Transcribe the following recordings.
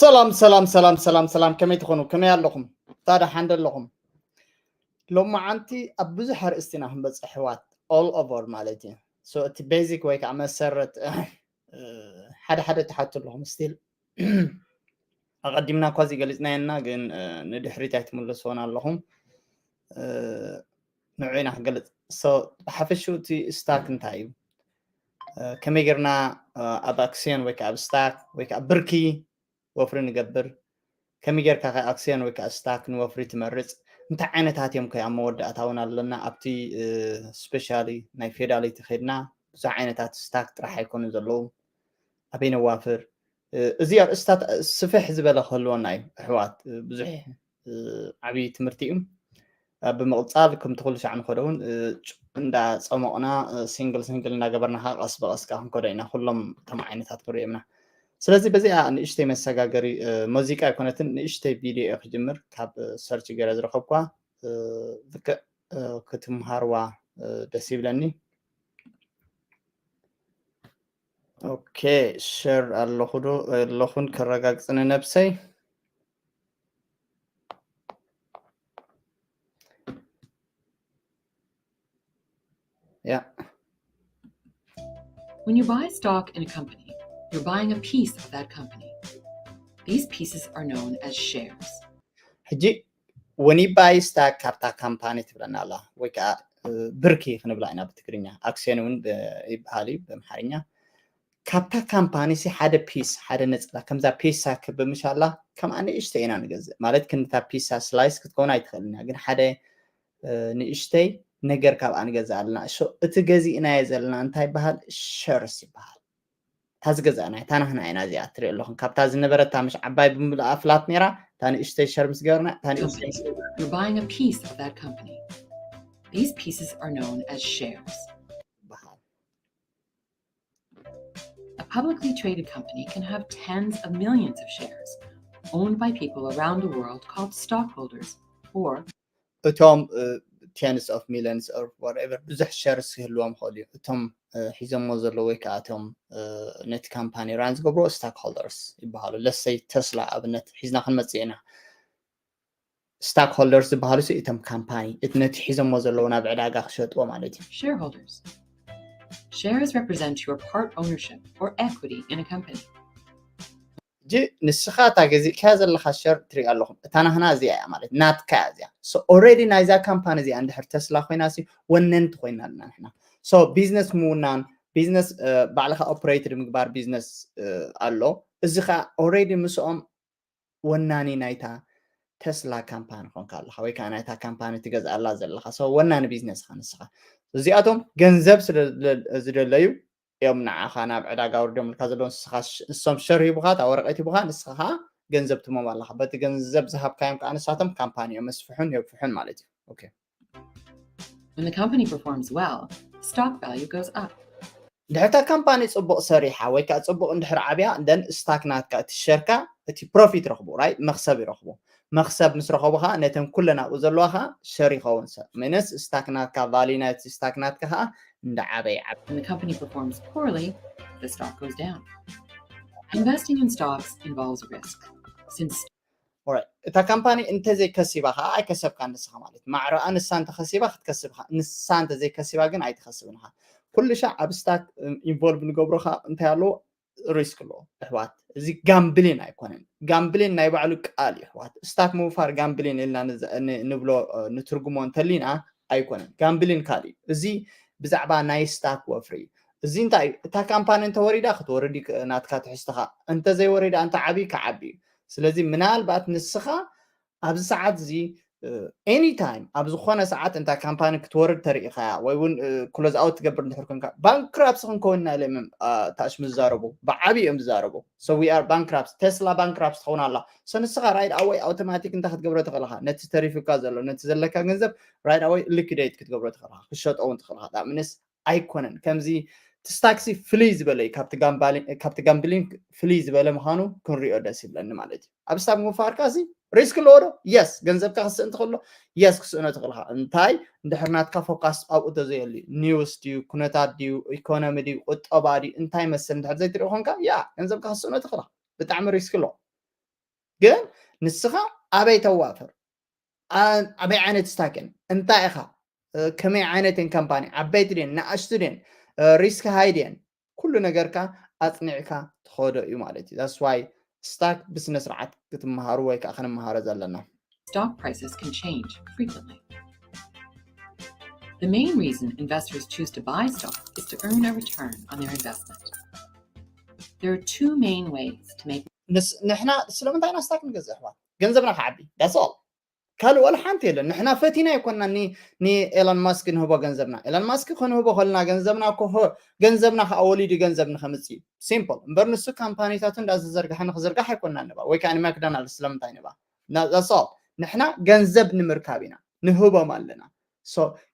ሰላም ሰላም ሰላም ሰላም ሰላም፣ ከመይ ትኾኑ? ከመይ ኣለኹም? ታዲያ ሓንደ ኣለኹም? ሎማዓንቲ ኣብ ብዙሕ ኣርእስቲ ኢና ክንበፅሕ ኣሕዋት፣ all over ማለት እዩ። So እቲ ቤዚክ ወይ ከዓ መሰረት ሓደ ሓደ ትሓቱ ኣለኹም። ስቲል ኣቐዲምና እኳ እዚ ገሊፅናዮ እና፣ ግን ንድሕሪት ኣይትምለስዎን ኣለኹም። ንዑ ኢና ክገልፅ። So ብሓፈሽኡ እቲ ስታክ እንታይ እዩ? ከመይ ጌርና ኣብ ኣክሲዮን ወይ ከዓ ኣብ ስታክ ወይ ከዓ ብርኪ ወፍሪ ንገብር? ከመይ ጌርካ ከ ኣክሲዮን ወይ ከዓ ስታክ ንወፍሪ ትመርፅ? እንታይ ዓይነታት እዮም ከ ኣብ መወዳእታ እውን ኣለና? ኣብቲ ስፔሻሊ ናይ ፌዳሊቲ ከድና ብዙሕ ዓይነታት ስታክ ጥራሕ ኣይኮኑ ዘለዉ። ኣበይ ነዋፍር? እዚ ኣርእስታት ስፍሕ ዝበለ ክህልወና እዩ ኣሕዋት። ብዙሕ ዓብዪ ትምህርቲ እዩ። ብምቕፃል ከምቲ ኩሉ ሻዕ ንኸዶ እውን እንዳፀሞቕና ሲንግል ሲንግል እንዳገበርና ከዓ ቀስ ብቐስ ከዓ ክንከዶ ኢና። ኩሎም ከም ዓይነታት ክንሪኦ ኢና። ስለዚ በዚኣ ንእሽተይ መሰጋገሪ ሙዚቃ ኣይኮነትን፣ ንእሽተይ ቪድዮ እየ ክጅምር። ካብ ሰርች ገይረ ዝረኸብኳ ልክዕ ክትምሃርዋ ደስ ይብለኒ። ኦኬ፣ ሸር ኣለኹ ዶ ኣለኹን ከረጋግፅ ንነብሰይ። Yeah. When you buy stock in a company, you're buying a piece of that company. These pieces are known as shares. ሕጂ when you buy stock ካብታ ካምፓኒ ትብለና ኣላ፣ ወይ ከዓ ብርኪ ክንብላ ኢና ብትግርኛ። ኣክሲዮን እውን ይበሃል እዩ ብኣምሓርኛ። ካብታ ካምፓኒ ሲ ሓደ ፒስ፣ ሓደ ነፀላ፣ ከምዛ ፒሳ ክብ ምሻላ ከምኣ ንእሽተይ ኢና ንገዝእ። ማለት ክንታ ፒሳ ስላይስ ክትከውን ኣይትኽእልን እያ፣ ግን ሓደ ንእሽተይ ነገር ካብኣ ንገዝእ ኣለና። እቲ ገዚእናዮ ዘለና እንታይ ይበሃል? ሸርስ ይበሃል። እታ ዝገዛእናዮ እታ ናህና ኢና እዚኣ ትሪኦ ኣለኹም። ካብታ ዝነበረታ ምሽ ዓባይ ብምልኣ ፍላት ነይራ፣ እታ ንእሽተይ ሸር ምስ ገበርና እታ ንእሽተይ You're buying a piece of that company. These pieces are known as shares. ይበሃል። A publicly traded company can have tens of millions of shares owned by people around the world called stockholders, or እቶም tens of millions or whatever ብዙሕ ሸርስ ክህልዎም ይኽእሉ እዩ። እቶም ሒዞሞ ዘለዉ ወይ ከዓ እቶም ነቲ ካምፓኒ ራን ዝገብርዎ ስታክ ሆልደርስ ይበሃሉ። ለሰይ ተስላ ኣብነት ሒዝና ክንመፅእ ኢና። ስታክ ሆልደርስ ዝበሃሉ ሲ እቶም ካምፓኒ እቲ ነቲ ሒዞሞ ዘለዉ ናብ ዕዳጋ ክሸጥዎ ማለት እዩ። Shareholders. Shares represent your part ownership or equity in a company. ሕጂ ንስኻ እታ ገዚእካያ ዘለኻ ሸር ትሪኣ ኣለኹም። እታ ናህና እዚኣ እያ ማለት ናትካ እያ እዚኣ። So already ናይዛ ካምፓኒ እዚኣ እንድሕር ተስላ ኮይና ሲ ወነንቲ ኮይና ኣለና ንሕና። So ቢዝነስ ምውናን ቢዝነስ ባዕልኻ ኦፕሬትድ ምግባር ቢዝነስ ኣሎ። እዚ ከዓ already ምስኦም ወናኒ ናይታ ተስላ ካምፓኒ ኮንካ ኣለኻ ወይ ከዓ ናይታ ካምፓኒ ትገዝኣላ ዘለኻ። So ወናኒ ቢዝነስ ኢኻ ንስኻ። እዚኣቶም ገንዘብ ዝደለዩ እዮም ንዓኻ ናብ ዕዳጋ ኣውርዶምልካ ዘለዉ። ንስኻ ንሶም ሸር ሂቡኻ እታ ወረቐት ሂቡኻ ንስኻ ከዓ ገንዘብ ትሞም ኣለኻ። በቲ ገንዘብ ዝሃብካዮም ከዓ ንሳቶም ካምፓኒ እዮም መስፍሑን የብፍሑን ማለት እዩ። ኦኬ። When the company performs well, stock value goes up. ድሕር እታ ካምፓኒ ፅቡቕ ሰሪሓ ወይ ከዓ ፅቡቕ እንድሕር ዓብያ ደን ስታክ ናትካ እቲ ሸርካ እቲ ፕሮፊት ረኽቡ ራይት መክሰብ ይረኽቡ። መክሰብ ምስ ረኸቡ ከዓ ነተን ኩለን ኣብኡ ዘለዋ ከዓ ሸር ይኸውን ሰብ ምንስ ስታክ ናትካ ቫሊ ናይቲ ስታክ ናትካ ከዓ እንዳዓበ ይዓብ። When the company performs poorly, the stock goes down. Investing in stocks involves risk. Since እታ ካምፓኒ እንተዘይከሲባ ከዓ ኣይከሰብካ ንስኻ ማለት ማዕረኣ ንሳ እንተኸሲባ ክትከስብ ኢኻ። ንሳ እንተዘይከሲባ ግን ኣይትኸስብን ኢኻ። ኩሉ ሻዕ ኣብ ስታክ ኢንቮልቭ ንገብሮ ከዓ እንታይ ኣለዎ? ሪስክ ኣለዎ ኣሕዋት። እዚ ጋምብሊን ኣይኮነን። ጋምብሊን ናይ ባዕሉ ቃል እዩ ኣሕዋት። ስታክ ምውፋር ጋምብሊን ኢልና ንብሎ ንትርጉሞ እንተሊና ኣይኮነን። ጋምብሊን ካልእ እዩ። እዚ ብዛዕባ ናይ ስታክ ወፍሪ እዩ። እዚ እንታይ እዩ? እታ ካምፓኒ እንተወሪዳ ክትወርድ እዩ ናትካ ትሕዝትኻ፣ እንተዘይወሪዳ እንተ ዓብዩ ክዓቢ እዩ። ስለዚ ምናልባት ንስኻ ኣብዚ ሰዓት እዚ ኤኒታይም ኣብ ዝኾነ ሰዓት እንታ ካምፓኒ ክትወርድ ተሪኢኻያ ወይ እውን ክሎዝ ኣውት ትገብር እንድሕር ኮንካ ባንክራፕስ ክንከውን ኢና ኢሎም እዮም ታሽ ምዛረቡ። ብዓብዩ እዮም ዝዛረቡ። So we are bankrupt። ቴስላ ባንክራፕስ ትኸውን ኣላ። So ንስኻ ራይድ ኣወይ ኣውቶማቲክ እንታይ ክትገብሮ ትኽእል ኢኻ? ነቲ ተሪፉካ ዘሎ ነቲ ዘለካ ገንዘብ ራይድ ኣወይ ሊኩዴት ክትገብሮ ትኽእል ኢኻ። ክሸጦ እውን ትኽእል ኢኻ። ዳምንስ ኣይኮነን። ከምዚ እቲ ስታክሲ ፍልይ ዝበለ እዩ ካብቲ ጋምብሊንግ ፍልይ ዝበለ ምዃኑ ክንሪኦ ደስ ይብለኒ ማለት እዩ። ኣብ ስታክ ምውፋርካ እዚ ሪስክ ኣለዎ ዶ? የስ። ገንዘብካ ክስእን ትኽእሎ? የስ፣ ክስእኖ ትኽእልካ። እንታይ እንድሕር ናትካ ፎካስ ኣብኡ ተዘየሉ ኒውስ ድዩ ኩነታት ድዩ ኢኮኖሚ ድዩ ቁጠባ ድዩ እንታይ መስል እንድሕር ዘይትርኢ ኮንካ ያ ገንዘብካ ክስእኖ ትኽእልካ። ብጣዕሚ ሪስክ ኣለዎ። ግን ንስኻ ኣበይ ተዋፍር፣ ኣበይ ዓይነት ስታክን እንታይ ኢኻ፣ ከመይ ዓይነት ን ካምፓኒ፣ ዓበይቲ ድን ንኣሽቱ ድን፣ ሪስክ ሃይ ድን፣ ኩሉ ነገርካ ኣፅኒዕካ ትኸዶ እዩ ማለት እዩ። That's why ስታክ ብስነ ስርዓት ክትመሃሩ ወይ ከዓ ክንመሃሮ ዘለና። Stock prices can change frequently. The main reason investors choose to buy stock is to earn a return on their investment. There are two main ways to make ንሕና ስለምንታይ ኢና ስታክ ንገዝእ ኣሕዋት? ገንዘብና ክዓቢ፣ that's all። ካልእ ዋላ ሓንቲ የለን። ንሕና ፈቲና ኣይኮንና ንኤሎን ማስክ ንህቦ ገንዘብና። ኤሎን ማስክ ክንህቦ ከለና ገንዘብና ገንዘብና ከዓ ወሊዱ ገንዘብ ንኸምፅእ እዩ። ሲምፕል እምበር ንሱ ካምፓኒታቱ እንዳዘዘርግሐ ንክዝርጋሕ ኣይኮንና ንባ ወይ ከዓ ንማክዶናልድ ስለምንታይ ንባ? ንሕና ገንዘብ ንምርካብ ኢና ንህቦም ኣለና።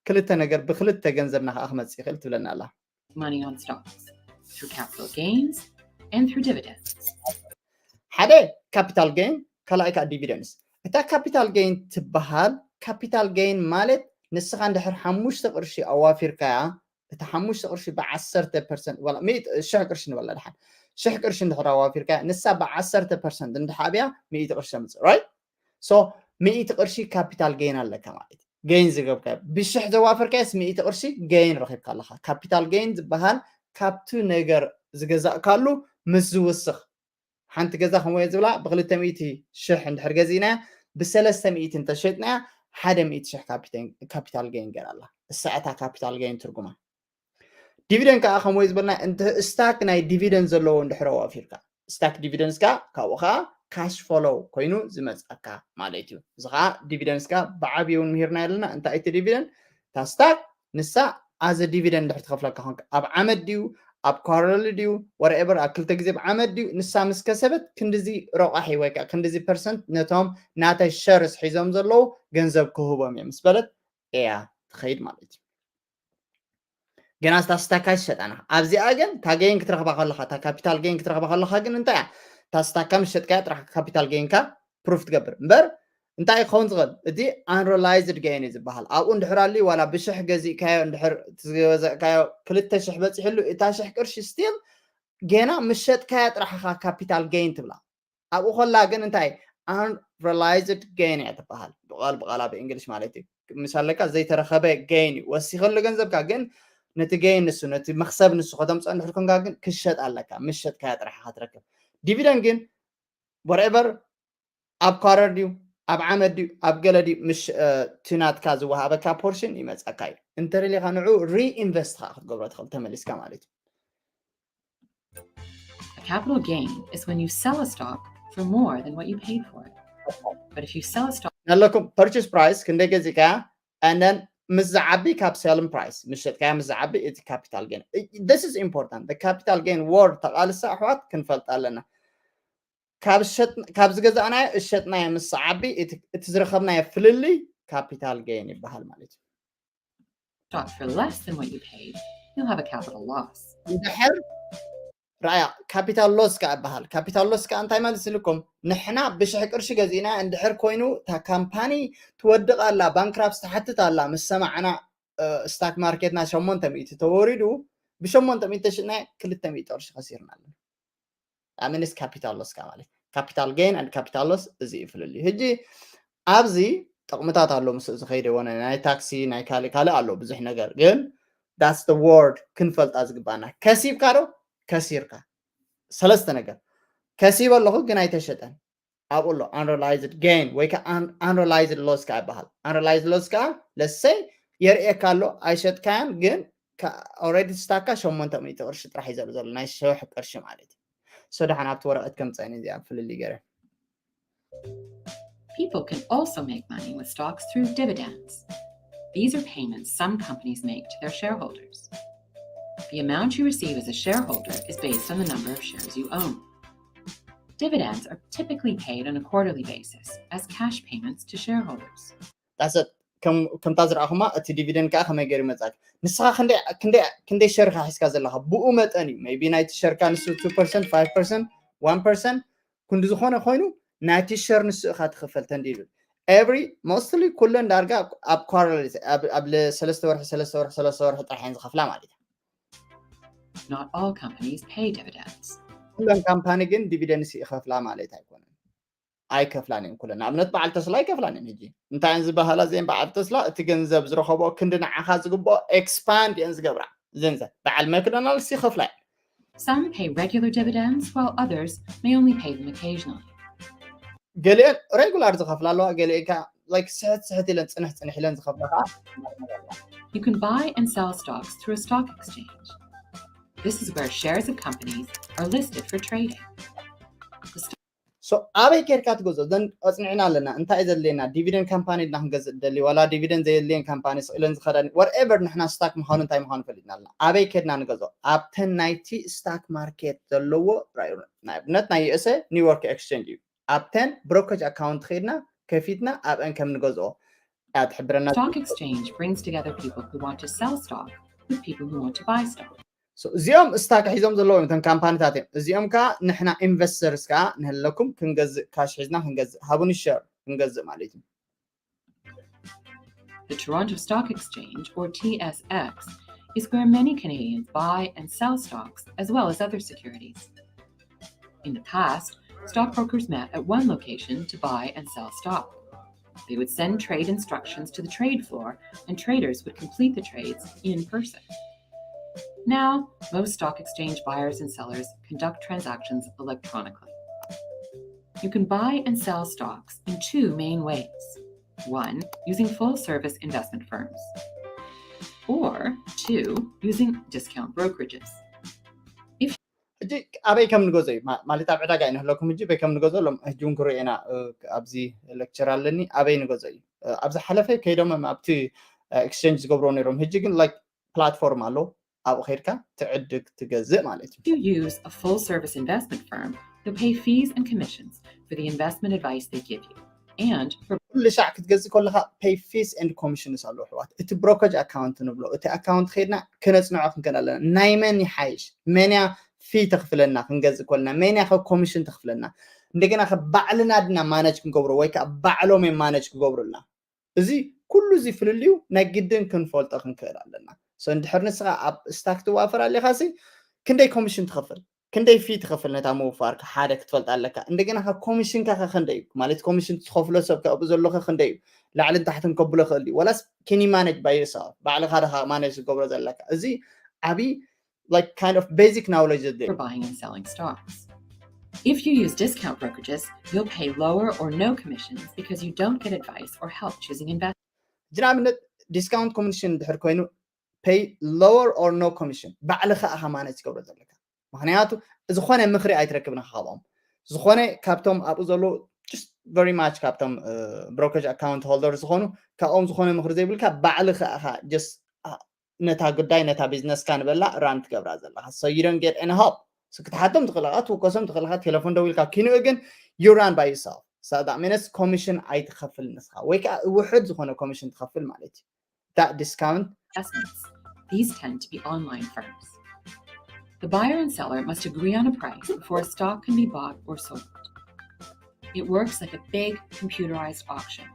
ክልተ ነገር ብክልተ ገንዘብና ከዓ ክመፅእ ይኽእል ትብለና ኣላ። Money on stocks through capital gains and through dividends. ሓደ ካፒታል ጌን፣ ካልኣይ ከዓ ዲቪደንስ። እታ ካፒታል ጌን ትበሃል። ካፒታል ጌን ማለት ንስኻ እንድሕር ሓሙሽተ ቅርሺ ኣዋፊርካያ፣ እታ ሓሙሽተ ቅርሺ ብዓሰርተ ፐርሰንት፣ ሽሕ ቅርሺ ንበላ ድሓን፣ ሽሕ ቅርሺ እንድሕር ኣዋፊርካያ፣ ንሳ ብዓሰርተ ፐርሰንት እንድሓብያ ሚእቲ ቅርሺ ተምፅእ፣ right? So ሚእቲ ቅርሺ ካፒታል ጌን ኣለካ ማለት እዩ። ጌን ዝገብካ ብሽሕ ዘዋፈርካየስ ሚእቲ ቅርሺ ጌን ረኺብካ ኣለካ። ካፒታል ጌን ዝበሃል ካብቲ ነገር ዝገዛእካሉ ምስ ዝውስኽ፣ ሓንቲ ገዛ ከምኡ ዝብላ ብክልተ ሚእቲ ሽሕ እንድሕር ገዚእናያ ብሰለስተ ሚእቲ እንተሸጥናያ ሓደ ሚእቲ ሽሕ ካፒታል ጌን ገይራ ኣላ። እሳ እታ ካፒታል ጌን ትርጉማ። ዲቪደን ከዓ ከምኡ ዝበልና እንተ ስታክ ናይ ዲቪደን ዘለዎ እንድሕር ኣዋፊርካ፣ ስታክ ዲቪደንስ ከዓ ካብኡ ከዓ ካሽ ፎሎው ኮይኑ ዝመፅኣካ ማለት እዩ። እዚ ከዓ ዲቪደንስ ከዓ ብዓብዪ እውን ምሂርና ኣለና። እንታይ እቲ ዲቪደን? እታ ስታክ ንሳ ኣዘ ዲቪደን እንድሕር ትኸፍለካ ኮንካ፣ ኣብ ዓመት ድዩ፣ ኣብ ኳረርሊ ድዩ፣ ወረኤቨር ኣብ ክልተ ግዜ ብዓመት ድዩ፣ ንሳ ምስ ከሰበት ክንድዚ ረቋሒ ወይ ከዓ ክንድዚ ፐርሰንት ነቶም ናተይ ሸርስ ሒዞም ዘለዉ ገንዘብ ክህቦም እየ ምስ በለት እያ ትኸይድ ማለት እዩ። ገና ስታ ስታካ ይሸጣና። ኣብዚኣ ግን እታ ጌን ክትረኽባ ከለኻ፣ እታ ካፒታል ጌን ክትረኽባ ከለኻ ግን እንታይ እያ? እታ ስታካ ምስ ሸጥካያ ጥራሕ ካፒታል ጌንካ ፕሩፍ ትገብር እምበር እንታይ ክኸውን ዝኽእል? እቲ ኣንሪላይዝድ ጌን እዩ ዝበሃል። ኣብኡ እንድሕር ኣልዩ ዋላ ብሽሕ ገዚእካዮ እንድሕር ዝገዘእካዮ ክልተ ሽሕ በፂሕሉ እታ ሽሕ ቅርሺ ስቲል ገና ምስ ሸጥካያ ጥራሕ ኢኻ ካፒታል ጌን ትብላ። ኣብኡ ከላ ግን እንታይ ኣንሪላይዝድ ጌን እያ ትበሃል። ብቃል ብቃላ ብእንግሊሽ ማለት እዩ። ምስ ኣለካ ዘይተረኸበ ጌን እዩ ወሲኸሉ ገንዘብካ፣ ግን ነቲ ጌን ንሱ ነቲ መክሰብ ንሱ ከተምፅኦ እንድሕር ኮንካ ግን ክሸጥ ኣለካ። ምስ ሸጥካያ ጥራሕ ኢኻ ትረክብ። ዲቪደን ግን ወረኤቨር ኣብ ኳረር ድዩ ኣብ ዓመት ድዩ ኣብ ገለ ድዩ ምሽ እቲ ናትካ ዝወሃበካ ፖርሽን ይመፀካ እዩ። እንተደሊኻ ንዑ ሪኢንቨስት ከዓ ክትገብሮ ትኽእል ተመሊስካ ማለት እዩ። A capital gain is when you sell a stock for more than what you paid for it. But if you sell a stock ኣለኩም ፐርቸስ ፕራይስ ክንደይ ገዚእካያ and then ምስ ዝዓቢ ካብ ሰልን ፕራይስ ምስ ሸጥካያ ምስ ዝዓቢ እቲ ካፒታል ጌን። This is important. Capital gain word ተቓልሳ ኣሕዋት ክንፈልጥ ኣለና። ካብ ዝገዛእናዮ እሸጥናዮ ምስ ዝዓቢ እቲ ዝረኸብናዮ ፍልልይ ካፒታል ጌን ይበሃል ማለት እዩ። Stock for less than what you paid, you'll have a capital loss. እንድሕር ራያ ካፒታል ሎስ ከዓ ይበሃል። ካፒታል ሎስ ከዓ እንታይ ማለት ስልኩም ንሕና ብሽሕ ቅርሺ ገዚእና እንድሕር ኮይኑ እታ ካምፓኒ ትወድቕ ኣላ፣ ባንክራፕስ ትሓትት ኣላ ምስ ሰማዕና ስታክ ማርኬትና ሸሞንተ ሚእቲ ተወሪዱ ብሸሞንተ ሚእቲ ተሽጥና ክልተ ሚእቲ ቅርሺ ከሲርና ኣለና። ኣምንስ ካፒታል ሎስ ከዓ ማለት ካፒታል ጌን and ካፒታል ሎስ እዚ እዩ ፍልልዩ። ሕጂ ኣብዚ ጥቕምታት ኣሎ ምስ ዝኸይደ ወነ ናይ ታክሲ ናይ ካልእ ካልእ ኣሎ ብዙሕ ነገር፣ ግን that's the word ክንፈልጣ ዝግባና። ከሲብካ ዶ ከሲርካ? ሰለስተ ነገር። ከሲበ ኣለኹ ግን ኣይተሸጠን። ኣብኡ ኣሎ unrealized gain ወይ ከዓ unrealized loss ከዓ ይበሃል። Unrealized loss ከዓ ለሰይ የርእየካ ኣሎ ኣይሸጥካያን፣ ግን already ስታካ ሸሞንተ ሚእቲ ቅርሺ ጥራሕ እዩ ዘሎ ዘሎ ናይ ሸውሕ ቅርሺ ማለት እዩ። So ደሓን ኣብቲ ወረቐት ከምፀኒ እዚኣ ፍልልይ ገይረ People can also make money with stocks through dividends. These are payments some companies make to their shareholders. The amount you receive as a shareholder is based on the number of shares you own. Dividends are typically paid on a quarterly basis as cash payments to shareholders. ከምታ ዝረኣኹማ እቲ ዲቪደንድ ከዓ ከመይ ገይሩ ይመፅኣካ? ንስኻ ክንደይ ሸር ኢኻ ሒዝካ ዘለኻ ብኡ መጠን እዩ። ቢ ናይቲ ሸርካ ንሱ two percent five percent one percent ክንዲ ዝኾነ ኮይኑ ናይቲ ሸር ንሱ ኢኻ ትኽፈል ተንዲብል every mostly ኩለን ዳርጋ ኣብ ኳረርሊ ኣብ ሰለስተ ወርሒ ሰለስተ ወርሒ ሰለስተ ወርሒ ጥራሕ እየን ዝኸፍላ ማለት እዩ። Not all companies pay dividends. ኩለን ካምፓኒ ግን ዲቪደንድስ ይኸፍላ ማለት ኣይኮነን። ኣይከፍላን እየን ኩለን። ንኣብነት በዓል ተስላ ኣይከፍላን እየን። ሕጂ እንታይ እየን ዝበሃላ እዚአን በዓል ተስላ? እቲ ገንዘብ ዝረኸቦ ክንዲ ንዓኻ ዝግብኦ ኤክስፓንድ እየን ዝገብራ። እዘን ዘ በዓል ማክዶናልድስ ይኸፍላ እየን። Some pay regular dividends, while others may only pay them occasionally. ገሊአን ሬጉላር ዝኸፍላ ኣለዋ፣ ገሊአን ከ ላይክ ስሕት ስሕት ኢለን ጽንሕ ጽንሕ ኢለን ዝኸፍላ ከዓ You can buy and sell stocks through a stock exchange. This is where shares of companies are listed for trading. ሶ ኣበይ ኬድካ ትገዝኦ? ዘን ኣጽኒዕና ኣለና። እንታይ እዩ ዘድልየና? ዲቪደንድ ካምፓኒ ድና ክንገዝእ ደሊ ዋላ ዲቪደንድ ዘየድልየን ካምፓኒ ስቕ ኢለን ዝኸዳ ወርኤቨር ንሕና ስታክ ምዃኑ እንታይ ምዃኑ ፈሊጥና ኣለና። ኣበይ ኬድና ንገዝኦ? ኣብተን ናይቲ ስታክ ማርኬት ዘለዎ ንኣብነት ናይ ዩኤስኤ ኒውዮርክ ኤክስቼንጅ እዩ። ኣብተን ብሮከጅ ኣካውንት ኸይድና ከፊትና ኣብአን ከም ንገዝኦ እያ ትሕብረና። Stock exchange brings together people who want to sell stock with people who want to buy stock. እዚኦም ስታክ ሒዞም ዘለዎም እተን ካምፓኒታት እዮም። እዚኦም ከዓ ንሕና ኢንቨስተርስ ከዓ ንህለኩም ክንገዝእ ካሽ ሒዝና ክንገዝእ ሃቡኒ ሸር ክንገዝእ ማለት እዩ። The Toronto Stock Exchange, or T S X, is where many Canadians buy and sell stocks as well as other securities. In the past, stockbrokers met at one location to buy and sell stock. They would send trade instructions to the trade floor, and traders would complete the trades in person. Now, most stock exchange buyers and sellers conduct transactions electronically. You can buy and sell stocks in two main ways. One, using full service investment firms, or two, using discount brokerages. ሕጂ ኣበይ ከም ንገዞ እዩ ማለት ኣብ ዕዳጋ እዩ ንህለኩም። ሕጂ በይ ከም ንገዞ ሎም ሕጂ እውን ክርኢ ኢና። ኣብዚ ሌክቸር ኣለኒ ኣበይ ንገዞ እዩ። ኣብ ዝሓለፈ ከይዶም ኣብቲ ኤክስቼንጅ ዝገብርዎ ነይሮም። ሕጂ ግን ላይክ ፕላትፎርም ኣሎ፣ ኣብኡ ከይድካ ትዕድግ ትገዝእ ማለት እዩ። If you use a full service investment firm, you'll pay fees and commissions for the investment advice they give you. And for ኩሉ ሻዕ ክትገዝእ ከለካ ፔይ ፊስ ኤንድ ኮሚሽንስ ኣለዎ ኣሕዋት። እቲ ብሮከጅ ኣካውንት ንብሎ እቲ ኣካውንት ከይድና ክነፅንዖ ክንክእል ኣለና። ናይ መን ይሓይሽ፣ መን እያ ፊ ተኽፍለና ክንገዝእ ከለና፣ መን እያ ኮሚሽን ተኽፍለና። እንደገና ባዕልና ድና ማነጅ ክንገብሮ ወይ ከዓ ባዕሎም እዮም ማነጅ ክገብሩልና። እዚ ኩሉ እዚ ፍልልዩ ናይ ግድን ክንፈልጦ ክንክእል ኣለና። እንድሕር ንስኻ ኣብ ስታክ ትዋፈር ኣለካ ሲ ክንደይ ኮሚሽን ትኸፍል፣ ክንደይ ፊ ትኸፍል ነታ ምውፋርካ ሓደ ክትፈልጥ ኣለካ። እንደገና ኮሚሽንካ ከ ክንደይ እዩ ማለት ኮሚሽን ትኸፍሎ ሰብ ከብኡ ዘሎ ከ ክንደይ እዩ? ላዕልን ታሕትን ከብሎ ክእል እዩ ወላስ ኪኒ ማነጅ ባይ ዮርሰልፍ ባዕልካ ደካ ማነጅ ዝገብሮ ዘለካ? እዚ ዓብይ like kind of basic knowledge for buying and selling stocks. If you use discount brokerages, you'll pay lower or no commissions because you don't get advice or help choosing investments. ንኣብነት ዲስካውንት ኮሚሽን ድሕር ኮይኑ pay lower or no commission ባዕልካ ኢኻ ማነጅ ትገብሮ ዘለካ። ምክንያቱ ዝኾነ ምክሪ ኣይትረክብን ካብኦም። ዝኾነ ካብቶም ኣብኡ ዘለዉ very much ካብቶም ብሮከጅ ኣካውንት ሆልደር ዝኾኑ ካብኦም ዝኾነ ምክሪ ዘይብልካ ባዕልካ ኢኻ just ነታ ጉዳይ ነታ ቢዝነስካ ንበላ ራን ትገብራ ዘለካ። So you don't get any help። ክትሓቶም ትኽእልካ፣ ትውከሶም ትኽእልካ፣ ቴሌፎን ደዊልካ ኪንኡ ግን you run by yourself። So that means ኮሚሽን ኣይትኸፍል ንስኻ ወይ ከዓ ውሕድ ዝኾነ ኮሚሽን ትኸፍል ማለት እዩ። That discount Investments. These tend to be online firms. The buyer and seller must agree on a price before a stock can be bought or sold. It works like a big computerized auction.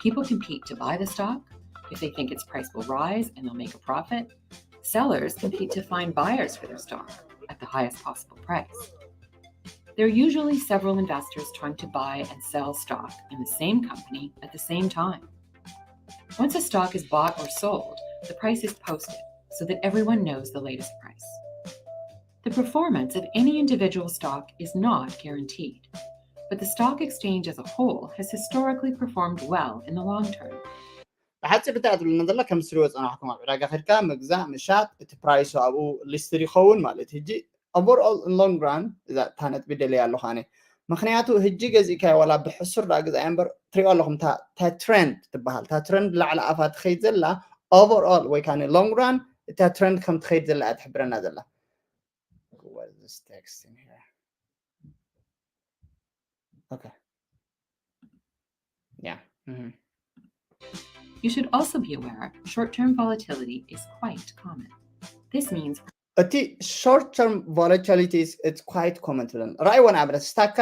People compete to buy the stock. If they think its price will rise and they'll make a profit, sellers compete to find buyers for their stock at the highest possible price. There are usually several investors trying to buy and sell stock in the same company at the same time. Once a stock is bought or sold, the price is posted so that everyone knows the latest price. The performance of any individual stock is not guaranteed, but the stock exchange as a whole has historically performed well in the long term. ብሓፂር እንታይ ትብልና ዘላ ከም ስሪዎ ፀናሕኩም ኣብ ዕዳጋ ከድካ ምግዛእ ምሻጥ እቲ ፕራይሱ ኣብኡ ሊስትድ ይኸውን ማለት ሕጂ overall long run እዛ እታ ነጥቢ ደለያ ኣለኹ ኣነ። ምክንያቱ ሕጂ ገዚእካዮ ዋላ ብሕሱር ዳ ግዛእ እምበር ትሪኦ ኣለኹም እታ ትሬንድ ትበሃል እታ ትሬንድ ላዕሊ ኣፋ ትኸይድ ዘላ overall ወይ ከዓ long run እታ ትሬንድ ከም ትኸይድ ዘላ እያ ትሕብረና ዘላ። What is this text in here? Okay. Yeah. You should also be aware short-term volatility is quite common. This means እቲ short term volatility is it's quite common ትብለን ራእይዎ ንኣብነት ስታካ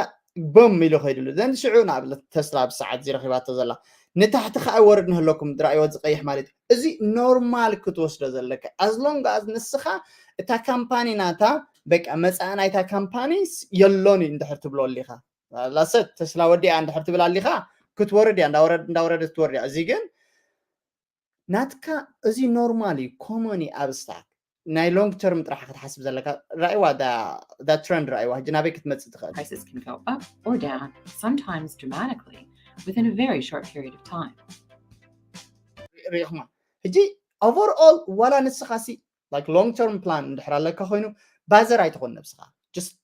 ቦም ኢሉ ከይድሉ ዘን ሽዑ ንኣብነት ተስላ ብሰዓት እዚ ረኪባቶ ዘላ ንታሕቲ ከዓ ወርድ ንህለኩም ራእይዎ ዝቀይሕ ማለት እዩ። እዚ ኖርማል ክትወስዶ ዘለካ as long as ንስኻ እታ ካምፓኒ ናታ በቃ መፃኢ ናይታ ካምፓኒ የሎን እዩ እንድሕር ትብሎ ኣሊኻ ላሰት ተስላ ወዲኣ እንድሕር ትብል ኣሊኻ ክትወርድ እያ፣ እንዳወረድ እንዳወረደት ትወርድ እያ። እዚ ግን ናትካ እዚ ኖርማል እዩ፣ ኮመን እዩ ኣብ ስታክ። ናይ ሎንግ ተርም ጥራሕ ክትሓስብ ዘለካ። ራእይዋ፣ ትረንድ ራእይዋ፣ ሕጂ ናበይ ክትመጽእ ትኽእል? Prices can go up or down, sometimes dramatically, within a very short period of time. ርኢኹማ። ሕጂ ኦቨርኦል ዋላ ንስኻ ሲ ሎንግ ተርም ፕላን እንድሕር ኣለካ ኮይኑ ባዘር ኣይትኾን ነብስኻ።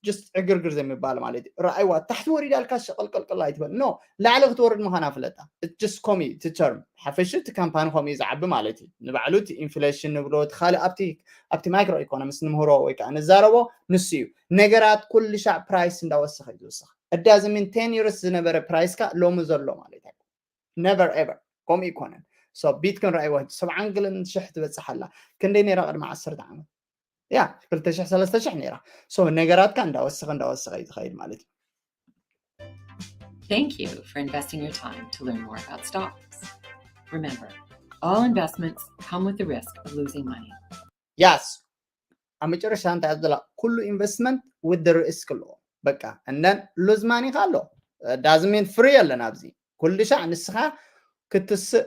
ጅስት ዕግርግር ዘይምባል ማለት እዩ። ራእይዋ ታሕቲ ወሪዳ ኣልካ ሸቐልቀልቀል ኣይትበል። ኖ፣ ላዕሊ ክትወርድ ምዃና ፍለጣ። ጅስት ከምኡ እዩ እቲ ተርም። ሓፈሽ እቲ ካምፓኒ ከምኡ እዩ ዝዓቢ ማለት እዩ። ንባዕሉ እቲ ኢንፍሌሽን ንብሎ እቲ ካልእ ኣብቲ ኣብቲ ማይክሮ ኢኮኖሚስት ንምህሮ ወይ ከዓ ንዛረቦ ንሱ እዩ። ነገራት ኩሉ ሻዕ ፕራይስ እንዳወሰኸ እዩ ዝወስኽ። እዳ ዝምን ቴን ይርስ ዝነበረ ፕራይስካ ሎሚ ዘሎ ማለት እዩ። ነቨር ኤቨር ከምኡ ይኮነን። ሶ ቢትኮን ረኣይዋ ሰብዓን ገለን ሽሕ ትበፅሕ ኣላ። ክንደይ ነይራ ቅድሚ ዓሰርተ ዓመት? ያ ክልተ ሽሕ ሰለስተ ሽሕ ነይራ። ሶ ነገራትካ እንዳወሰኸ እንዳወሰኸ እዩ ዝኸይድ ማለት እዩ። Thank you for investing your time to learn more about stocks. Remember, all investments come with the risk of losing money. ያስ ኣብ መጨረሻ እንታይ ዘላ ኩሉ ኢንቨስትመንት ውድ ሪስክ ኣለዎ። በቃ እነን ሉዝ ማኒ ኣሎ። ዳዝሚን ፍሪ የለን ኣብዚ። ኩሉ ሻዕ ንስኻ ክትስእ፣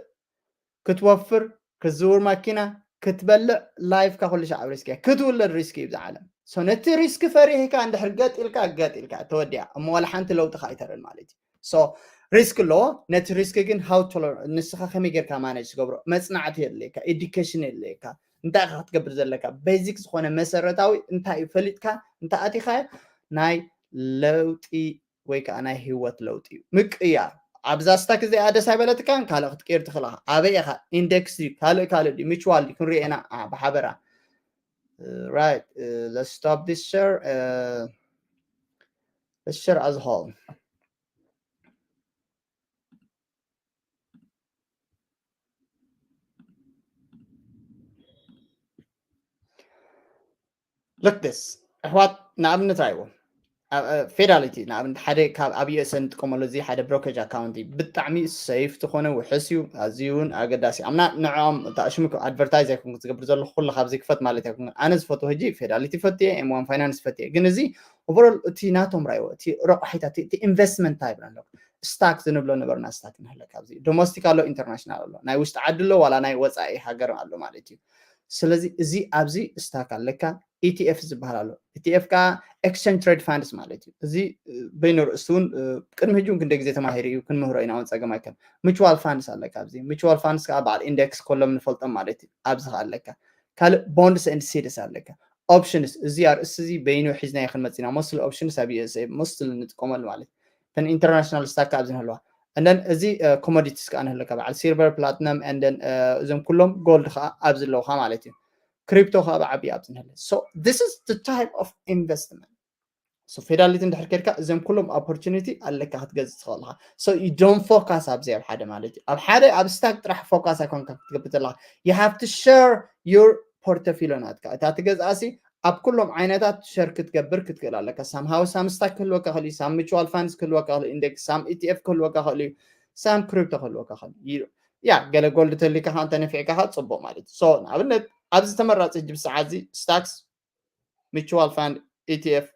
ክትወፍር፣ ክትዝውር ማኪና፣ ክትበልዕ፣ ላይፍካ ኩሉ ሻዕ ኣብ ሪስክ እያ። ክትውለድ ሪስክ እዩ ብዛ ዓለም። ሶ ነቲ ሪስክ ፈሪህካ እንድሕር ገጥ ኢልካ ገጥ ኢልካ ተወዲያ እሞ ዋላ ሓንቲ ለውጢ ኣይተርን ማለት እዩ። ሶ ሪስክ ኣለዎ። ነቲ ሪስክ ግን ሃው ቶለር ንስኻ ከመይ ጌርካ ማነጅ ትገብሮ? መጽናዕቲ የድልየካ፣ ኤዱኬሽን የድልየካ። እንታይ ኢኻ ክትገብር ዘለካ? ቤዚክ ዝኾነ መሰረታዊ እንታይ እዩ ፈሊጥካ እንተ ኣቲኻዮ ናይ ለውጢ ወይ ከዓ ናይ ህይወት ለውጢ እዩ። ምቅያር ኣብዛ ስታክ እዚኣ ደስ ኣይበለትካን ካልእ ክትቀይር ትኽእል ኢኻ። ኣበይ ኢኻ? ኢንደክስ ድዩ ካልእ ካልእ ድዩ ሚቹዋል ድዩ ክንሪኦ ኢና ብሓበራ። Right, let's stop this share. Let's share as whole. Look this. ኣሕዋት ንኣብነት ኣይዎ ፌዳሊቲ ንኣብነት ሓደ ካብ ኣብ ዩኤስኤ ንጥቀመሉ እዚ ሓደ ብሮከጅ ኣካውንት እዩ። ብጣዕሚ ሴፍ ዝኾነ ውሕስ እዩ። ኣዝዩ እውን ኣገዳሲ ኣምና ንዕኦም ተኣሽሙ ኣድቨርታይዝ ኣይኮንኩ ዝገብር ዘለኹ ኩሉ ካብዚ ክፈት ማለት ኣይኮንኩ። ኣነ ዝፈትዎ ሕጂ ፌዳሊቲ ፈትየ፣ ኤም ዋን ፋይናንስ ፈትየ። ግን እዚ ኦቨሮል እቲ ናቶም ራይዎ እቲ ረቋሒታ እቲ ኢንቨስትመንት ታይፕ ኣለኩ ስታክ ዝንብሎ ነበርና ስታክ ንህለ ካብዚ ዶሞስቲክ ኣሎ ኢንተርናሽናል ኣሎ ናይ ውሽጢ ዓዲ ኣሎ ዋላ ናይ ወፃኢ ሃገር ኣሎ ማለት እዩ። ስለዚ እዚ ኣብዚ ስታክ ኣለካ ኢቲኤፍ ዝበሃል ኣሎ። ኢቲኤፍ ከዓ ኤክስቸንጅ ትሬድ ፋንድስ ማለት እዩ። እዚ በይኑ ርእሱ እውን ቅድሚ ሕጂ እውን ክንደ ግዜ ተማሂሩ እዩ ክንምህሮ ኢና እውን ፀገም ኣይከን። ሚቹዋል ፋንድስ ኣለካ ኣብዚ ሚቹዋል ፋንድስ ከዓ በዓል ኢንደክስ ኮሎም ንፈልጦም ማለት እዩ። ኣብዚ ከዓ ኣለካ ካልእ ቦንድስ ኤንድ ሲድስ ኣለካ። ኦፕሽንስ እዚ ኣርእስቲ እዚ በይኑ ሒዝናዮ ክንመፅእ ኢና። ሞስትሊ ኦፕሽንስ ኣብ ዩኤስኤ ሞስትሊ ንጥቀመሉ ማለት እዩ። ተን ኢንተርናሽናል ስታክ ኣብዚ ንህልዋ እንደን እዚ ኮሞዲቲስ ከዓ ንህለካ በዓል ሲልቨር ፕላትነም እንደን እዞም ኩሎም ጎልድ ከዓ ኣብዚ ኣለውካ ማለት እዩ። ክሪፕቶ ከዓ ብዓቢ ኣብዚ ንህለ። So this is the type of investment. So ፌዳሊቲ እንድሕር ከድካ እዞም ኩሎም ኦፖርቹኒቲ ኣለካ ክትገዝእ ትኽእል ኢኻ። So you don't focus ኣብዚ ኣብ ሓደ ማለት እዩ። ኣብ ሓደ ኣብ ስታክ ጥራሕ ፎካስ ኣይኮንካ ክትገብር ዘለካ። You have to share your portfolio ናትካ። እታ ትገዝኣሲ ኣብ ኩሎም ዓይነታት ሸር ክትገብር ክትክእል ኣለካ። ሳምሃው ሳም ስታክ ክህልወካ ክእል እዩ፣ ሳም ሚቹዋል ፋንድስ ክህልወካ ክእል፣ ኢንዴክስ ሳም ኢቲኤፍ ክህልወካ ክእል እዩ፣ ሳም ክሪፕቶ ክህልወካ ክእል እዩ። ያ ገለ ጎልድ ተሊካ ከዓ እንተነፊዕካ ከዓ ፅቡቅ ማለት እዩ። So ንኣብነት ኣብዚ ተመራፂ ሕጂ ብሰዓት እዚ ስታክስ፣ ሚቹዋል ፋንድ፣ ኢቲኤፍ፣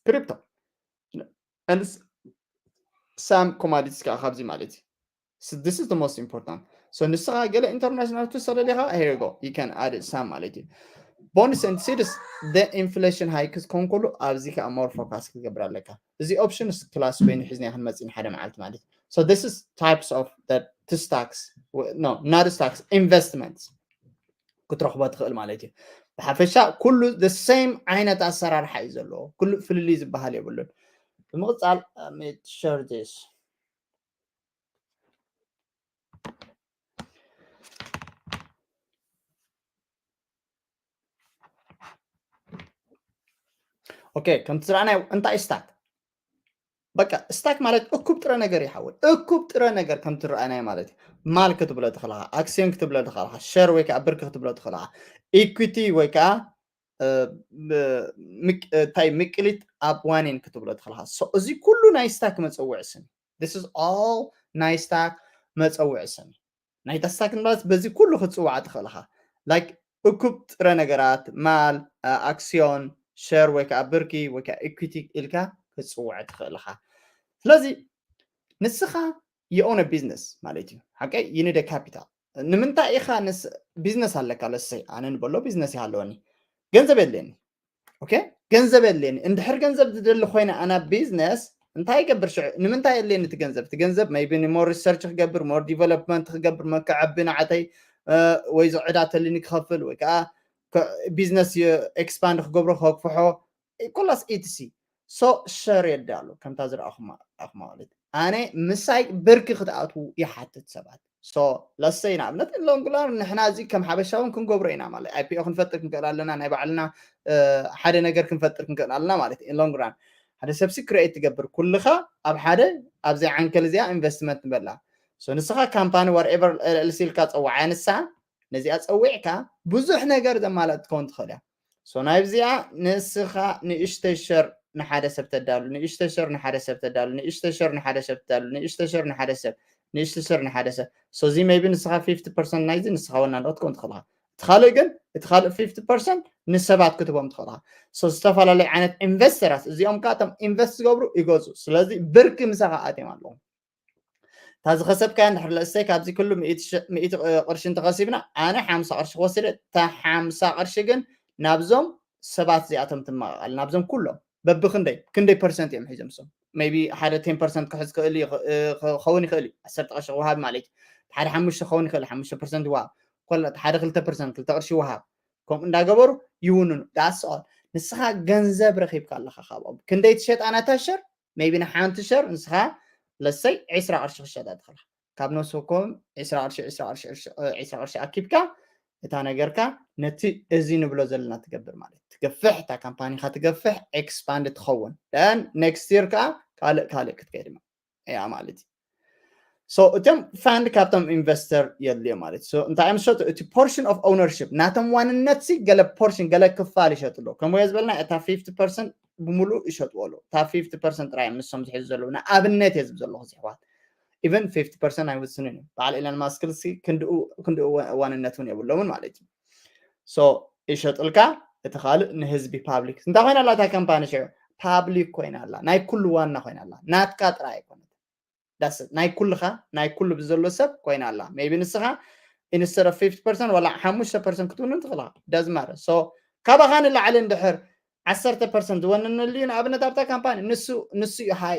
ክሪፕቶ and some commodities ከዓ ካብዚ ማለት እዩ። So this is the most important. So ንስኻ ገለ ኢንተርናሽናል ትወስድ ኣለኻ፣ here you go, you can add some ማለት እዩ። ቦንድስ and ሲድስ the inflation hike ክኸውን ከሎ ኣብዚ ከዓ more focus ክትገብር ኣለካ። እዚ ኦፕሽንስ ክላስ በይኑ ሒዝና ክንመፅእ ሓደ መዓልቲ ማለት እዩ። So this is types of the stocks, no, not stocks, investments ክትረኽቦ ትኽእል ማለት እዩ። ብሓፈሻ ኩሉ the same ዓይነት ኣሰራርሓ እዩ ዘለዎ። ኩሉ ፍልልይ ዝበሃል የብሉን። ብምቕፃል share this. ኦኬ ከምቲ ዝረኣናዮ እንታይ ስታክ በቃ ስታክ ማለት እኩብ ጥረ ነገር ይሓወል እኩብ ጥረ ነገር ከም ትረኣናዮ ማለት እዩ። ማል ክትብሎ ትኽእልኻ፣ ኣክሲዮን ክትብሎ ትኽእልኻ፣ ሸር ወይ ከዓ ብርክ ክትብሎ ትኽእልኻ፣ ኢኩቲ ወይ ከዓ እንታይ ምቅሊት ኣብ ዋኒን ክትብሎ ትኽእልኻ። እዚ ኩሉ ናይ ስታክ መፀውዒ ስም። This is all ናይ ስታክ መፀውዒ ስም። ናይ ስታክ ማለት በዚ ኩሉ ክትፅውዓ ትኽእልኻ። ላይክ እኩብ ጥረ ነገራት፣ ማል፣ ኣክሲዮን፣ ሸር ወይ ከዓ ብርኪ ወይ ከዓ ኢኩቲ ኢልካ ክትፅውዖ ትኽእል ኢኻ። ስለዚ ንስኻ you own a business ማለት እዩ። ሓቀይ? You need a capital። ንምንታይ ኢኻ ንስ ቢዝነስ ኣለካ? ለሰይ ኣነ ንበሎ ቢዝነስ ይሃለወኒ፣ ገንዘብ የለኒ። ኦኬ፣ ገንዘብ የለኒ። እንድሕር ገንዘብ ዝደሊ ኮይነ ኣና ቢዝነስ እንታይ ይገብር ሽዑ? ንምንታይ የለኒ እቲ ገንዘብ? እቲ ገንዘብ maybe more research ክገብር፣ more development ክገብር፣ መከዐቢ ንዓተይ ወይ ዝዕዳ ተልኒ ክኸፍል ወይ ከዓ ቢዝነስ ኤክስፓንድ ክገብሮ ከግፍሖ ኮላስ ኢትሲ። So ሸር የዳሉ ከምታ ዝረኣኹማ ማለት ኣነ ምሳይ ብርኪ ክትኣትዉ ይሓትት ሰባት። So ለሰይ ንኣብነት ሎንግላር ንሕና እዚ ከም ሓበሻ እውን ክንገብሮ ኢና ማለት ኣይፒኦ ክንፈጥር ክንክእል ኣለና፣ ናይ ባዕልና ሓደ ነገር ክንፈጥር ክንክእል ኣለና ማለት ሎንግራን ሓደ ሰብሲ ክሬኤት ትገብር ኩልኻ ኣብ ሓደ ኣብዚ ዓንከል እዚኣ ኢንቨስትመንት ንበላ። So ንስኻ ካምፓኒ whatever LLC ኢልካ ፀዋዓ ንሳ ነዚኣ ፀዊዕካ ብዙሕ ነገር ዘማልእ ትከውን ትኽእል እያ። So ናይብዚኣ ንስኻ ንእሽተይ ሸር ንሓደ ሰብ ተዳሉ፣ ንእሽተይ ሸር ንሓደ ሰብ ተዳሉ፣ ንእሽተይ ሸር ንሓደ ሰብ ተዳሉ፣ ንእሽተይ ሸር ንሓደ ሰብ፣ ንእሽተይ ሸር ንሓደ ሰብ። So እዚ maybe ንስኻ fifty percent ናይዚ ንስኻ ወናኒ ክትከውን ትኽእል ኢኻ። እቲ ካልእ ግን እቲ ካልእ fifty percent ንሰባት ክትቦም ትኽእል ኢኻ። So ዝተፈላለዩ ዓይነት ኢንቨስተራት እዚኦም ከዓ እቶም ኢንቨስት ዝገብሩ ይገዙ። ስለዚ ብርኪ ምሳኻ ኣትዮም ኣለዉ። እታ ዝኸሰብካያ እንድሕር ለእሰይ ካብዚ ኩሉ ሚእቲ ቅርሺ እንተኸሲብና ኣነ ሓምሳ ቅርሺ ክወስደ እታ ሓምሳ ቅርሺ ግን ናብዞም ሰባት እዚኣቶም ትመቃቃል ናብዞም ኩሎም በብክንደይ ክንደይ ፐርሰንት እዮም ሒዞም ሶም maybe ሓደ ten percent ክሕዝ ክእል ክኸውን ይኽእል እዩ። ዓሰርተ ቅርሺ ክወሃብ ማለት እዩ። ሓደ ሓሙሽተ ክኸውን ይኽእል ሓሙሽተ ፐርሰንት ይወሃብ። ኮላ ሓደ ክልተ ፐርሰንት ክልተ ቅርሺ ይወሃብ። ከምኡ እንዳገበሩ ይውንኑ። That's all። ንስኻ ገንዘብ ረኺብካ ኣለኻ ካብኦም። ክንደይ ትሸጣ ናታ ሸር? Maybe ንሓንቲ ሸር ንስኻ ለሰይ ዕስራ ቅርሺ ክሸጣ ትኽእላ። ካብ ነፍስኩም ዕስራ ቅርሺ ዕስራ ቅርሺ ዕስራ ቅርሺ ኣኪብካ እታ ነገርካ ነቲ እዚ ንብሎ ዘለና ትገብር ማለት ትገፍሕ እታ ካምፓኒካ ትገፍሕ ኤክስፓንድ ትኸውን then next year ከዓ ካልእ ካልእ ክትከይድ እያ ማለት እዩ። So እቶም ፋንድ ካብቶም ኢንቨስተር የድልዮ ማለት እዩ። So እንታይ እዮም ዝሸጡ? እቲ portion of ownership ናቶም ዋንነት ሲ ገለ ፖርሽን ገለ ክፋል ይሸጡ ኣለዉ። ከምኡ ዝበልና እታ fifty percent ብምሉእ ይሸጥዎ ኣለዉ። እታ fifty percent ጥራይ እዮም ንሶም ዝሕዙ ዘለዉ። ንኣብነት እየ ዝብ ዘለኹ እዚ ሕዋት even fifty percent ኣይውስንን እዩ። በዓል ኢለን ማስክ ሲ ክንድኡ ዋንነት እውን የብሎምን ማለት እዩ። So ይሸጡልካ እቲ ካልእ ንህዝቢ ፓብሊክ እንታይ ኮይና ኣላ እታ ካምፓኒ ሽዑ ፓብሊክ ኮይና ኣላ ናይ ኩሉ ዋና ኮይና ኣላ ናትካ ጥራይ ኣይኮነት ዳስ ናይ ኩልኻ ናይ ኩሉ ብዘሎ ሰብ ኮይና ኣላ maybe ንስኻ instead of fifty percent ዋላ ሓሙሽተ ፐርሰንት ክትውንን ትኽእልኻ doesn't matter። So ካባኻ ንላዕሊ እንድሕር ዓሰርተ ፐርሰንት ዝወነነሉ እዩ ንኣብነት ኣብታ ካምፓኒ ንሱ ንሱ እዩ ሃይ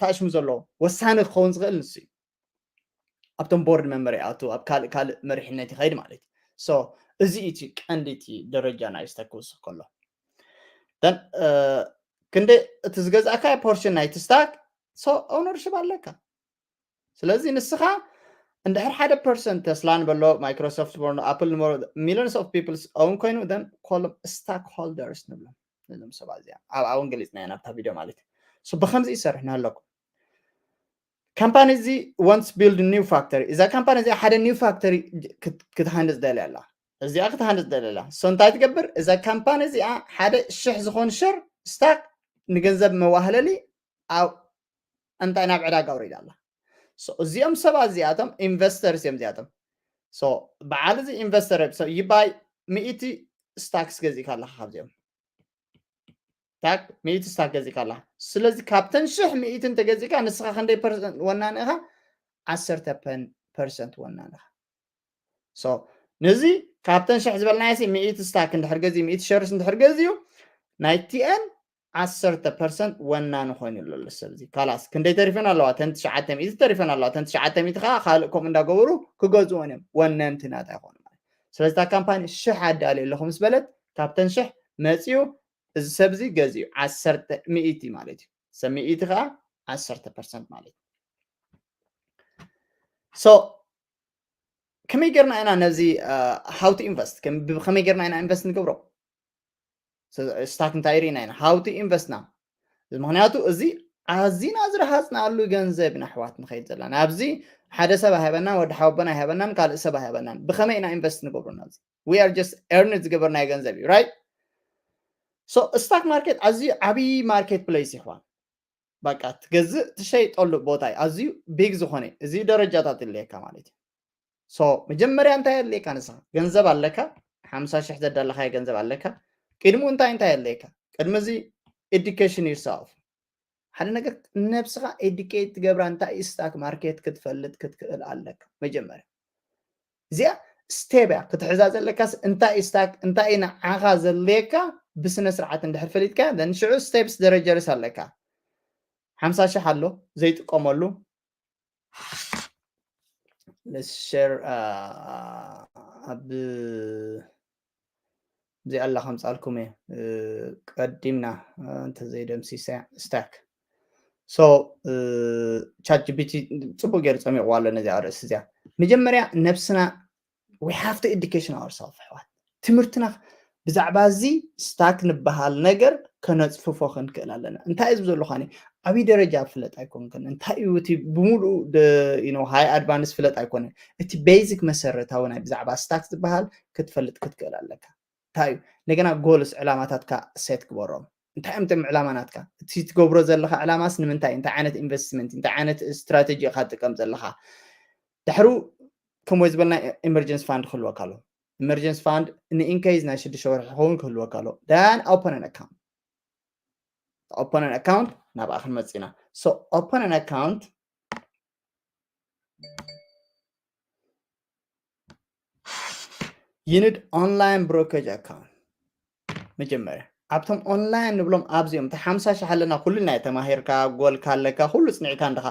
ታሽሙ ዘለዎ ወሳኒ ክኸውን ዝኽእል ንሱ እዩ። ኣብቶም ቦርድ መንበር ይኣቱ ኣብ ካልእ ካልእ መሪሕነት ይኸይድ ማለት እዩ። So እዚ እቲ ቀንዲ እቲ ደረጃ ናይ ዝተክውስኽ ከሎ then ክንደ እቲ ዝገዛእካዮ ፖርሽን ናይቲ ስታክ so ኦነርሽፕ ኣለካ። ስለዚ ንስኻ እንድሕር ሓደ ፐርሰንት ተስላ ንበሎ ማይክሮሶፍት ንበሎ ኣፕል ንበሎ millions of people own ኮይኑ then ኮሎም ስታክ ሆልደርስ ንብሎም ነዞም ሰባት እዚኣ ኣብ ኣውን ገሊፅና ኢና ኣብታ ቪድዮ ማለት እዩ። So ብከምዚ ይሰርሕ ንሃለኩም ካምፓኒ እዚ wants build new factory እዛ ካምፓኒ እዚኣ ሓደ new factory ክትሃንፅ ደልያ ኣላ። እዚኣ ክትሃንፅ ደልያ ኣላ። So እንታይ ትገብር እዛ ካምፓኒ እዚኣ ሓደ ሽሕ ዝኾን ሸር ስታክ ንገንዘብ መዋህለሊ ኣብ እንታይ ናብ ዕዳጋ ኣውሪዳ ኣላ። እዚኦም ሰባት እዚኣቶም ኢንቨስተርስ እዮም እዚኣቶም። በዓል እዚ ኢንቨስተር you buy ሚእቲ ስታክስ ገዚእካ ኣለካ ካብዚኦም ታክ ሚእቲ ስታክ ገዚእካ ኣለካ። ስለዚ ካብተን ሽሕ ሚእቲ እንተገዚእካ ንስኻ ክንደይ ፐርሰንት ወናኒ ኢኻ? ዓሰርተ ፐርሰንት ወናኒ ኢኻ። ነዚ ካብተን ሽሕ ዝበልናዮ ሲ ሚእቲ ስታክ እንድሕር ገዚኡ ሚእቲ ሸርስ እንድሕር ገዚኡ ናይቲአን ዓሰርተ ፐርሰንት ወናኒ ኮይኑ ኣሎ ሰብ እዚ ካላስ ክንደይ ተሪፈን ኣለዋ? ተን ትሽዓተ ሚእቲ ተሪፈን ኣለዋ። ተን ትሽዓተ ሚእቲ ከዓ ካልእ ከምኡ እንዳገበሩ ክገዝኦን እዮም ወነንቲ ናታ ይኾኑ ማለት። ስለዚ እታ ካምፓኒ ሽሕ ኣዳልየ ኣለኹ ምስ በለት ካብተን ሽሕ መፂኡ እዚ ሰብ እዚ ገዚኡ ዓሰርተ ሚእቲ ማለት እዩ። ሰብ ሚእቲ ከዓ ዓሰርተ ፐርሰንት ማለት እዩ። So ከመይ ጌርና ኢና ነዚ how to invest ከመይ ጌርና ኢና ኢንቨስት ንገብሮ? ስታክ እንታይ ርኢና ኢና how to invest ና ምክንያቱ እዚ ኣዚና ዝረሃፅናሉ ገንዘብ ኢና ኣሕዋት ንኸይድ ዘለና ኣብዚ ሓደ ሰብ ኣይሃበናን ወዲ ሓወቦና ኣይሃበናን ካልእ ሰብ ኣይሃበናን ብኸመይ ኢና ኢንቨስት ንገብሮ ናብዚ we are just earn ዝገበርናዮ ገንዘብ እዩ right so ስታክ ማርኬት ኣዝዩ ዓብዪ ማርኬት ፕሌስ ይሕዋን በቃ ትገዝእ ትሸይጠሉ ቦታ እዩ ኣዝዩ ቢግ ዝኾነ እዚ ደረጃታት ይለየካ ማለት እዩ so መጀመርያ እንታይ የድልየካ ንስኻ ገንዘብ ኣለካ ሓምሳ ሽሕ ዘዳለኻዮ ገንዘብ ኣለካ ቅድሙ እንታይ እንታይ የድልየካ ቅድሚ እዚ education yourself ሓደ ነገር ነብስኻ educate ትገብራ እንታይ እዩ stock market ክትፈልጥ ክትክእል ኣለካ መጀመርያ። እዚኣ step እያ ክትሕዛ ዘለካስ እንታይ እዩ stock እንታይ እዩ ንዓኻ ዘድልየካ ብስነ ስርዓት እንድሕር ፈሊጥካ then ሽዑ steps ደረጀርስ ኣለካ። ሓምሳ ሽሕ ኣሎ ዘይጥቀመሉ let's share ኣብ እዚኣ ኣላ ከምፃልኩም እየ ቀዲምና እንተዘይደምሲሰ stock so chat gpt ፅቡቅ ገይሩ ፀሚቕዋ ኣሎ ነዚኣ ርእሲ እዚኣ መጀመርያ ነብስና we have to education ourselves ኣሕዋት ትምህርትና ብዛዕባ እዚ stock ንበሃል ነገር ከነፅፍፎ ክንክእል ኣለና እንታይ እዩ ዝብ ዘለኳኒ ዓብይ ደረጃ ፍለጥ ኣይኮንክን እንታይ እዩ እቲ ብምሉእ high advance ፍለጥ ኣይኮነ እቲ basic መሰረታዊ ናይ ብዛዕባ stock ዝበሃል ክትፈልጥ ክትክእል ኣለካ እንታይ እዩ እንደገና goals ዕላማታትካ set ግበሮም እንታይ እዮም ቶም ዕላማ ናትካ እቲ ትገብሮ ዘለካ ዕላማስ ንምንታይ እንታይ ዓይነት investment እንታይ ዓይነት strategy ኢካ ትጥቀም ዘለካ ድሕሩ ከምኡ ዝበልና emergency fund ክህልወካ ኣሎ emergency fund ን in case ናይ ሽዱሽተ ወርሒ ክኸውን ክህልወካ ኣሎ then open an account open an account ናብኣ ክንመፅእ ኢና so open an account you need online brokerage account መጀመርያ ኣብቶም online ንብሎም ኣብዚኦም እቲ ሓምሳ ሽሕ ኣለና ኩሉ ናይ ተማሂርካ ጎልካ ኣለካ ኩሉ ፅኒዕካ እንድኻ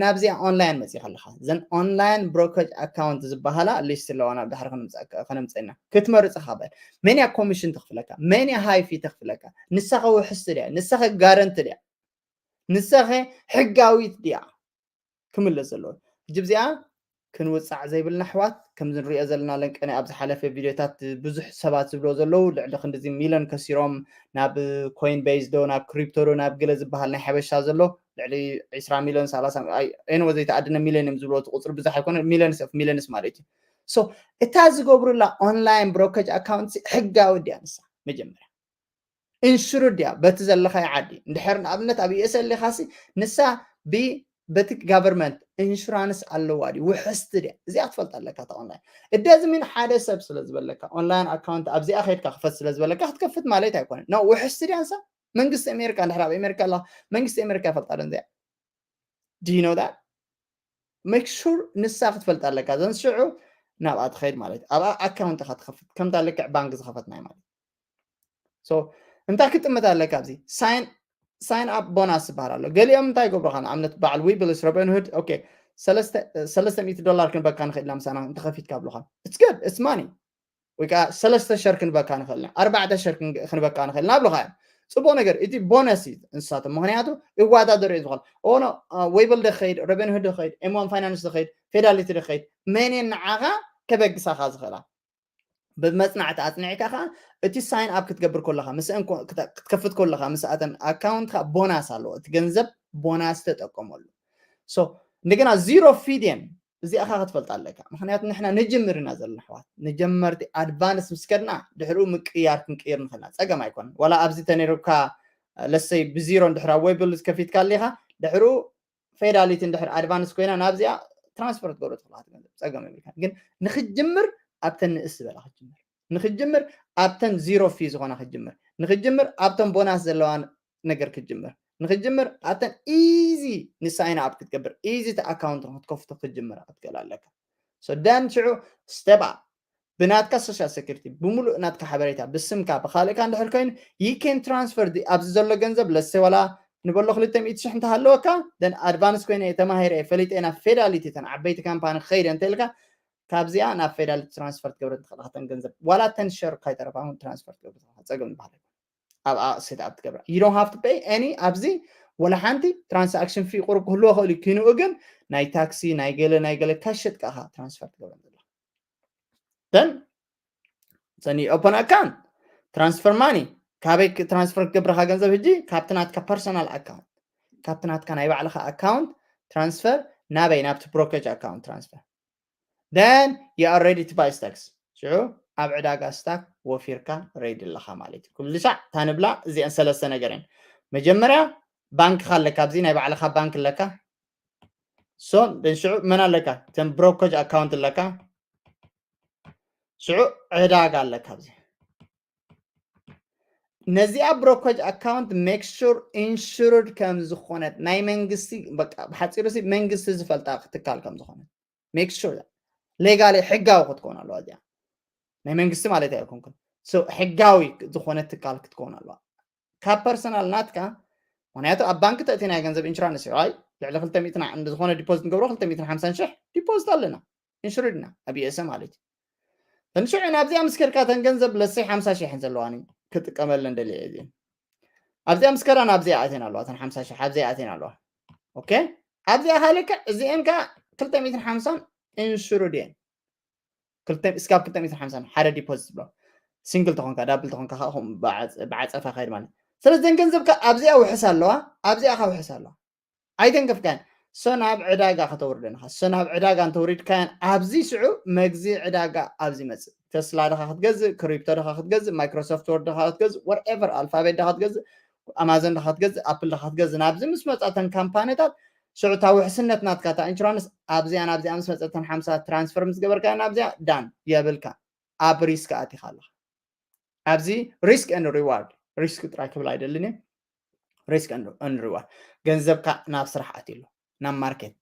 ናብዚኣ online መፂኻ ኣለኻ ዘን online brokerage account ዝበሃላ list ኣለዋና ድሕሪ ከነምፀና ክትመርፅ ካበል መን እያ commission ተኽፍለካ መን እያ high fee ተኽፍለካ ንሳኸ ውሕስቲ ድያ ንሳኸ guarantee ድያ ንሳኸ ሕጋዊት ድያ ክምለስ ዘለዎ ሕጂ እዚኣ ክንውፃዕ ዘይብልና ኣሕዋት ከምዚ ንሪኦ ዘለና ለንቀነ ኣብ ዝሓለፈ ቪድዮታት ብዙሕ ሰባት ዝብሎ ዘለዉ ልዕሊ ክንዲዚ ሚለን ከሲሮም ናብ ኮይን ቤዝ ዶ ናብ ክሪፕቶ ዶ ናብ ገለ ዝበሃል ናይ ሓበሻ ዘሎ ልዕሊ ዕስራ ሚሊዮን ሰላሳ ኤንወ ዘይተኣድነ ሚሊዮን እዮም ዝብሎ እቲ ቁፅሪ ብዙሕ ኣይኮነ ሚሊዮንስ ኦፍ ሚሊዮንስ ማለት እዩ so እታ ዝገብሩላ online brokerage account ሕጋዊ ድያ ንሳ መጀመርያ insured ድያ በቲ ዘለኻይ ዓዲ እንድሕር ንኣብነት ኣብ USA ኣለኻሲ ንሳ ብ በቲ government insurance ኣለዋ ድዩ ውሕስቲ ድያ እዚኣ ክትፈልጥ ኣለካ እታ online it doesn't mean ሓደ ሰብ ስለ ዝበለካ online account ኣብዚኣ ከይድካ ክፈት ስለ ዝበለካ ክትከፍት ማለት ኣይኮነን no ውሕስቲ ድያ ንሳ መንግስቲ ኣሜሪካ እንድሕር ኣብ ኣሜሪካ ኣለኻ መንግስቲ ኣሜሪካ ይፈልጣ ዶ እዚኣ do you know that make sure ንሳ ክትፈልጥ ኣለካ ዘን ሽዑ ናብኣ ትኸይድ ማለት እዩ ኣብኣ account ኢኻ ትኸፍት ከምታ ልክዕ ባንክ ዝኸፈትናይ ማለት so እንታይ ክጥምት ኣለካ ኣብዚ sign up bonus ዝበሃል ኣሎ ገሊኦም እንታይ ይገብሩኻ ንኣብነት በዓል Webull Robinhood okay ሰለስተ ሚእቲ ዶላር ክንበካ ንኽእል ኢና ምሳና እንተኸፊትካ ብሉኻ it's good it's money ወይ ከዓ ሰለስተ ሸር ክንበካ ንኽእል ኢና ኣርባዕተ ሸር ክንበካ ንኽእል ኢና ብሉኻ እዮም ፅቡቅ ነገር እቲ ቦነስ እዩ እንስሳቶም ምክንያቱ ይዋዳደሩ እዩ ዝኽእል ኦኖ Webull ደኸይድ Robinhood ደኸይድ M one Finance ደኸይድ Fidelity ደኸይድ መን እየን ንዓኻ ከበግሳኻ ዝኽእላ ብመፅናዕቲ ኣፅኒዕካ ከዓ እቲ sign up ክትገብር ከለካ ምስአን ክትከፍት ከለካ ምስኣተን account ካ ቦናስ ኣለዎ እቲ ገንዘብ ቦናስ ተጠቀመሉ so እንደገና zero fee ድየን እዚኣኻ ክትፈልጥ ኣለካ ምክንያቱ ንሕና ንጅምር ኢና ዘለና ኣሕዋት ንጀመርቲ advance ምስ ከድና ድሕሪኡ ምቅያር ክንቅይር ንኽእልና ፀገም ኣይኮነን ዋላ ኣብዚ ተነይሩካ ለሰይ ብዚሮ እንድሕር ኣብ Webull ከፊትካ ኣሊኻ ድሕሪኡ Fidelity እንድሕር advance ኮይና ናብዚኣ transfer ትገብሮ ትኽእል ገንዘብ ፀገም የብልካ ግን ንክትጅምር ኣብተን ንእስ ዝበላ ክትጅምር ንክትጅምር ኣብተን zero fee ዝኾና ክትጅምር ንክትጅምር ኣብተን ቦናስ ዘለዋ ነገር ክትጅምር ንክትጅምር ኣብተን easy ን sign up ክትገብር easy እቲ account ክትከፍቶ ክትጅምር ክትክእል ኣለካ so then ሽዑ step up ብናትካ social security ብምሉእ ናትካ ሓበሬታ ብስምካ ብካልእካ እንድሕር ኮይኑ you can transfer ኣብዚ ዘሎ ገንዘብ ለሰ ዋላ ንበሎ ክልተ ሚእቲ ሽሕ እንተሃለወካ then advance ኮይነ ተማሂረ ፈሊጠ ናብ Fidelity ተን ዓበይቲ ካምፓኒ ክኸይደ እንተልካ ካብዚኣ ናብ Fidelity transfer ትገብረ ትኽእል ተን ገንዘብ ዋላ ተን ሸር ካይተረፋ transfer ትገብረ ፀገም ዝበሃል ኣብኣ set up ትገብራ you don't have to pay any ኣብዚ ወላ ሓንቲ transaction fee ቁሩብ ክህልዎ ክእል እዩ ክንኡ ግን ናይ ታክሲ ናይ ገለ ናይ ገለ ካሸጥካ ኢኻ transfer ትገብረ ዘሎ then ሰኒ open account transfer money ካበይ transfer ክገብረካ ገንዘብ ሕጂ ካብቲ ናትካ personal account ካብቲ ናትካ ናይ ባዕልካ account transfer ናበይ ናብቲ brokerage account transfer then you are ready to buy stocks ሽዑ ኣብ ዕዳጋ stock ወፊርካ ready ኣለካ ማለት እዩ ኩሉ ሻዕ ታንብላ እዚአን ሰለስተ ነገር እየን መጀመርያ ባንክ ኣለካ ኣብዚ ናይ ባዕልካ ባንክ ኣለካ so then ሽዑ መን ኣለካ ተን brokerage account ኣለካ ሽዑ ዕዳጋ ኣለካ ኣብዚ ነዚኣ brokerage account make sure insured ከም ዝኾነት ናይ መንግስቲ በቃ ብሓፂሩ ሲ መንግስቲ ዝፈልጣ ትካል ከም ዝኾነት make sure legally ሕጋዊ ክትከውን ኣለዋ እዚኣ ናይ መንግስቲ ማለት ኣይኮንኩን ሕጋዊ ዝኾነ ትካል ክትከውን ኣለዋ ካብ personal ናትካ ምክንያቱ ኣብ ባንክ ተእቲ ናይ ገንዘብ insurance ይ ልዕሊ ክልተ ሚእቲ ዝኾነ deposit ንገብሮ ክልተ ሚእትን ሓምሳን ሽሕ deposit ኣለና insured ኢና ኣብ ESA ማለት እዩ ንሽዑ ናብዚኣ ምስ ከድካ ተን ገንዘብ ለሰይ ሓምሳ ሽሕ ዘለዋኒ ክጥቀመለን ደልየ እየ ኣብዚኣ ምስ ከዳ ናብዚኣ ኣትየን ኣለዋ ተን ሓምሳ ሽሕ ኣብዚኣ ኣትየን ኣለዋ okay ኣብዚኣ ካልክዕ እዚአን ከዓ ክልተ ሚእትን ሓምሳን insured እየን እስካብ ክልተ ሚእትን ሓምሳን ሓደ deposit ብሎ single ተኾንካ double ተኾንካ ከዓ ብዓፀፋ ከይድ ማለት ስለዚ ዘን ገንዘብካ ኣብዚኣ ውሕስ ኣለዋ ኣብዚኣ ካ ውሕስ ኣለዋ ኣይተንከፍካን so ናብ ዕዳጋ ከተውርደን ኢኻ so ናብ ዕዳጋ እንተውሪድካያን ኣብዚ ሽዑ መግዚ ዕዳጋ ኣብዚ መፅእ ተስላ ድኻ ክትገዝእ crypto ድኻ ክትገዝእ Microsoft Word ድኻ ክትገዝእ whatever Alphabet ድኻ ክትገዝእ Amazon ድኻ ክትገዝእ Apple ድኻ ክትገዝእ ናብዚ ምስ መፃተን ካምፓኒታት ሽዑ እታ ውሕስነት ናትካ እታ insurance ኣብዚኣ ናብዚኣ ምስ መፀተን ሓምሳ transfer ምስ ገበርካ ናብዚኣ done የብልካ ኣብ risk ኣቲኻ ኣለኻ ኣብዚ risk and reward risk ጥራይ ክብል ኣይደልን risk and reward ገንዘብካ ናብ ስራሕ ኣትሎ ናብ market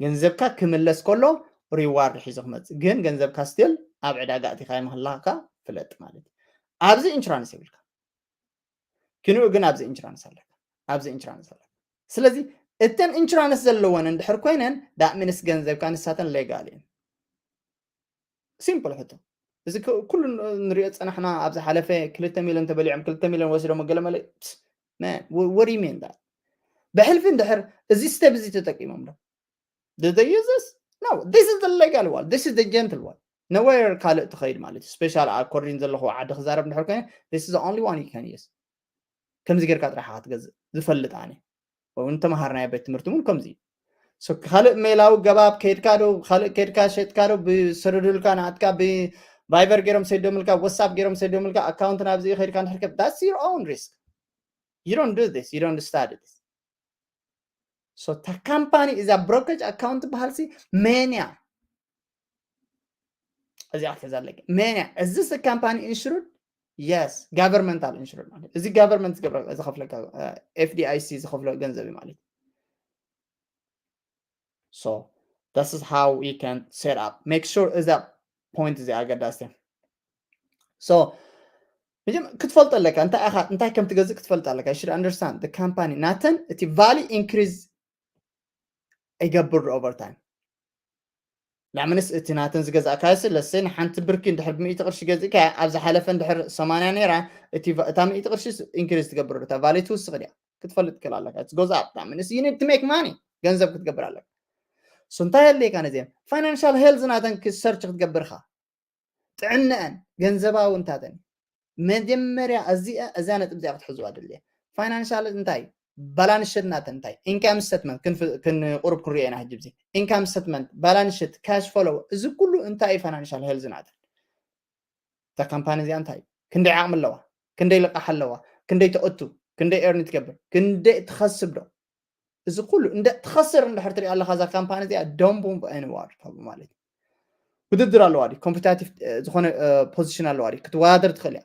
ገንዘብካ ክምለስ ከሎ reward ሒዙ ክመፅእ ግን ገንዘብካ still ኣብ ዕዳጋ ኣቲኻ ምህላካ ፍለጥ ማለት ኣብዚ insurance የብልካ ክንኡ ግን ኣብዚ insurance ኣለካ ኣብዚ insurance ኣለካ ስለዚ እተን insurance ዘለወን እንድሕር ኮይነን that means ገንዘብካ ንሳተን legal እየን simple ሕቶ እዚ ኩሉ ንሪኦ ፀናሕና ኣብ ዝሓለፈ ክልተ ሚሊዮን ተበሊዖም ክልተ ሚሊዮን ወሲዶም ገለመለ what do you mean that ብሕልፊ እንድሕር እዚ step እዚ ተጠቂሞም ዶ do they use this no this is the legal one this is the gentle one nowhere ካልእ ትኸይድ ማለት እዩ special according ዘለኹ ዓዲ ክዛረብ እንድሕር ኮይነ this is the only one you can use ከምዚ ጌርካ ጥራሕ ክትገዝእ ዝፈልጥ ኣነ እውን ተምሃርናዮ ቤት ትምህርቲ እውን ከምዚ ካልእ ሜላዊ ገባብ ከይድካ ዶ ካልእ ከይድካ ሸጥካ ዶ ብሰደዱልካ ንኣትካ ብቫይበር ገይሮም ሰይዶምልካ WhatsApp ገይሮም ሰይዶምልካ account ናብዚ ከይድካ ንሕርከብ that's your own risk you don't do this you don't study this so እታ ካምፓኒ እዛ brokerage account ትበሃል ሲ መን እያ እዚኣ ክትሕዛ ኣለኪ መን እያ is this company insured yes governmental insured ማለት እዚ government ዝገብረ ዝኸፍለካ FDIC ዝኸፍሎ ገንዘብ እዩ ማለት so this is how you can set up make sure እዛ point እዚኣ ኣገዳስቲ so ክትፈልጦ ኣለካ እንታይ ኢኻ እንታይ ከም ትገዝእ ክትፈልጥ ኣለካ you should understand the company ናተን እቲ value increase ይገብር over time ንኣምንስ እቲ ናተን ዝገዛእካዮ ሲ ለሰይ ንሓንቲ ብርኪ እንድሕር ብሚእቲ ቅርሺ ገዚእካ ኣብ ዝሓለፈ እንድሕር ሰማንያ ነይራ እታ ሚእቲ ቅርሺ increase ትገብር እታ value ትውስኽ ድያ ክትፈልጥ ክል ኣለካ it's goes up ንኣምንስ you need to make money ገንዘብ ክትገብር ኣለካ so እንታይ የድልየካ ነዚአን financial health ናተን search ክትገብር ኢኻ ጥዕነአን ገንዘባዊ እንታተን መጀመርያ እዚኣ እዛ ነጥብ እዚኣ ክትሕዝዋ ድልየ financial እንታይ balance sheet ናተን እንታይ income statement ክንቁርብ ክንሪኦ ኢና ሕጂ ብዚ income statement balance sheet cash flow እዚ ኩሉ እንታይ እዩ financial health ናተን እታ ካምፓኒ እዚኣ እንታይ እዩ ክንደይ ዓቕሚ ኣለዋ ክንደይ ልቃሕ ኣለዋ ክንደይ ተእቱ ክንደይ earn ትገብር ክንደይ ትኸስብ ዶ እዚ ኩሉ እንደ ትኸስር እንድሕር ትሪኣ ኣለካ እዛ ካምፓኒ እዚኣ don't move anywhere ካብኡ ማለት እዩ ውድድር ኣለዋ ድዩ competitive ዝኾነ position ኣለዋ ድዩ ክትወዳደር ትኽእል እያ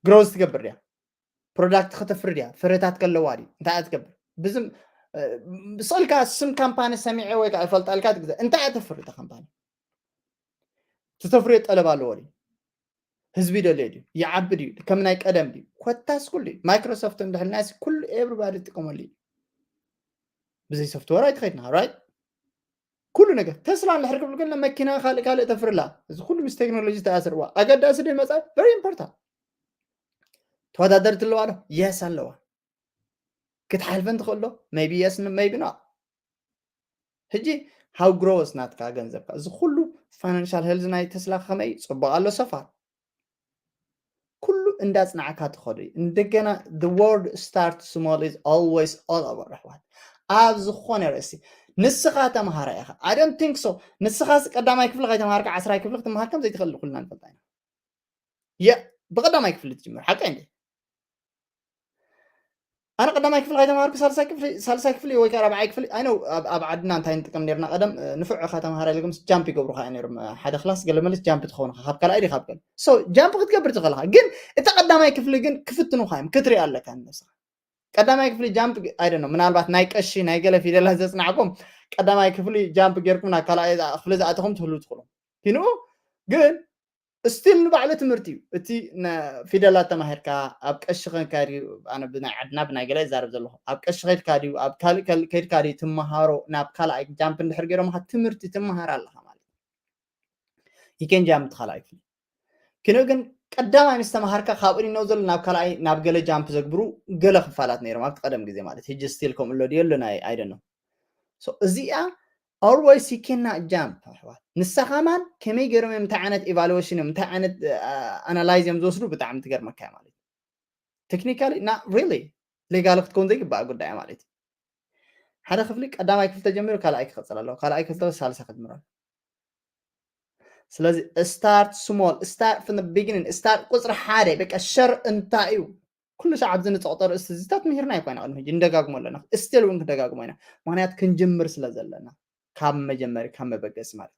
growth ትገብር ድያ product ከተፍሪ ድያ ፍረታት ከለዋ ድዩ እንታይ እያ ትገብር ብዝም ብስቕልካ ስም ካምፓኒ ሰሚዐ ወይ ከዓ ይፈልጣልካ ትግዛ እንታይ እያ ተፍሪ እታ ካምፓኒ ትተፍርዮ ጠለብ ኣለዎ ድዩ ህዝቢ ይደልዮ ድዩ ይዓቢ ድዩ ከም ናይ ቀደም ድዩ ኮታስ ኩሉ ድዩ ማይክሮሶፍት እንድሕልናስ ኩሉ everybody ይጥቀመሉ እዩ ብዘይ software ኣይትኸድና right ኩሉ ነገር ተስላ እንድሕር ክብል ግን መኪና ካልእ ካልእ ተፍርላ እዚ ኩሉ ምስ ቴክኖሎጂ ተኣስርዋ ኣገዳሲ ዶ ይመፃ very important ተወዳደርቲ ኣለዋ ዶ yes ኣለዋ ክትሓልፈን ትኽእል ዶ maybe yes maybe no ሕጂ how grows ናትካ ገንዘብካ እዚ ኩሉ financial health ናይ ተስላ ከመይ ፅቡቅ ኣሎ so far ኩሉ እንዳፅናዕካ ትኸዱ እዩ እንደገና the world start small is always all over ኣሕዋት ኣብ ዝኾነ ርእሲ ንስኻ ተምሃራ ኢኻ I don't think so ንስኻስ ቀዳማይ ክፍሊ ከይተምሃርካ ዓስራይ ክፍሊ ክትምሃር ከም ዘይትኽእል ኩልና ንፈልጣ ኢና የ ብቀዳማይ ክፍሊ ትጅምር ሓቀይ እንዴ ኣነ ቀዳማይ ክፍሊ ከይተማሃርኩ ሳልሳይ ክፍሊ ሳልሳይ ክፍሊ ወይ ከዓ ራብዓይ ክፍሊ ኣይ ነው ኣብ ዓድና እንታይ ንጥቀም ነርና ቀደም ንፍዕ ኢኻ ተምሃራይ ኢሎም ጃምፕ ይገብሩኻ እዮም ነሮም ሓደ ክላስ ገለ መለስ ጃምፕ ትኸውን ኢኻ ካብ ካልኣይ ዲኻ ካብ ካልኣይ ሶ ጃምፕ ክትገብር ትኽእል ኢኻ ግን እቲ ቀዳማይ ክፍሊ ግን ክፍትኑኻ እዮም ክትርኢ ኣለካ ንነብስኻ ቀዳማይ ክፍሊ ጃምፕ ኣይ ነው ምናልባት ናይ ቀሺ ናይ ገለ ፊደላት ዘፅናዕኩም ቀዳማይ ክፍሊ ጃምፕ ጌርኩም ናብ ካልኣይ ክፍሊ ዝኣተኹም ትህሉ ትኽእሉ ኪንኡ ግን ስቲል ንባዕሉ ትምህርቲ እዩ እቲ ፊደላት ተማሂርካ ኣብ ቀሺ ከንካ ድዩ ኣነ ብናይ ዓድና ብናይ ገለ ይዛረብ ዘለኹ ኣብ ቀሺ ከድካ ድዩ ኣብ ካልእ ከድካ ድዩ ትመሃሮ ናብ ካልኣይ ጃምፕ እንድሕር ገይሮምካ ትምህርቲ ትመሃር ኣለካ ማለት ይኬን ጃምፕ ካልኣይ ክፍሊ ኪኖ ግን ቀዳማይ ምስ ተማሃርካ ካብኡ ነው ዘሎ ናብ ካልኣይ ናብ ገለ ጃምፕ ዘግብሩ ገለ ክፋላት ነይሮም ኣብቲ ቀደም ግዜ ማለት ሕጂ ስቲል ከምኡ ኣሎ ድዮ ኣሎ ናይ ኣይደኖ እዚኣ always you cannot jump ኣሕዋት ንሳ ከማን ከመይ ገይሮም እዮም እንታይ ዓይነት evaluation እዮም እንታይ ዓይነት analyze እዮም ዝወስዱ ብጣዕሚ ትገርመካ ማለት technically not really legal ክትከውን ዘይግባእ ጉዳይ ማለት ሓደ ክፍሊ ቀዳማይ ክፍሊ ተጀሚሩ ካልኣይ ክቐፅል ኣለዎ ካልኣይ ክፍሊ ሳልሳ ክጅምር ኣለዎ ስለዚ start small start from the beginning start ቁፅሪ ሓደ በቃ ሸር እንታይ እዩ ኩሉ ሰዓት ኣብዚ ንፀቕጦ ርእስቲ እዚታት ምሂርና ኣይኮይና ቅድሚ ሕጂ ንደጋግሞ ኣለና ስቲል እውን ክደጋግሞ ኢና ምክንያት ክንጅምር ስለ ዘለና ካብ መጀመሪ ካብ መበገሲ ማለት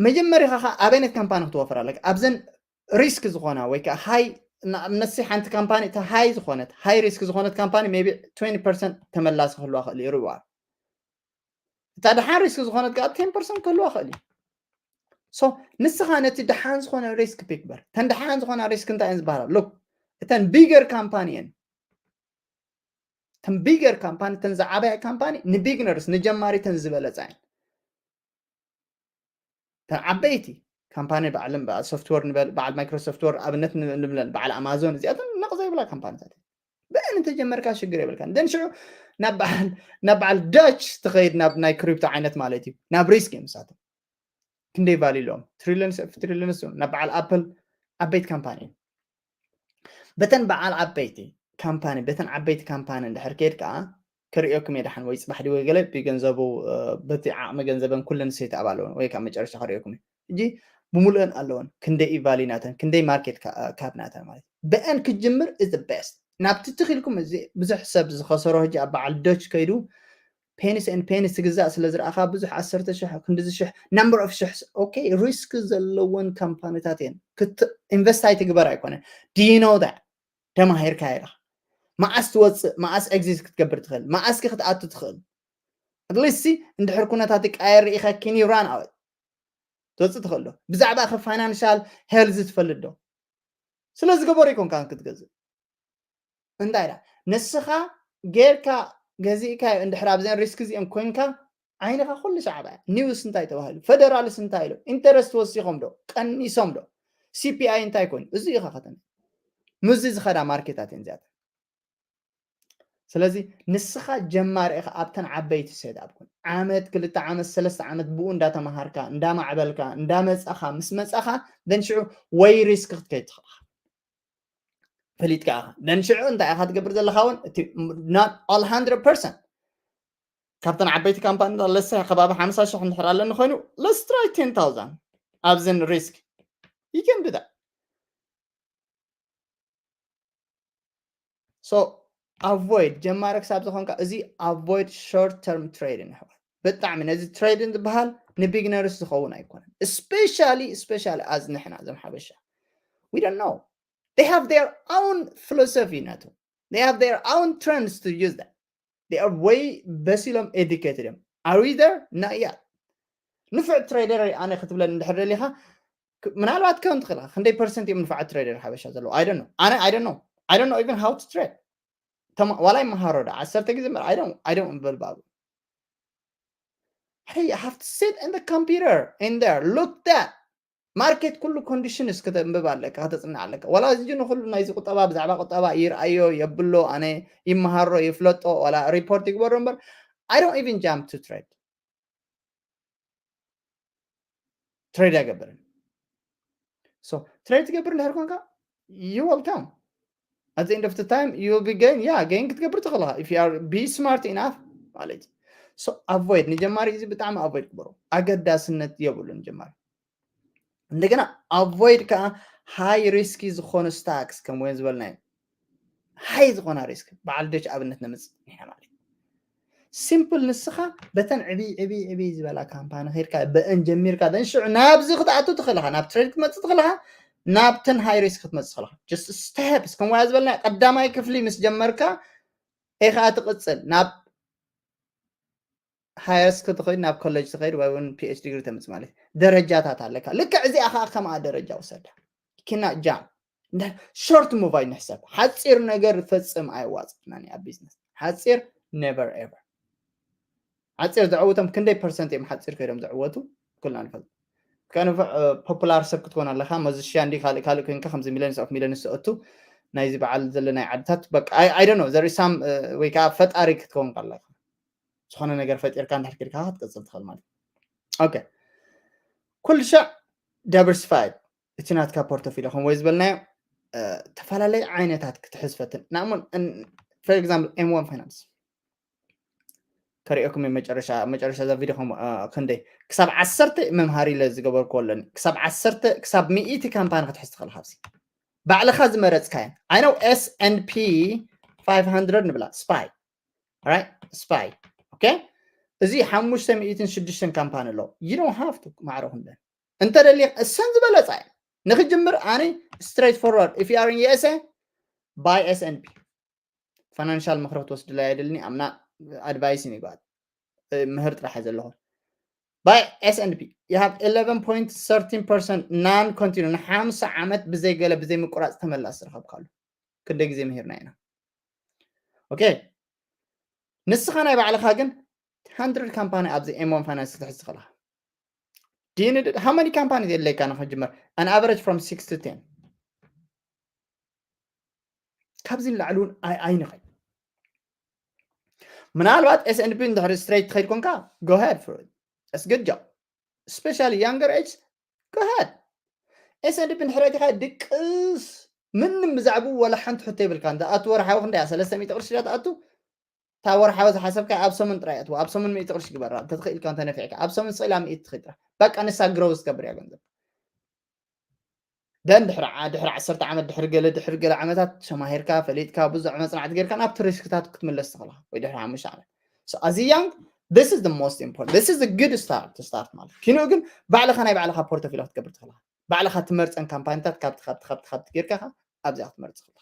መጀመሪ ከዓ ኣበይነት ካምፓኒ ክትወፍር ኣለካ ኣብዘን ሪስክ ዝኾና ወይ ከዓ ሃይ ንኣብነሲ ሓንቲ ካምፓኒ እታ ሃይ ዝኾነት ሃይ ሪስክ ዝኾነት ካምፓኒ ቢ ፐርሰንት ተመላሲ ክህልዋ ክእል እዩ ሪዋር እታ ደሓን ሪስክ ዝኾነት ከዓ ቴን ፐርሰንት ክህልዋ ክእል እዩ ሶ ንስኻ ነቲ ደሓን ዝኾነ ሪስክ ፒክ ግበር እተን ደሓን ዝኾና ሪስክ እንታይ እየን ዝበሃላ ሉክ እተን ቢገር ካምፓኒ እየን እተን ቢገር ካምፓኒ እተን ዝዓበያ ካምፓኒ ንቢግነርስ ንጀማሪተን ዝበለፃ እየን እተን ዓበይቲ ካምፓኒ ባዕለን በዓል ሶፍትወር ንበል በዓል ማይክሮሶፍት ወር ኣብነት ንብለን በዓል ኣማዞን እዚኣተን ነቕ ዘይብላ ካምፓኒታት ብአን እንተጀመርካ ሽግር የብልካ ደን ሽዑ ናብ በዓል ዳች ትኸይድ ናብ ናይ ክሪፕቶ ዓይነት ማለት እዩ ናብ ሪስክ እዮም ንሳቶም ክንደይ ቫሊ ኣለዎም ትሪሊዮንስ ኦፍ ትሪሊዮንስ እዮም ናብ በዓል ኣፕል ዓበይቲ ካምፓኒ እዮም በተን በዓል ዓበይቲ ካምፓኒ በተን ዓበይቲ ካምፓኒ እንድሕር ከይድ ከዓ ክርእየኩም የድሓን ወይ ፅባሕ ድወ ገለ ብገንዘቡ በቲ ዓቕሚ ገንዘበን ኩለን ሴት ኣባለውን ወይ ካብ መጨረሻ ክርእየኩም እዩ ሕጂ ብምሉአን ኣለወን ክንደይ እዩ ቫሊ ናተን ክንደይ ማርኬት ካብ ናተን ማለት ብአን ክጅምር is the best ናብቲ ትኽኢልኩም እዚ ብዙሕ ሰብ ዝኸሰሮ ሕጂ ኣብ በዓል ዶች ከይዱ ፔንስ ን ፔንስ ትግዛእ ስለ ዝረኣኻ ብዙሕ ዓሰርተ ሽሕ ክንዲ ዝሽሕ number of ሽሕ okay risk ዘለወን ካምፓኒታት እየን ኢንቨስት ኣይትግበር ኣይኮነን do you know that ተማሂርካ ኢኻ መዓስ ትወፅእ መዓስ exit ክትገብር ትኽእል መዓስኪ ክትኣቱ ትኽእል at least እንድሕር ኩነታት ይቃየር ርኢኻ can you run out ትወፅእ ትኽእል ዶ ብዛዕባ ኸ financial health ትፈልጥ ዶ ስለ ዝገበሩ ይኮንካ ክትገዝእ እንታይ ዳ ንስኻ ጌርካ ገዚእካ እንድሕር ኣብዘን ሪስክ እዚኦም ኮንካ ዓይንኻ ኩሉ ሻዕባ ኒውስ እንታይ ተባሂሉ ፈደራልስ እንታይ ኢሉ ኢንተረስት ወሲኾም ዶ ቀኒሶም ዶ ሲፒኣይ እንታይ ኮይኑ እዚ ኢኻ ከተን ምዚ ዝኸዳ ማርኬታት እየን እዚኣተን ስለዚ ንስኻ ጀማሪ ኢኻ ኣብተን ዓበይቲ ሴት ኣፕ ኩን ዓመት ክልተ ዓመት ሰለስተ ዓመት ብኡ እንዳተምሃርካ እንዳማዕበልካ እንዳመፃኻ ምስ መፃኻ ደን ሽዑ ወይ ሪስክ ክትከይድ ትኽእልኻ ፈሊጥካ ኢኻ ደን ሽዑ እንታይ ኢኻ ትገብር ዘለኻ እውን እቲ not all hundred percent ካብተን ዓበይቲ ካምፓኒታት ለሰ ከባቢ ሓምሳ ሽሕ እንድሕር ኣለኒ ኮይኑ let's try ten thousand ኣብዘን ሪስክ you can do that so avoid ጀማሪ ክሳብ ዝኾንካ እዚ avoid short term trading ኣሕዋት ብጣዕሚ ነዚ ትሬድን ዝበሃል ንቢግነርስ ዝኸውን ኣይኮነን especially especially as ንሕና ዘም ሓበሻ we don't know they have their own philosophy ናቱ they have their own trends to use that they are way በሲሎም educated እዮም are we there not yet ንፍዕ ትሬደር ኣነ ክትብለን እንድሕር ደሊኻ ምናልባት ከም ትኽእል ክንደይ ፐርሰንት እዮም ንፋዓት ትሬደር ሓበሻ ዘለዎ I don't know ኣነ I don't know I don't know even how to trade ዋላ ይመሃሮ ዶ ዓሰርተ ግዜ ምበር I don't I don't እምበል ባቡ Hey, I have to sit in the computer in there. Look that. ማርኬት ኩሉ ኮንዲሽንስ ከተንብብ ኣለካ ከተፅንዕ ኣለካ ዋላ እዚ ንኩሉ ናይዚ ቁጠባ ብዛዕባ ቁጠባ ይርኣዮ የብሎ ኣነ ይመሃሮ ይፍለጦ ዋላ ሪፖርት ይግበሮ እምበር I don't even jump to trade ትሬድ ኣይገብርን ትሬድ ትገብር እንድሕር ኮንካ you will come at the end of the time you will be gain yeah gain ክትገብር ትኽእልኻ if you are be smart enough ማለት so avoid ንጀማሪ እዚ ብጣዕሚ avoid ግበሩ ኣገዳስነት የብሉ ንጀማሪ እንደገና avoid ከዓ high risk ዝኾኑ stocks ከም ወይን ዝበልናዮ ሃይ ዝኾና ሪስክ በዓል ዶች ኣብነት ነምፅእ ኢና ማለት እዩ። ሲምፕል ንስኻ በተን ዕብይ ዕብይ ዕብይ ዝበላ ካምፓኒ ከይድካ በአን ጀሚርካ ደን ሽዑ ናብዚ ክትኣቱ ትኽእል ኢኻ፣ ናብ ትሬድ ክትመፅእ ትኽእል ኢኻ፣ ናብተን ሃይ ሪስክ ክትመፅእ ትኽእል ኢኻ። ጀስት ስቴፕስ ከምኡ ዝበልና ቀዳማይ ክፍሊ ምስ ጀመርካ ኢኻ ትቕፅል ናብ ሃየር ስኩል ትኸይድ ናብ ኮሌጅ ትኸይድ ወይ እውን ፒኤች ዲግሪ ተምፅ ማለት ደረጃታት ኣለካ። ልክዕ እዚኣ ከዓ ከምኣ ደረጃ ውሰዳ። ኪና ጃም ሾርት ሙቭ ኣይንሕሰብ። ሓፂር ነገር ፈፅም ኣይዋፅናን ኣብ ቢዝነስ። ሓፂር ኔቨር ኤቨር። ሓፂር ዘዕውቶም ክንደይ ፐርሰንት እዮም ሓፂር ከይዶም ዘዕወቱ ኩልና ንፈልጥ። ከንፈ ፖፑላር ሰብ ክትኮን ኣለካ መዝሽያ እንዲ ካልእ ካልእ ኮይንካ ከምዚ ሚለንስ ኦፍ ሚለንስ ዝኣቱ ናይዚ በዓል ዘለናይ ዓድታት በቃ ኣይደኖ ዘሪሳም ወይ ከዓ ፈጣሪ ክትከውን ኣለካ። ዝኾነ ነገር ፈጢርካ እንድሕር ክድካ ክትቀፅል ትኽእል ማለት እዩ። ኩሉ ሻዕ ዳይቨርሲፋይድ እቲ ናትካ ፖርቶፊሎ ከም ወይ ዝበልናዮ ተፈላለየ ዓይነታት ክትሕዝ ፈትን ንኣምን for example M one Finance ከሪኦኩም መጨረሻ መጨረሻ እዛ ቪዲዮ ከም ክንደይ ክሳብ ዓሰርተ መምሃሪ ኢለ ዝገበርኩ ኣለኒ ክሳብ ዓሰርተ ክሳብ ሚእቲ ካምፓኒ ክትሕዝ ትኽእል ካብዚ ባዕልኻ ዝመረፅካየን I know S and P five hundred ንብላ ስፓይ right spy okay እዚ ሓሙሽተ ሚእትን ሽዱሽተን ካምፓኒ ኣሎ you don't have to ማዕረ ክንደን እንተ ደሊ እሰን ዝበለፃ እዩ ንክጅምር ኣነ straight forward if you are in USA buy S and P financial ምክሪ ክትወስድላ የድልኒ ኣምና ኣድቫይስ ይግባት ምህር ጥራሕ ዘለኹ buy S and P you have eleven point thirteen percent non continue ንሓምሳ ዓመት ብዘይገለ ብዘይ ምቁራፅ ተመላስ ዝረኸብካሉ ክንደ ግዜ ምሂርና ኢና okay ንስኻ ናይ ባዕልኻ ግን hundred ካምፓኒ ኣብዚ M one Finance ክትሕዝ ትኽእልኻ ድዩ ንድድ how many companies የድለይካ ንክጅመር an average from six to ten ካብዚ ንላዕሊ እውን ኣይንኸይ ምናልባት S and P እንድሕሪ straight ትኸይድ ኮንካ go ahead for it that's good job especially younger age go ahead S and P እንድሕሪ ኣቲኻ ድቅስ ምንም ብዛዕባኡ ወላ ሓንቲ ሕቶ የብልካ እንተ ኣቱ ወርሓዊ ክንደያ ሰለስተ ሚእቲ ቅርሺ እያ ትኣቱ እታ ወርሓዊ ዝሓሰብካ ኣብ ሰሙን ጥራይ ኣትዋ ኣብ ሰሙን ሚእቲ ቅርሺ ግበራ እንተትኽእልካ እንተነፊዕካ ኣብ ሰሙን ስኢላ ሚእቲ ትኽእል ጥራሕ በቃ ንሳ ግሮው ዝገብር እያ ገንዘብ ደን ድሕሪ ድሕሪ ዓሰርተ ዓመት ድሕሪ ገለ ድሕሪ ገለ ዓመታት ተማሂርካ ፈሊጥካ ብዙሕ መፅናዕቲ ጌርካ ናብቲ ሪስክታት ክትምለስ ትኽእልካ ወይ ድሕሪ ሓሙሽተ ዓመት as a young this is the most important this is a good start to start ማለት ኪንኡ ግን ባዕልኻ ናይ ባዕልኻ ፖርቶፊሎ ክትገብር ትኽእልካ ባዕልኻ ትመርፀን ካምፓኒታት ካብቲ ካብቲ ካብቲ ካብቲ ጌርካ ኣብዚኣ ክትመርፅ ትኽእልካ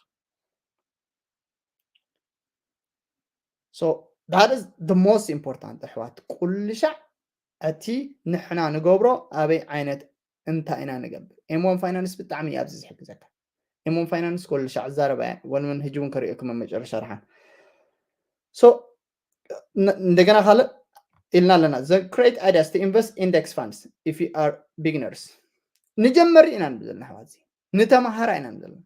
so that is the most important ኣሕዋት ኩሉ ሻዕ እቲ ንሕና ንገብሮ ኣበይ ዓይነት እንታይ ኢና ንገብር M one Finance ብጣዕሚ እዩ ኣብዚ ዝሕግዘካ M one Finance ኩሉ ሻዕ ዛረባ እያ ወንምን ህጂ እውን ከሪኦኩም መጨረሻ ድሓን so እንደገና ካልእ ኢልና ኣለና the great ideas to invest index funds if you are beginners ንጀመሪ ኢና ንብል ዘለና ኣሕዋት ንተምሃራ ኢና ንብል ዘለና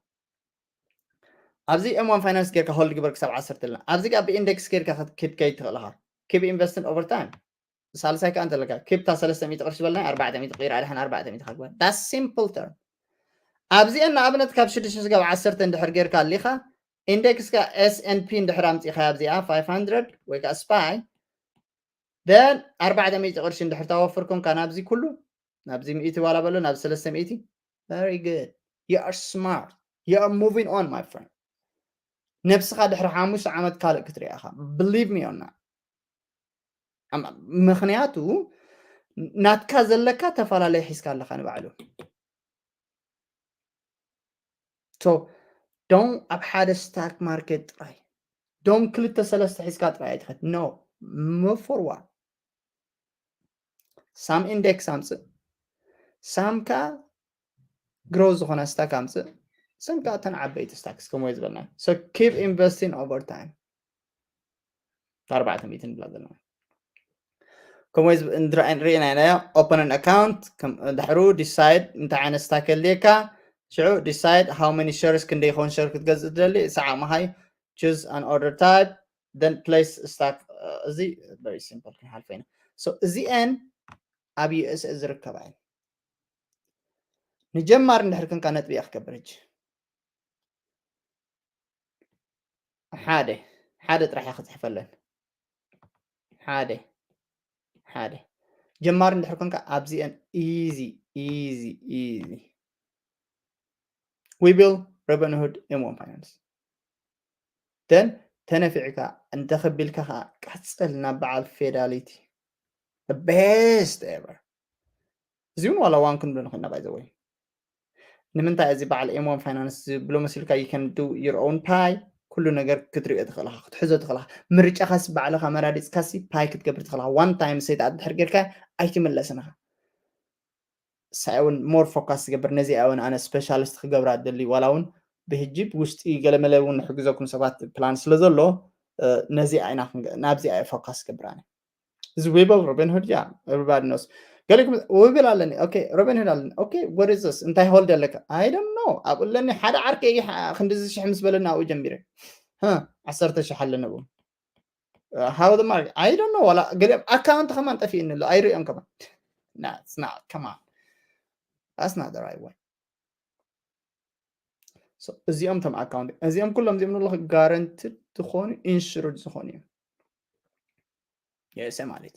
ኣብዚ M one Finance ጌርካ hold ግበር ክሳብ ዓሰርተ ኣለና ኣብዚ ብ index ጌርካ ክትከይድ ትኽእል ኢኻ keep investing over time ሳልሳይ ከዓ እንተለካ keep ታ ሰለስተ ሚእቲ ቅርሺ በልና ኣርባዕተ ሚእቲ ቅይራ ድሓን ኣርባዕተ ሚእቲ ከግበር that's simple term ኣብዚአን ንኣብነት ካብ ሽዱሽተ ስጋብ ዓሰርተ እንድሕር ጌርካ ኣሊኻ index ካ S and P እንድሕር ኣምፂኻ ኣብዚኣ five hundred ወይ ከዓ spy then ኣርባዕተ ሚእቲ ቅርሺ እንድሕር ታወፍር ኮንካ ናብዚ ኩሉ ናብዚ ሚእቲ ዋላ በሎ ናብ ሰለስተ ሚእቲ very good you are smart you are moving on my friend ነብስኻ ድሕሪ ሓሙሽተ ዓመት ካልእ ክትሪኣኻ believe me on that ምክንያቱ ናትካ ዘለካ ተፈላለየ ሒዝካ ኣለካ ንባዕሉ so don't ኣብ ሓደ stock market ጥራይ don't ክልተ ሰለስተ ሒዝካ ጥራይ ኣይትኸድ no move forward some index ኣምፅእ some ከዓ grow ዝኾነ stock ኣምፅእ some ከዓ እተን ዓበይቲ stocks ከምኡ ዝበልና so keep investing over time ኣርባዕተ ሚእቲ ንብላ ዘለና ከምኡ ንሪእና ኢናዮ open an account ድሕሩ decide እንታይ ዓይነት stock የድልየካ ሽዑ decide how many shares ክንደይ ይኸውን share ክትገዝእ ትደሊ ሰዓቕ መሃይ choose an order type then place stock እዚ very simple ክንሓልፎ ኢና so እዚአን ኣብ USA ዝርከባ እየን ንጀማር እንድሕር ክንካ ነጥቢ እያ ክገብር ሕጂ ሓደ ሓደ ጥራሕ እያ ክፅሕፈለን ሓደ ሓደ ጀማሪ እንድሕር ኮንካ ኣብዚአን easy easy easy Webull Robinhood M one Finance then ተነፊዕካ እንተኸቢልካ ከዓ ቀፅል ናብ በዓል ፌዳሊቲ best ever። እዚ እውን ዋላ ዋን ክንዶ ንክና ባይዘወይ ንምንታይ እዚ በዓል ኤም ዋን ፋይናንስ ዝብሎ መሲልካ you can do your own ፓይ ኩሉ ነገር ክትሪኦ ትኽእልኻ ክትሕዞ ትኽእልኻ ምርጫኻሲ ባዕልኻ መራዲፅካሲ ፓይ ክትገብር ትኽእልኻ one time set up ድሕር ጌርካ ኣይትምለስን ኢኻ ሳይ እውን more focus ዝገብር ነዚ እውን ኣነ ስፔሻሊስት ክገብራ ደሊ ዋላ እውን ብህጂ ብውሽጢ ገለመለ እውን ንሕግዘኩም ሰባት ፕላን ስለ ዘሎ ነዚ ኣይና ናብዚ ኣየ ፎካስ ገብር ኣነ እዚ ዊብል ሮቢን ሁድ ያ everybody knows ገሊኩም ዊብል ኣለኒ okay ሮቢን ሁድ ኣለኒ okay what is this እንታይ ሆልድ ኣለካ I don't know ኣብኡ ኣለኒ ሓደ ዓርከይ እዩ ክንድዚ ሽሕ ምስ በለኒ ኣብኡ ጀሚረ ዓሰርተ ሽሕ ኣለኒ ኣብኡ how the market I don't know ዋላ ገሊኦም ኣካውንት ከማን ጠፊእኒ ኣሎ ኣይርእዮም ከማን that's not come on that's not the right way እዚኦም ቶም ኣካውንት እዚኦም ኩሎም እዚኦም ንለኹ ጋረንትድ ዝኾኑ ኢንሹርድ ዝኾኑ እዮም የእሰ ማለት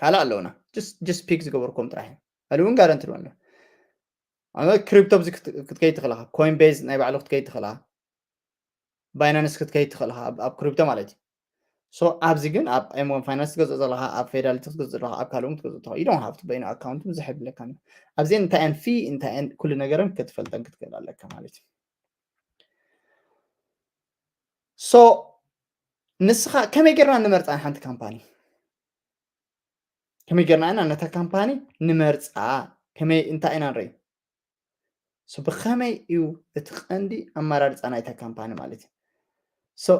ካልእ ኣለውና just pick ዝገበርኩም ጥራሕ እዮም ካልእ እውን ጋረንትድ ኣሎ ኣነ ክሪፕቶ ክትከይድ ትኽእልኻ ኮይን ቤዝ ናይ ባዕሉ ክትከይድ ትኽእልኻ ባይናንስ ክትከይድ ትኽእልኻ ኣብ ክሪፕቶ ማለት እዩ so ኣብዚ ግን ኣብ ኤም ዋን ፋይናንስ ትገዝኦ ዘለኻ ኣብ ፌዳሊቲ ክትገዝኦ ዘለኻ ኣብ ካልእ ትገዝኦ ተኻ you don't have to በይኑ ኣካውንት ብዙሕ የብለካን ኣብዚ እንታይ ን ፊ እንታይ ን ኩሉ ነገርን ክትፈልጠን ክትክእል ኣለካ ማለት እዩ so ንስኻ ከመይ ጌርና ንመርፃ ሓንቲ ካምፓኒ ከመይ ጌርና ኢና ነታ ካምፓኒ ንመርፃ ከመይ እንታይ ኢና ንርኢ so ብኸመይ እዩ እቲ ቀንዲ ኣመራርፃ ናይታ ካምፓኒ ማለት እዩ so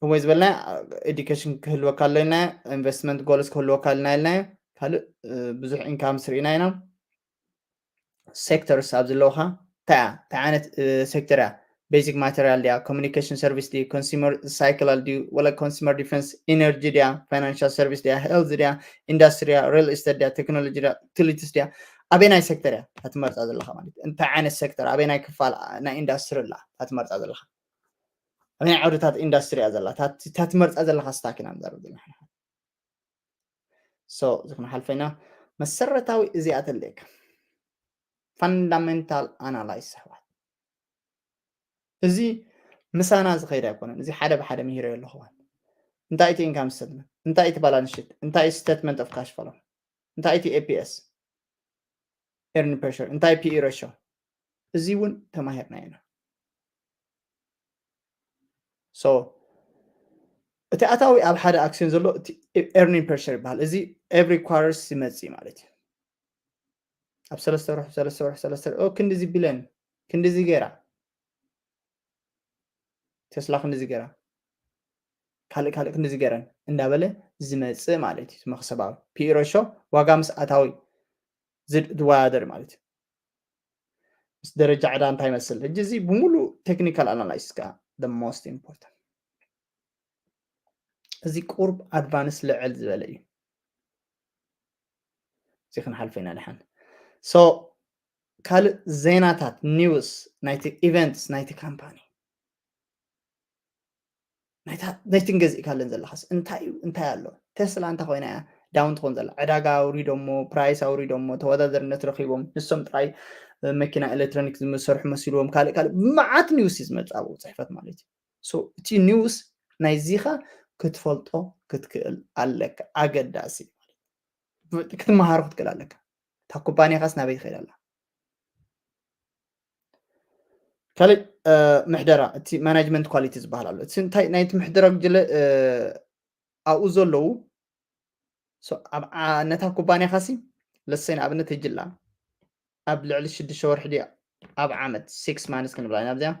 እወ ዝበልና ኤዱኬሽን ክህልወካ ኣሎ ኢልና ኢንቨስትመንት ጎልስ ክህልወካ ኣለና ኢልና ካልእ ብዙሕ ኢንካምስ ርኢና ኢና ሴክተርስ ኣብ ዘለውካ እንታይ እንታይ ዓይነት ሴክተር እያ ቤዚክ ማቴሪያል ድያ ኮሚኒኬሽን ሰርቪስ ድዩ ኮንሱመር ሳይክላል ድዩ ወላ ኮንሱመር ዲፌንስ ኢነርጂ ድያ ፋይናንሻል ሰርቪስ ድያ ሄልዝ ድያ ኢንዱስትሪ ድያ ሪል ስቴት ድያ ቴክኖሎጂ ድያ ዩቲሊቲስ ድያ ኣበናይ ሴክተር እያ ትመርፃ ዘለካ ማለት እንታይ ዓይነት ሴክተር ኣበናይ ክፋል ናይ ኢንዱስትሪ ኣላ ትመርፃ ዘለካ ኣበናይ ዓውድታት ኢንዱስትሪ እያ ዘላ እታ ትመርፃ ዘለካ ስታክ ኢና ንዛረብ ዘለና so እዚ ክንሓልፈ ኢና መሰረታዊ እዚኣ ተልካ ፋንዳሜንታል ኣናላይስ ኣሕዋት እዚ ምሳና ዝኸይድ ኣይኮነን እዚ ሓደ ብሓደ ምሂረ ኣለኹ እንታይ እቲ ኢንካም ስተትመንት እንታይ እቲ ባላንስ ሽት እንታይ ስቴትመንት ኦፍ ካሽ ፍሎ እንታይ እቲ ኤፒኤስ ኤርን ፕሬሽር እንታይ ፒኢ ሬሾ እዚ እውን ተማሂርና ኢና so እቲ ኣታዊ ኣብ ሓደ ኣክሲዮን ዘሎ እቲ ኤርኒንግ ፐርሸር ይበሃል እዚ ኤቭሪ ኳርስ ይመፅእ ማለት እዩ ኣብ ሰለስተ ርሑ ሰለስተ ርሑ ሰለስተ ርሑ ክንዲዚ ቢለን ክንዲዚ ገይራ ቴስላ ክንዲዚ ገይራ ካልእ ካልእ ክንዲዚ ገይረን እንዳበለ ዝመፅእ ማለት እዩ መክሰባዊ ፒኢ ሬሾ ዋጋ ምስ ኣታዊ ዝወዳደር ማለት እዩ ምስ ደረጃ ዕዳ እንታይ ይመስል ሕጂ እዚ ብምሉእ ቴክኒካል ኣናላይስ ከዓ most important እዚ ቁርብ ኣድቫንስ ልዕል ዝበለ እዩ እዚ ክንሓልፈ ኢና ድሓን so ካልእ ዜናታት ኒውስ ናይቲ ኢቨንትስ ናይቲ ካምፓኒ ናይትን ገዚእካለን ዘለካስ እንታይ እዩ እንታይ ኣሎ ቴስላ እንተ ኮይና እያ ዳውን ትኾን ዘላ ዕዳጋ ኣውሪዶሞ ፕራይስ ኣውሪዶሞ ተወዳደርነት ረኪቦም ንሶም ጥራይ መኪና ኤሌክትሮኒክ ዝሰርሑ መሲልዎም ካልእ ካልእ ብመዓት ኒውስ እዩ ዝመፅእ ኣብኡ ፅሕፈት ማለት እዩ እቲ ኒውስ ናይዚኻ ክትፈልጦ ክትክእል ኣለካ ኣገዳሲ ክትመሃሮ ክትክእል ኣለካ እታ ኩባንያኻስ ናበይ ትኸይድ ኣላ ካልእ ምሕደራ እቲ ማናጅመንት ኳሊቲ ዝበሃል ኣሎ እቲ እንታይ ናይቲ ምሕደራ ጉጅለ ኣብኡ ዘለዉ ነታ ኩባንያ ካሲ ለሰይ ንኣብነት ህጅላ ኣብ ልዕሊ ሽዱሽተ ወርሒ ድያ ኣብ ዓመት ሲክስ ማንስ ክንብላ ኢና ኣብዚኣ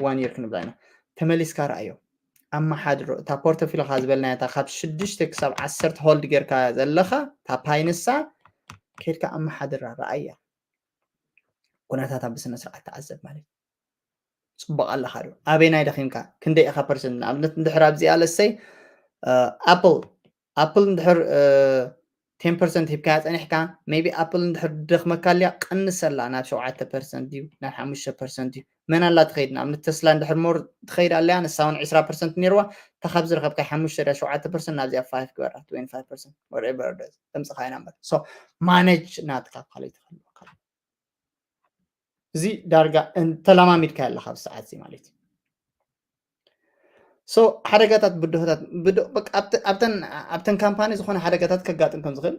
ዋን ይር ክንብላ ኢና ተመሊስካ ረኣዮ ኣመሓድሮ እታ ፖርቶፊልካ ዝበልናያ እታ ካብ ሽዱሽተ ክሳብ ዓሰርተ ሆልድ ጌርካ ዘለኻ እታ ፓይንሳ ከድካ ኣመሓድራ ረኣያ ኩነታታ ብስነ ስርዓት ተዓዘብ ማለት እዩ ፅቡቅ ኣለካ ዶ ኣበይ ናይ ደኪምካ ክንደይ ኢካ ፐርሰንት ንኣብነት እንድሕር ኣብዚኣ ለሰይ ኣፕል ኣፕል እንድሕር ቴን ፐርሰንት ሂብካያ ፀኒሕካ ሜቢ ኣፕል እንድሕር ደክመካ ኣልያ ቀንሰላ ናብ ሸውዓተ ፐርሰንት ድዩ ናብ ሓሙሽተ ፐርሰንት ድዩ መን ኣላ ትኸይድ ንኣብነት ተስላ እንድሕር ሞር ትኸይድ ኣለያ ንሳ እውን ዕስራ ፐርሰንት ነይርዋ እታ ካብ ዝረኸብካ ሓሙሽተ ዳ ሸውዓተ ፐርሰንት ናብዚኣ ፋይቭ ግበራ ትዌንቲ ፋይቭ ፐርሰንት ወሬቨር ተምፅኻ ኢና እምበር ማኔጅ ናትካ ካልይቲ ክህልወካ እዚ ዳርጋ እንተለማሚድካ ኣለካ ኣብ ሰዓት እዚ ማለት እዩ So ሓደጋታት ብድሆታት ብድሆ በቃ ኣብተ- ኣብተን ኣብተን ካምፓኒ ዝኾነ ሓደጋታት ከጋጥም ከም ዝኽእል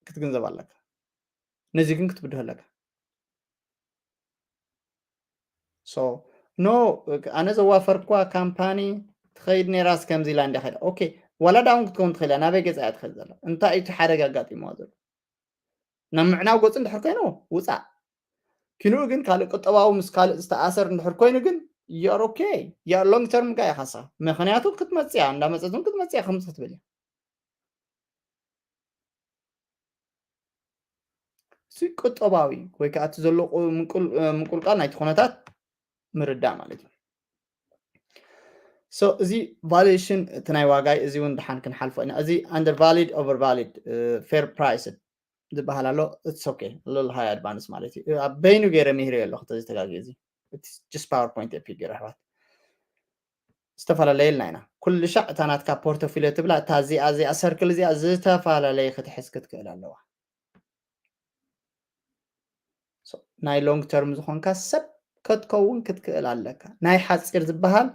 ክትግንዘብ ኣለካ። ነዚ ግን ክትብድሆ ኣለካ። So no ኣነ ዘዋፈርኳ ካምፓኒ ትኸይድ ነይራስ ከምዚ ኢላ እንዲያ ከይዳ። ኦኬ ዋላ ዳውን ክትከውን ትኽእል እያ። ናበይ ገጻ እያ ትኸይድ ዘላ? እንታይ እቲ ሓደጋ ኣጋጢምዋ ዘሎ? ናብ ምዕናው ገጹ እንድሕር ኮይኑ ውጻእ። ኪንኡ ግን ካልእ ቁጠባዊ ምስ ካልእ ዝተኣሰር እንድሕር ኮይኑ ግን you're okay። ያ long term ጋር ኢኻ ንስኻ። ምኽንያቱ ክትመጽእ እያ፣ እንዳመጸት እውን ክትመጽእ እያ፣ ከምዚ ክትብል እያ። እዚ ቁጠባዊ ወይ ከዓ እቲ ዘሎ ቁ- ምንቁል- ምንቁልቃል ናይቲ ኩነታት ምርዳእ ማለት እዩ። So እዚ valuation እቲ ናይ ዋጋይ እዚ እውን ድሓን ክንሓልፎ ኢና። እዚ under valued over valued fair price ዝበሃል ኣሎ። It's okay little high advance ማለት እዩ። ኣብ በይኑ ገይረ ምሂረ ኣለኹ ተዘይተጋግየ እዚ it's just PowerPoint figure ኣሕዋት። ዝተፈላለየ ኢልና ኢና። ኩሉ ሻዕ እታ ናትካ ፖርቶፊልዮ ትብላ እታ እዚኣ እዚኣ ሰርክል እዚኣ ዝተፈላለየ ክትሕዝ ክትክእል ኣለዋ። So ናይ long term ዝኾንካ ሰብ ክትከውን ክትክእል ኣለካ። ናይ ሓፂር ዝበሃል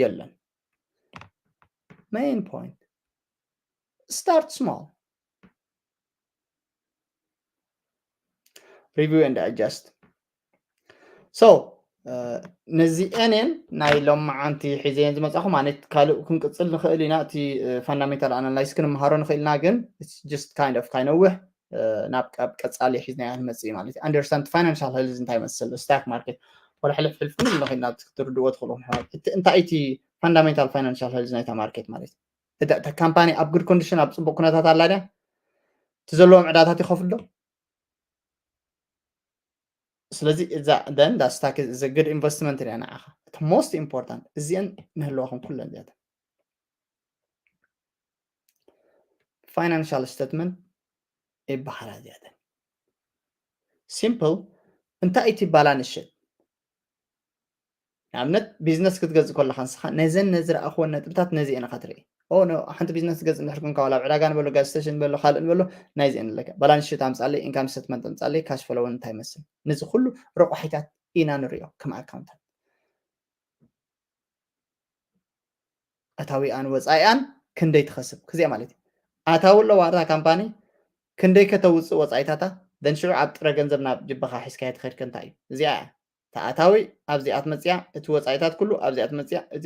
የለን። Main point start small. Review and adjust. So ነዚአንን ናይ ሎማዓንቲ ሒዘየን ዝመፃኹ ማለት ካልእ ክንቅፅል ንኽእል ኢና። እቲ fundamental analysis ክንመሃሮ ንኽእል ኢና፣ ግን it's just kind of ካይነውሕ ናብ ቀብ ቀፃሊ ሒዝናዮ ንመፅእ ማለት እዩ። Understand financial health እንታይ ይመስል፣ stock market ወላ ሕልፍ ሕልፍ ክንብል ንኽእል ኢና፣ ትርድእዎ ትኽእሉ። እቲ እንታይ እቲ fundamental financial health ናይታ ማርኬት ማለት እዩ። እታ እታ ካምፓኒ ኣብ good condition ኣብ ፅቡቅ ኩነታት ኣላ ድያ? እቲ ዘለዎም ዕዳታት ይኸፍሉ ዶ? ስለዚ እዛ then that stock is a good investment እያ ንዓኻ። እቲ most important እዚአን ንህልዋኹም ኩለን እዚኣተን financial statement ይበሃላ እዚኣተን። Simple እንታይ እቲ balance sheet ንኣብነት ቢዝነስ ክትገዝእ ከለካ ንስኻ ነዘን ነዝረኣኽወን ነጥብታት ነዚአን ኢኻ ትርኢ። ኦ ኖ ሓንቲ ቢዝነስ ትገዝእ እንድሕር ኮንካ ዋላ ኣብ ዕዳጋ ንበሎ ጋዝ ስቴሽን ንበሎ ካልእ ንበሎ ናይዚአን ኣለካ። Balance sheet ኣምፃለይ፣ income statement ኣምፃለይ፣ cash flow እንታይ ይመስል፣ ነዚ ኩሉ ረቋሒታት ኢና ንሪኦ ከም ኣካውንታት። ኣታዊኣን ወፃኢኣን ክንደይ ትኸስብ ክዚኣ ማለት እዩ። ኣታዊ ኣለዋ እታ ካምፓኒ ክንደይ ከተውፅእ ወፃኢታታ then ሽዑ ኣብ ጥረ ገንዘብ ናብ ጅበኻ ሒዝካዮ ትኸድከ እንታይ እዩ እዚኣ እያ። ተኣታዊ ኣብዚኣ ትመፅያ፣ እቲ ወፃኢታት ኩሉ ኣብዚኣ ትመፅያ፣ እቲ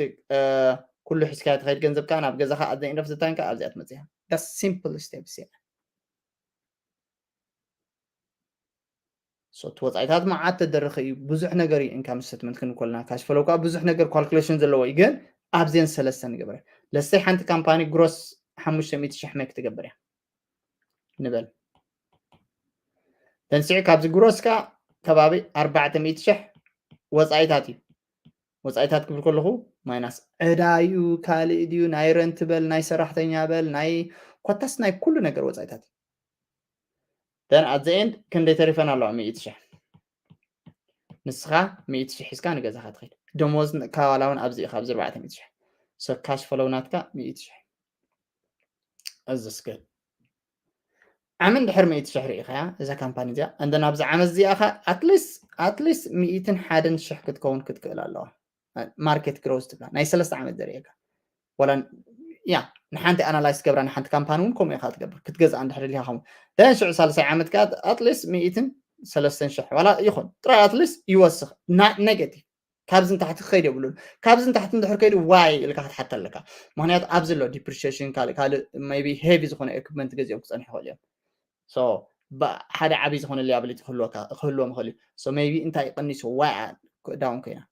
ኩሉ ሒዝካዮ ትኸይድ ገንዘብ ከዓ ናብ ገዛኻ ኣብ ዘኢንረፍ ዝታንካ ኣብዚኣ ትመፅያ። That's simple steps እያ። So እቲ ወፃኢታት መዓት ተደርኸ እዩ፣ ብዙሕ ነገር እዩ። Income statement ክንብል ከለና cash flow ከዓ ብዙሕ ነገር calculation ዘለዎ እዩ፣ ግን ኣብዚአን ሰለስተ ንገበረ። ለሰይ ሓንቲ ካምፓኒ gross ሓሙሽተ ሚእቲ ሽሕ መክ ትገብር እያ ንበል። ተንስዒ ካብዚ gross ካ ከባቢ ኣርባዕተ ሚእቲ ሽሕ ወፃኢታት እዩ። ወፃኢታት ክብል ከለኹ ማይናስ ዕዳ እዩ፣ ካልእ ድዩ፣ ናይ ረንት በል፣ ናይ ሰራሕተኛ በል፣ ናይ ኮታስ ናይ ኩሉ ነገር ወፃኢታት እዩ። Then at the end ክንደይ ተሪፈን ኣለዋ? ሚእቲ ሽሕ። ንስኻ ሚእቲ ሽሕ ሒዝካ ንገዛኻ ትኸይድ። ደሞዝ ካዋላ እውን ኣብዚ ኢኻ ኣብዚ ኣርባዕተ ሚእቲ ሽሕ። So cash flow ናትካ ሚእቲ ሽሕ። እዚ እስከ ዓመት ድሕሪ ሚእቲ ሽሕ ርኢኻያ እዛ ካምፓኒ እዚኣ። And then ኣብዚ ዓመት እዚኣ ኸ at least at least ሚእትን ሓደን ሽሕ ክትከውን ክትክእል ኣለዋ። Market growth ትብላ ናይ ሰለስተ ዓመት ዘርእየካ። ወላ ያ ንሓንቲ analyze ገብራ ንሓንቲ ካምፓኒ እውን ከምኡ ኢኻ ትገብር ክትገዝኣ እንድሕር ኢልካ ከምኡ። Then ሽዑ ሳልሳይ ዓመት ከኣ at least ሚእትን ሰለስተን ሽሕ ዋላ ይኹን ጥራይ at least ይወስኽ። Not negative ካብዚ ንታሕቲ ክኸይድ የብሉን። ካብዚ ንታሕቲ እንድሕር ከይዱ why ኢልካ ክትሓተ ኣለካ። ምኽንያቱ ኣብዚ ኣሎ depreciation ካልእ ካልእ maybe heavy ዝኾነ equipment ገዚኦም ክፀንሑ ይኽእሉ እዮም። So ሓደ ዓብዪ ዝኾነ liability ክህልወካ ክህልዎም ይኽእል እዩ። So maybe እንታይ ቀኒሱ why down ኮይና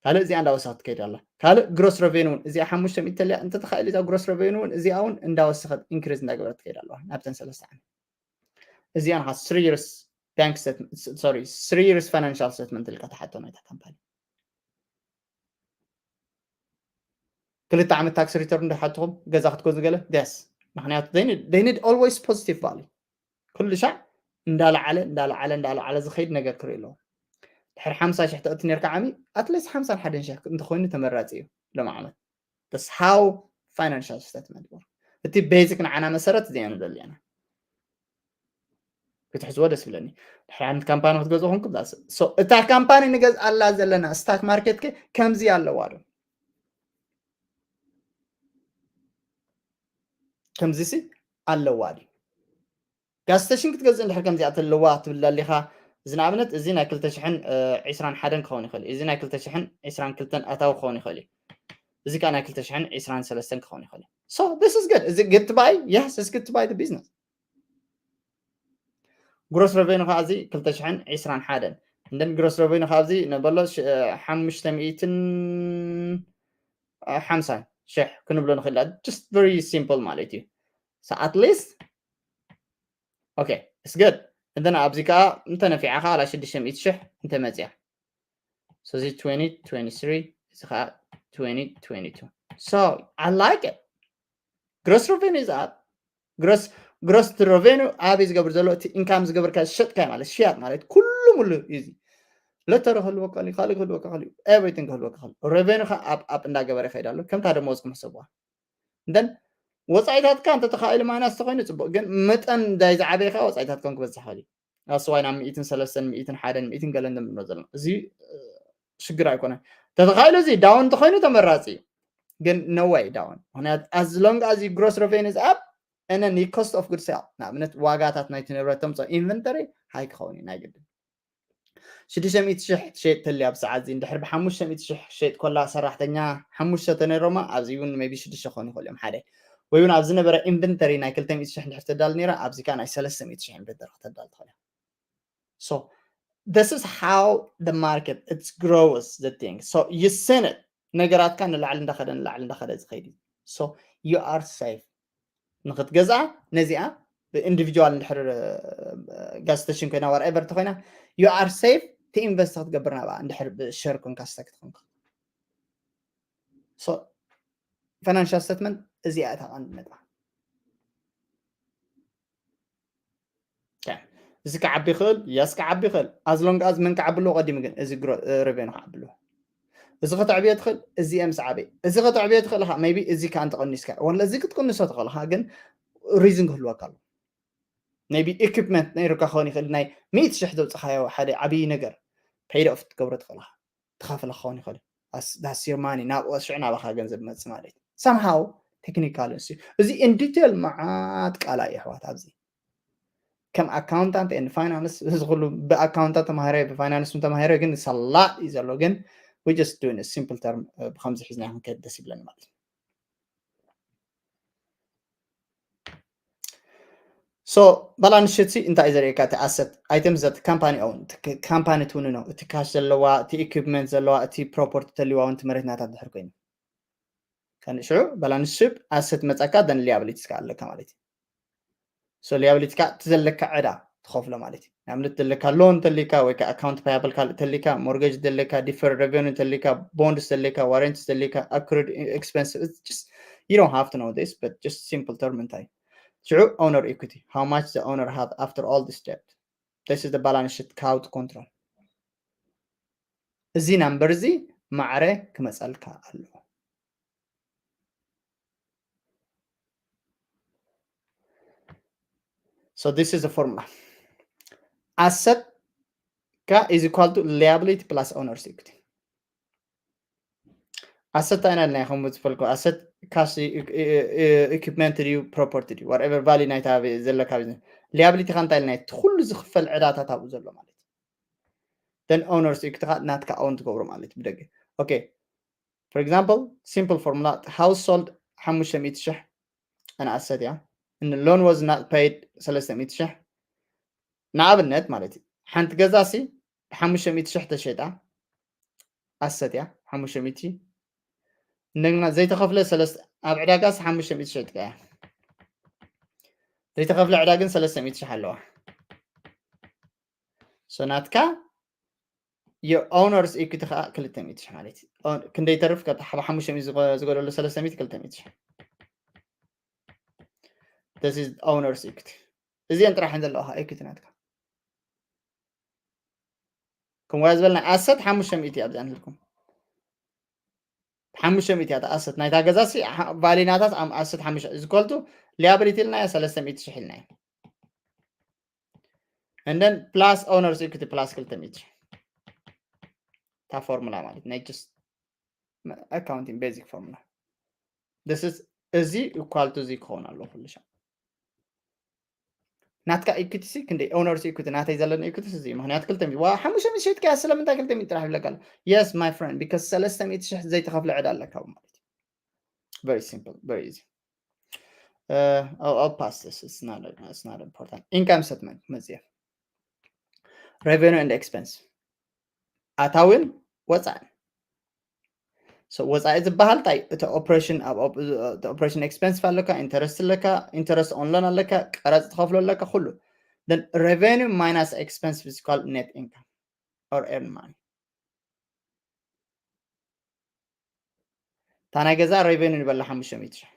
ካልእ እዚኣ እንዳወሰኸት ትከይድ ኣላ። ካልእ gross revenue እውን እዚኣ ሓሙሽተ ሚእቲ ተልያ እንተተኻኢሉ እዛ gross revenue እውን እዚኣ እውን እንዳወሰኸት increase እንዳገበረት ትከይድ ኣለዋ ናብተን ሰለስተ ዓመት። እዚኣ ንኻ three years bank statement sorry three years financial statement ኢልካ ትሓቶ ናይታ ካምፓኒ። ክልተ ዓመት tax return ዶ ሓትኹም ገዛ ክትገዙ ገለ yes ምክንያቱ they need always positive value ኩሉ ሻዕ እንዳለዓለ እንዳለዓለ እንዳለዓለ ዝኸይድ ነገር ክርኢ ኣለዎ። ድሕሪ ሓምሳ ሽሕ ተእቲ ነርካ ዓሚ at least ሓምሳን ሓደን ሽሕ እንተኮይኑ ተመራፂ እዩ ሎም ዓመት። That's how financial statement work። እቲ basic ንዓና መሰረት እዚኣ ንደሊ ኢና ክትሕዝዎ ደስ ይብለኒ። ድሕሪ ሓንቲ ካምፓኒ ክትገዝኦ ኮንኩም እታ ካምፓኒ ንገዝኣላ ዘለና stock market ከ ከምዚ ኣለዋ ዶ? ከምዚሲ ኣለዋ ድዩ? ጋዝ ስቴሽን ክትገዝእ እንድሕር ከምዚኣ ተለዋ ትብል ኣለኻ። እዚ ንኣብነት እዚ ናይ ክልተ ሽሕን ዕስራን ሓደን ክኸውን ይኽእል እዩ። እዚ ናይ ክልተ ሽሕን ዕስራን ክልተን ኣታዊ ክኸውን ይኽእል እዩ። እዚ ከዓ ናይ ክልተ ሽሕን ዕስራን ሰለስተን ክኸውን ይኽእል እዩ። So this is good. Is it good to buy? Yes, it's good to buy the business. Gross revenue ከዓ እዚ ክልተ ሽሕን ዕስራን ሓደን። And then gross revenue ከዓ ኣብዚ ነበሎ ሓሙሽተ ሚእትን ሓምሳን ሽሕ ክንብሎ ንኽእል። Just very simple ማለት እዩ። So at least okay, it's good. And then ኣብዚ ከዓ እንተነፊዓ ከዓ ላ ሽዱሽተ ሚእቲ ሽሕ እንተመፅያ። So እዚ twenty twenty-three፣ እዚ ከዓ twenty twenty-two. So I like it. Gross revenue is up. Gross gross revenue ኣበይ ዝገብር ዘሎ? እቲ ኢንካም ዝገብርካ ዝሸጥካ ማለት ሽያጥ ማለት ኩሉ ሙሉ እዩ። እዚ ሎተሪ ክህልወካ እዩ፣ ካልእ ክህልወካ እዩ፣ ኤቭሪቲንግ ክህልወካ እዩ። ሬቨኑ ከዓ ኣብ ኣብ እንዳገበረ ይኸይድ ኣሎ። ከምታ ደመወዝኩም ሕሰብዋ። እንደን ወፃኢታትካ እንተተኻኢሉ ማይናስ ተኮይኑ ፅቡቅ፣ ግን መጠን እንዳይ ዝዓበየ ከዓ ወፃኢታትካ ክበዝሕ ይኽእል እዩ። ኣስዋይ ናብ ሚእትን ሰለስተን ሚእትን ሓደን ሚእትን ገለን ንብሎ ዘለና እዚ ሽግር ኣይኮነን። ተተኻኢሉ እዚ ዳውን እንተኮይኑ ተመራፂ እዩ። ግን no way ዳውን፣ ምክንያቱ as long as gross revenue is up and then cost of goods sold፣ ንኣብነት ዋጋታት ናይቲ ንብረት ተምፅኦ ኢንቨንተሪ ሃይ ክኸውን እዩ ናይ ግድን። ሽዱሽተ ሚእቲ ሽሕ ትሸይጥ ተልያ ኣብ ሰዓት እዚ እንድሕር ብሓሙሽተ ሚእቲ ሽሕ ሸይጥ ኮላ ሰራሕተኛ ሓሙሽተ ተነሮማ ኣብዚ እውን ሜቢ ሽዱሽተ ክኾኑ ይኽእሉ እዮም ሓደ ወይ እውን ኣብ ዝነበረ ኢንቨንተሪ ናይ ክልተ ሚእቲ ሽሕ እንድሕር ተዳል ነይራ ኣብዚ ከዓ ናይ ሰለስተ ሚእቲ ሽሕ ኢንቨንተሪ ክተዳል ትኽእል እያ። So this is how the market it's grows the thing. So you seen it. ነገራትካ ንላዕሊ እንዳኸደ ንላዕሊ እንዳኸደ ዝኸይድ እዩ። So you are safe። ንክትገዝኣ ነዚኣ ብኢንዲቪጁዋል እንድሕር ጋዝ ስቴሽን ኮይና ዋትኤቨር ተኮይና you are safe to invest ክትገብር ናብኣ እንድሕር ብሸር ኮንካ ስታክ ትኮንካ። So financial statement እዚኣ እታ ቀንዲ ነጥባ። እዚ ክዓቢ ይኽእል፣ የስ ክዓቢ ይኽእል። As long as መን ክዓቢ ኣለዎ ቀዲሙ ግን እዚ ሬቨኑ ክዓቢ ኣለዎ። እዚ ከተዕብዮ ትኽእል፣ እዚ ምስ ዓበይ እዚ ከተዕብዮ ትኽእል ኢኻ። ሜቢ እዚ ከዓ እንተቐኒስካ ወላ እዚ ክትቅንሶ ትኽእል ኢኻ፣ ግን ሪዝን ክህልወካ ኣለዎ። ሜቢ ኢኩፕመንት ነይሩካ ክኸውን ይኽእል፣ ናይ ሚእቲ ሽሕ ዘውፅኻዮ ሓደ ዓብዪ ነገር ፔይድ ኦፍ ክትገብሮ ትኽእል ኢኻ። ትኸፍለ ክኸውን ይኽእል። ዳስ ዩር ማኒ፣ ናብ ሽዑ ናባኻ ገንዘብ መፅእ ማለት እዩ። ሰምሃው ቴክኒካል እሱ እዚ ኢን ዲቴል መዓት ቃላ እዩ ኣሕዋት። ኣብዚ ከም ኣካውንታንት ኤንድ ፋይናንስ እዚ ኩሉ ብኣካውንታንት ተማሂረ ብፋይናንስ ተማሂረ ግን ሰላጥ እዩ ዘሎ። ግን we just doing simple term ብከምዚ ሒዝና ክንከድ ደስ ይብለኒ ማለት እዩ። So ባላንስ ሽት ሲ እንታይ እዩ ዘርእየካ? እቲ ኣሰት ኣይተምስ ዘት ካምፓኒ ኦውንድ፣ ካምፓኒ ትውንኖ፣ እቲ ካሽ ዘለዋ፣ እቲ ኢኩፕመንት ዘለዋ፣ እቲ ፕሮፐርቲ ተልዋ እውን እቲ መሬት ናታ ድሕር ኮይኑ ከንሽዑ ባላንስ ሽት ኣሰት መጻካ ደን ሊያብሊቲስ ከ ኣለካ ማለት እዩ። So ሊያብሊቲ ከ እቲ ዘለካ ዕዳ ትኸፍሎ ማለት እዩ። ንኣብነት ዘለካ ሎን ተሊካ ወይ ከዓ ኣካውንት ፓያብል ካልእ ተሊካ፣ ሞርጌጅ ዘለካ፣ ዲፈርድ ሬቨኑ ተሊካ፣ ቦንድስ ተሊካ፣ ዋረንቲስ ተሊካ፣ ኣክሩድ ኤክስፐንስ፣ just you don't have to know this but just simple term እንታይ ሽዑ ኦነር ኢኩቲ፣ how much the owner have after all this debt, this is the balance sheet how to control። እዚ ናምበር እዚ ማዕረ ክመፀልካ ኣለዎ። So this is the formula. Asset ካ is equal to liability plus owner's equity. ኣሰት እንታይ ኢና ኢልና ከም ዝፈልኩ ኣሰት ካሽ ኢኩፕመንት ድዩ ፕሮፐርቲ ድዩ whatever ቫልዩ ናይታ ዘለካ ቢዝነስ። ሊያብሊቲ ካ እንታይ ኢልና እቲ ኩሉ ዝኽፈል ዕዳታት ኣብኡ ዘሎ ማለት እዩ። Then ኦነርስ ኢኩቲ ካ ናትካ ኦን ትገብሮ ማለት እዩ ብደገ። Okay, for example simple formula ሃውስሆልድ ሓሙሽተ ሚእቲ ሽሕ ኣነ ኣሰት እያ። ን loan was not paid ሰለስተ ሚእቲ ሽሕ ንኣብነት ማለት እዩ። ሓንቲ ገዛ ሲ ብሓሙሽተ ሚእቲ ሽሕ ተሸጣ ኣሰት እያ ሓሙሽተ ሚእቲ። እንደገና ዘይተኸፍለ ሰለስተ ኣብ ዕዳጋስ ሓሙሽተ ሚእቲ ሽሕ ጥቃ እያ። ዘይተኸፍለ ዕዳ ግን ሰለስተ ሚእቲ ሽሕ ኣለዋ። So ናትካ የኦነርስ ኢኩቲ ከዓ ክልተ ሚእቲ ሽሕ ማለት እዩ። ክንደይ ተርፍ ካብ ሓሙሽተ ሚእቲ ዝጎደሎ ሰለስተ ሚእቲ ክልተ ሚእቲ ሽሕ። This is ኦነርስ ኢኩቲ። እዚአን ጥራሕ ዘለዋ ኢኩቲ ናትካ። ከምኡ ዝበልና ኣሰት ሓሙሽተ ሚእቲ ኣብዛ ንህልኩም ሓሙሽተ ሚእቲ እያ ኣሰት ናይታ ገዛ ሲ ቫሊናታት ኣሰት ሓሙሽተ is equal to ሊያብሊቲ ኢልናዮ ሰለስተ ሚእቲ ሽሕ ኢልናዮ። And then plus ኦነርስ ኢኩቲ plus ክልተ ሚእቲ ሽሕ። እታ ፎርሙላ ማለት ናይ just accounting basic formula. This is እዚ equal to እዚ ክኸውን ኣለዎ ኩሉ ሻዕ። ናትካ equity ሲ ክንደይ? Owners equity ናተይ ዘለኒ equity እዚ እዩ። ምኽንያቱ ክልተ ሚእቲ፣ ዋ፣ ሓሙሽተ ሚእቲ ሸይጥካያ ስለምንታይ ክልተ ሚእቲ ጥራሕ ይብለካ ኣሎ? Yes my friend, because ሰለስተ ሚእቲ ሺሕ ዘይተኸፍለ ዕዳ ኣለካ ማለት እዩ። Very simple, very easy. Uh, I'll, I'll pass this. It's not, it's not important. Income statement መጽሔፍ revenue and expense ኣታዊን ወፃእን። So ወፃኢ ዝበሃል እንታይ? እቲ ኦፕሬሽን ኣብ ኦፕሬሽን ኤክስፐንስ ኣለካ፣ ኢንተረስት ኣለካ፣ ኢንተረስት ኦን ሎን ኣለካ፣ ቀረፅ ትኸፍሎ ኣለካ፣ ኩሉ። Then revenue minus expense is called net income or earn money። እታ ናይ ገዛ ሬቨኒ ንበላ ሓሙሽተ ሚእቲ ሺሕ፣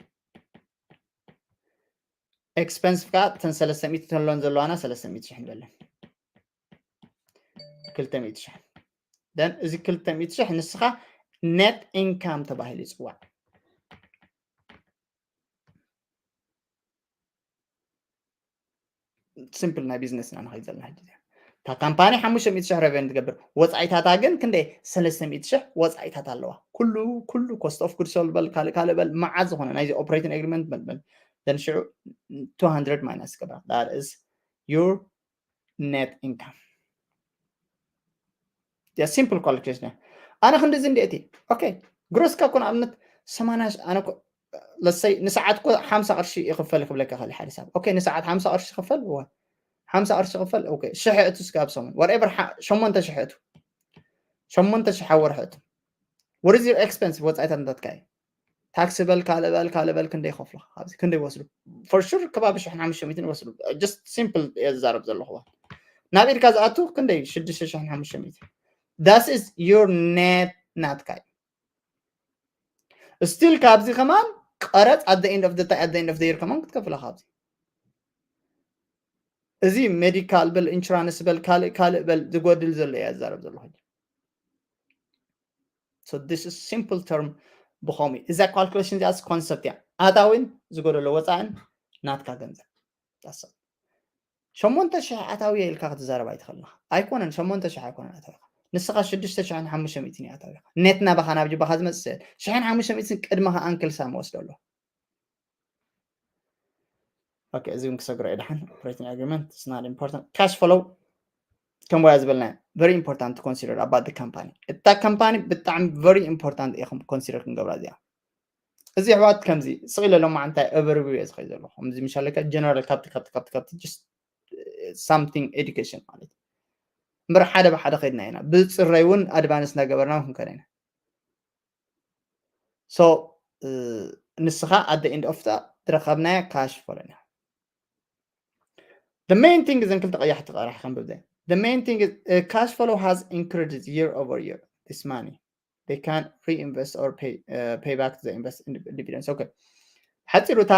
ኤክስፐንስ ከዓ እተን ሰለስተ ሚእቲ ተሎን ዘለዋና ሰለስተ ሚእቲ ሺሕ ንበለን፣ ክልተ ሚእቲ ሺሕ። Then እዚ ክልተ ሚእቲ ሺሕ ንስኻ ኔት ኢንካም ተባሂሉ ይፅዋዕ። ሲምፕል ናይ ቢዝነስና ንኸይድ ዘለና ሕጂ እዚኣ። እታ ካምፓኒ ሓሙሽተ ሚእቲ ሺሕ ሬቨኒ ትገብር፣ ወፃኢታታ ግን ክንደይ? ሰለስተ ሚእቲ ሺሕ ወፃኢታት ኣለዋ። ኩሉ ኩሉ ኮስት ኦፍ ጉድ ሶልድ በል፣ ካልእ ካልእ በል፣ መዓት ዝኾነ ናይዚ ኦፕሬቲንግ ኣግሪመንት በል በል፣ then ሽዑ two hundred minus ገብራ። That is your net income. ያ ሲምፕል ካልኩሌሽን እያ። ኣነ ክንድዚ እንዲእቲ ኦኬ፣ ግሮስካ እኮ ንኣብነት ሰማንያ ሺ-፣ ኣነ እኮ ለሰይ ንሰዓት እኮ ሓምሳ ቅርሺ ይኽፈል ክብለካ ይኽእል ሓደ ሰብ። ኦኬ፣ ንሰዓት ሓምሳ ቅርሺ ይኽፈል፣ እወ፣ ሓምሳ ቅርሺ ይኽፈል። ኦኬ፣ ሽሕ እቱ እስከ ኣብ ሰሙን፣ whatever፣ ሓ-፣ ሸሞንተ ሽሕ እቱ፣ ሸሞንተ ሽሕ ኣብ ወርሒ እቱ። What is your expense? ወፃኢታት እንዳትካ እዩ። ታክሲ በል፣ ካልእ በል፣ ካልእ በል፣ ክንደይ ይኸፍሉ? ኣብዚ ክንደይ ይወስዱ? For sure ከባቢ ሽሕን ሓሙሽተ ሚእትን ይወስዱ። Just simple እየ ዝዛረብ ዘለኹ። ናብ ኢድካ ዝኣቱ ክንደይ? ሽዱሽተ ሽሕን ሓሙሽተ ሚእትን። That is your net ናትካ እዩ። ስቲል ካብዚ ከማን ቀረፅ at the end of the ti-, at the end of the year ከማን ክትከፍላ ካብዚ። እዚ ሜዲካል በል፣ ኢንሹራንስ በል፣ ካልእ ካልእ በል፣ ዝጎድል ዘሎ እየ ዝዛረብ ዘለኹ። So this is simple term ብኸምኡ እዩ። እዛ ካልኩሌሽን እዚኣስ ኮንሰፕት እያ። ኣታዊን ዝጎደሎ ወፃእን ናትካ ገንዘብ። That's all። ሸሞንተ ሽሕ ኣታዊ ኢልካ ክትዛረብ ኣይትኽእልን ኢኻ። ኣይኮነን፣ ሸሞንተ ሽሕ ኣይኮነን ኣታዊኻ። ንስኻ ሽዱሽተ ሽሕን ሓሙሽተ ሚእትን እዩ ኣታዊኻ። ኔት ናባኻ ናብ ጅባኻ ዝመጽእ ሽሕን ሓሙሽተ ሚእትን ቅድመኻ ኣንክልሳ መወስዶ ኣሎ። ኦኬ፣ እዚ እውን ክሰግሮ እየ ደሓን። ኦፕሬቲንግ ኣግሪመንት is not important። ካሽ ፍሎው ከም ወያ ዝበልና very important to consider about the company። እታ ካምፓኒ ብጣዕሚ very important ኢኹም ኮንሲደር ክንገብራ እዚኣ። እዚ ኣሕዋት ከምዚ ስቕ ኢለ ሎማዓንቲ እንታይ ኦቨርቪው እየ ዝኸይድ ዘለኹ። ከምዚ ምሻለካ ጀነራል ካብቲ፣ ካብቲ፣ ካብቲ፣ ካብቲ just something education ማለት እዩ። እምበር ሓደ ብሓደ ከይድና ኢና። ብፅረይ እውን ኣድቫንስ እናገበርና እውን ክንከደ ኢና። So፣ እ፣ ንስኻ at the end of the ዝረኸብናዮ ካሽ ፍሎው ኢና። The main thing እዘን ክልተ ቀያሕቲ ቀራሕ ከንብብ ዘይ። The main thing is, uh, cash flow has increased year over year. This money, they can reinvest or pay, uh, pay back the invest in dividends. Okay. ሓፂሩ እታ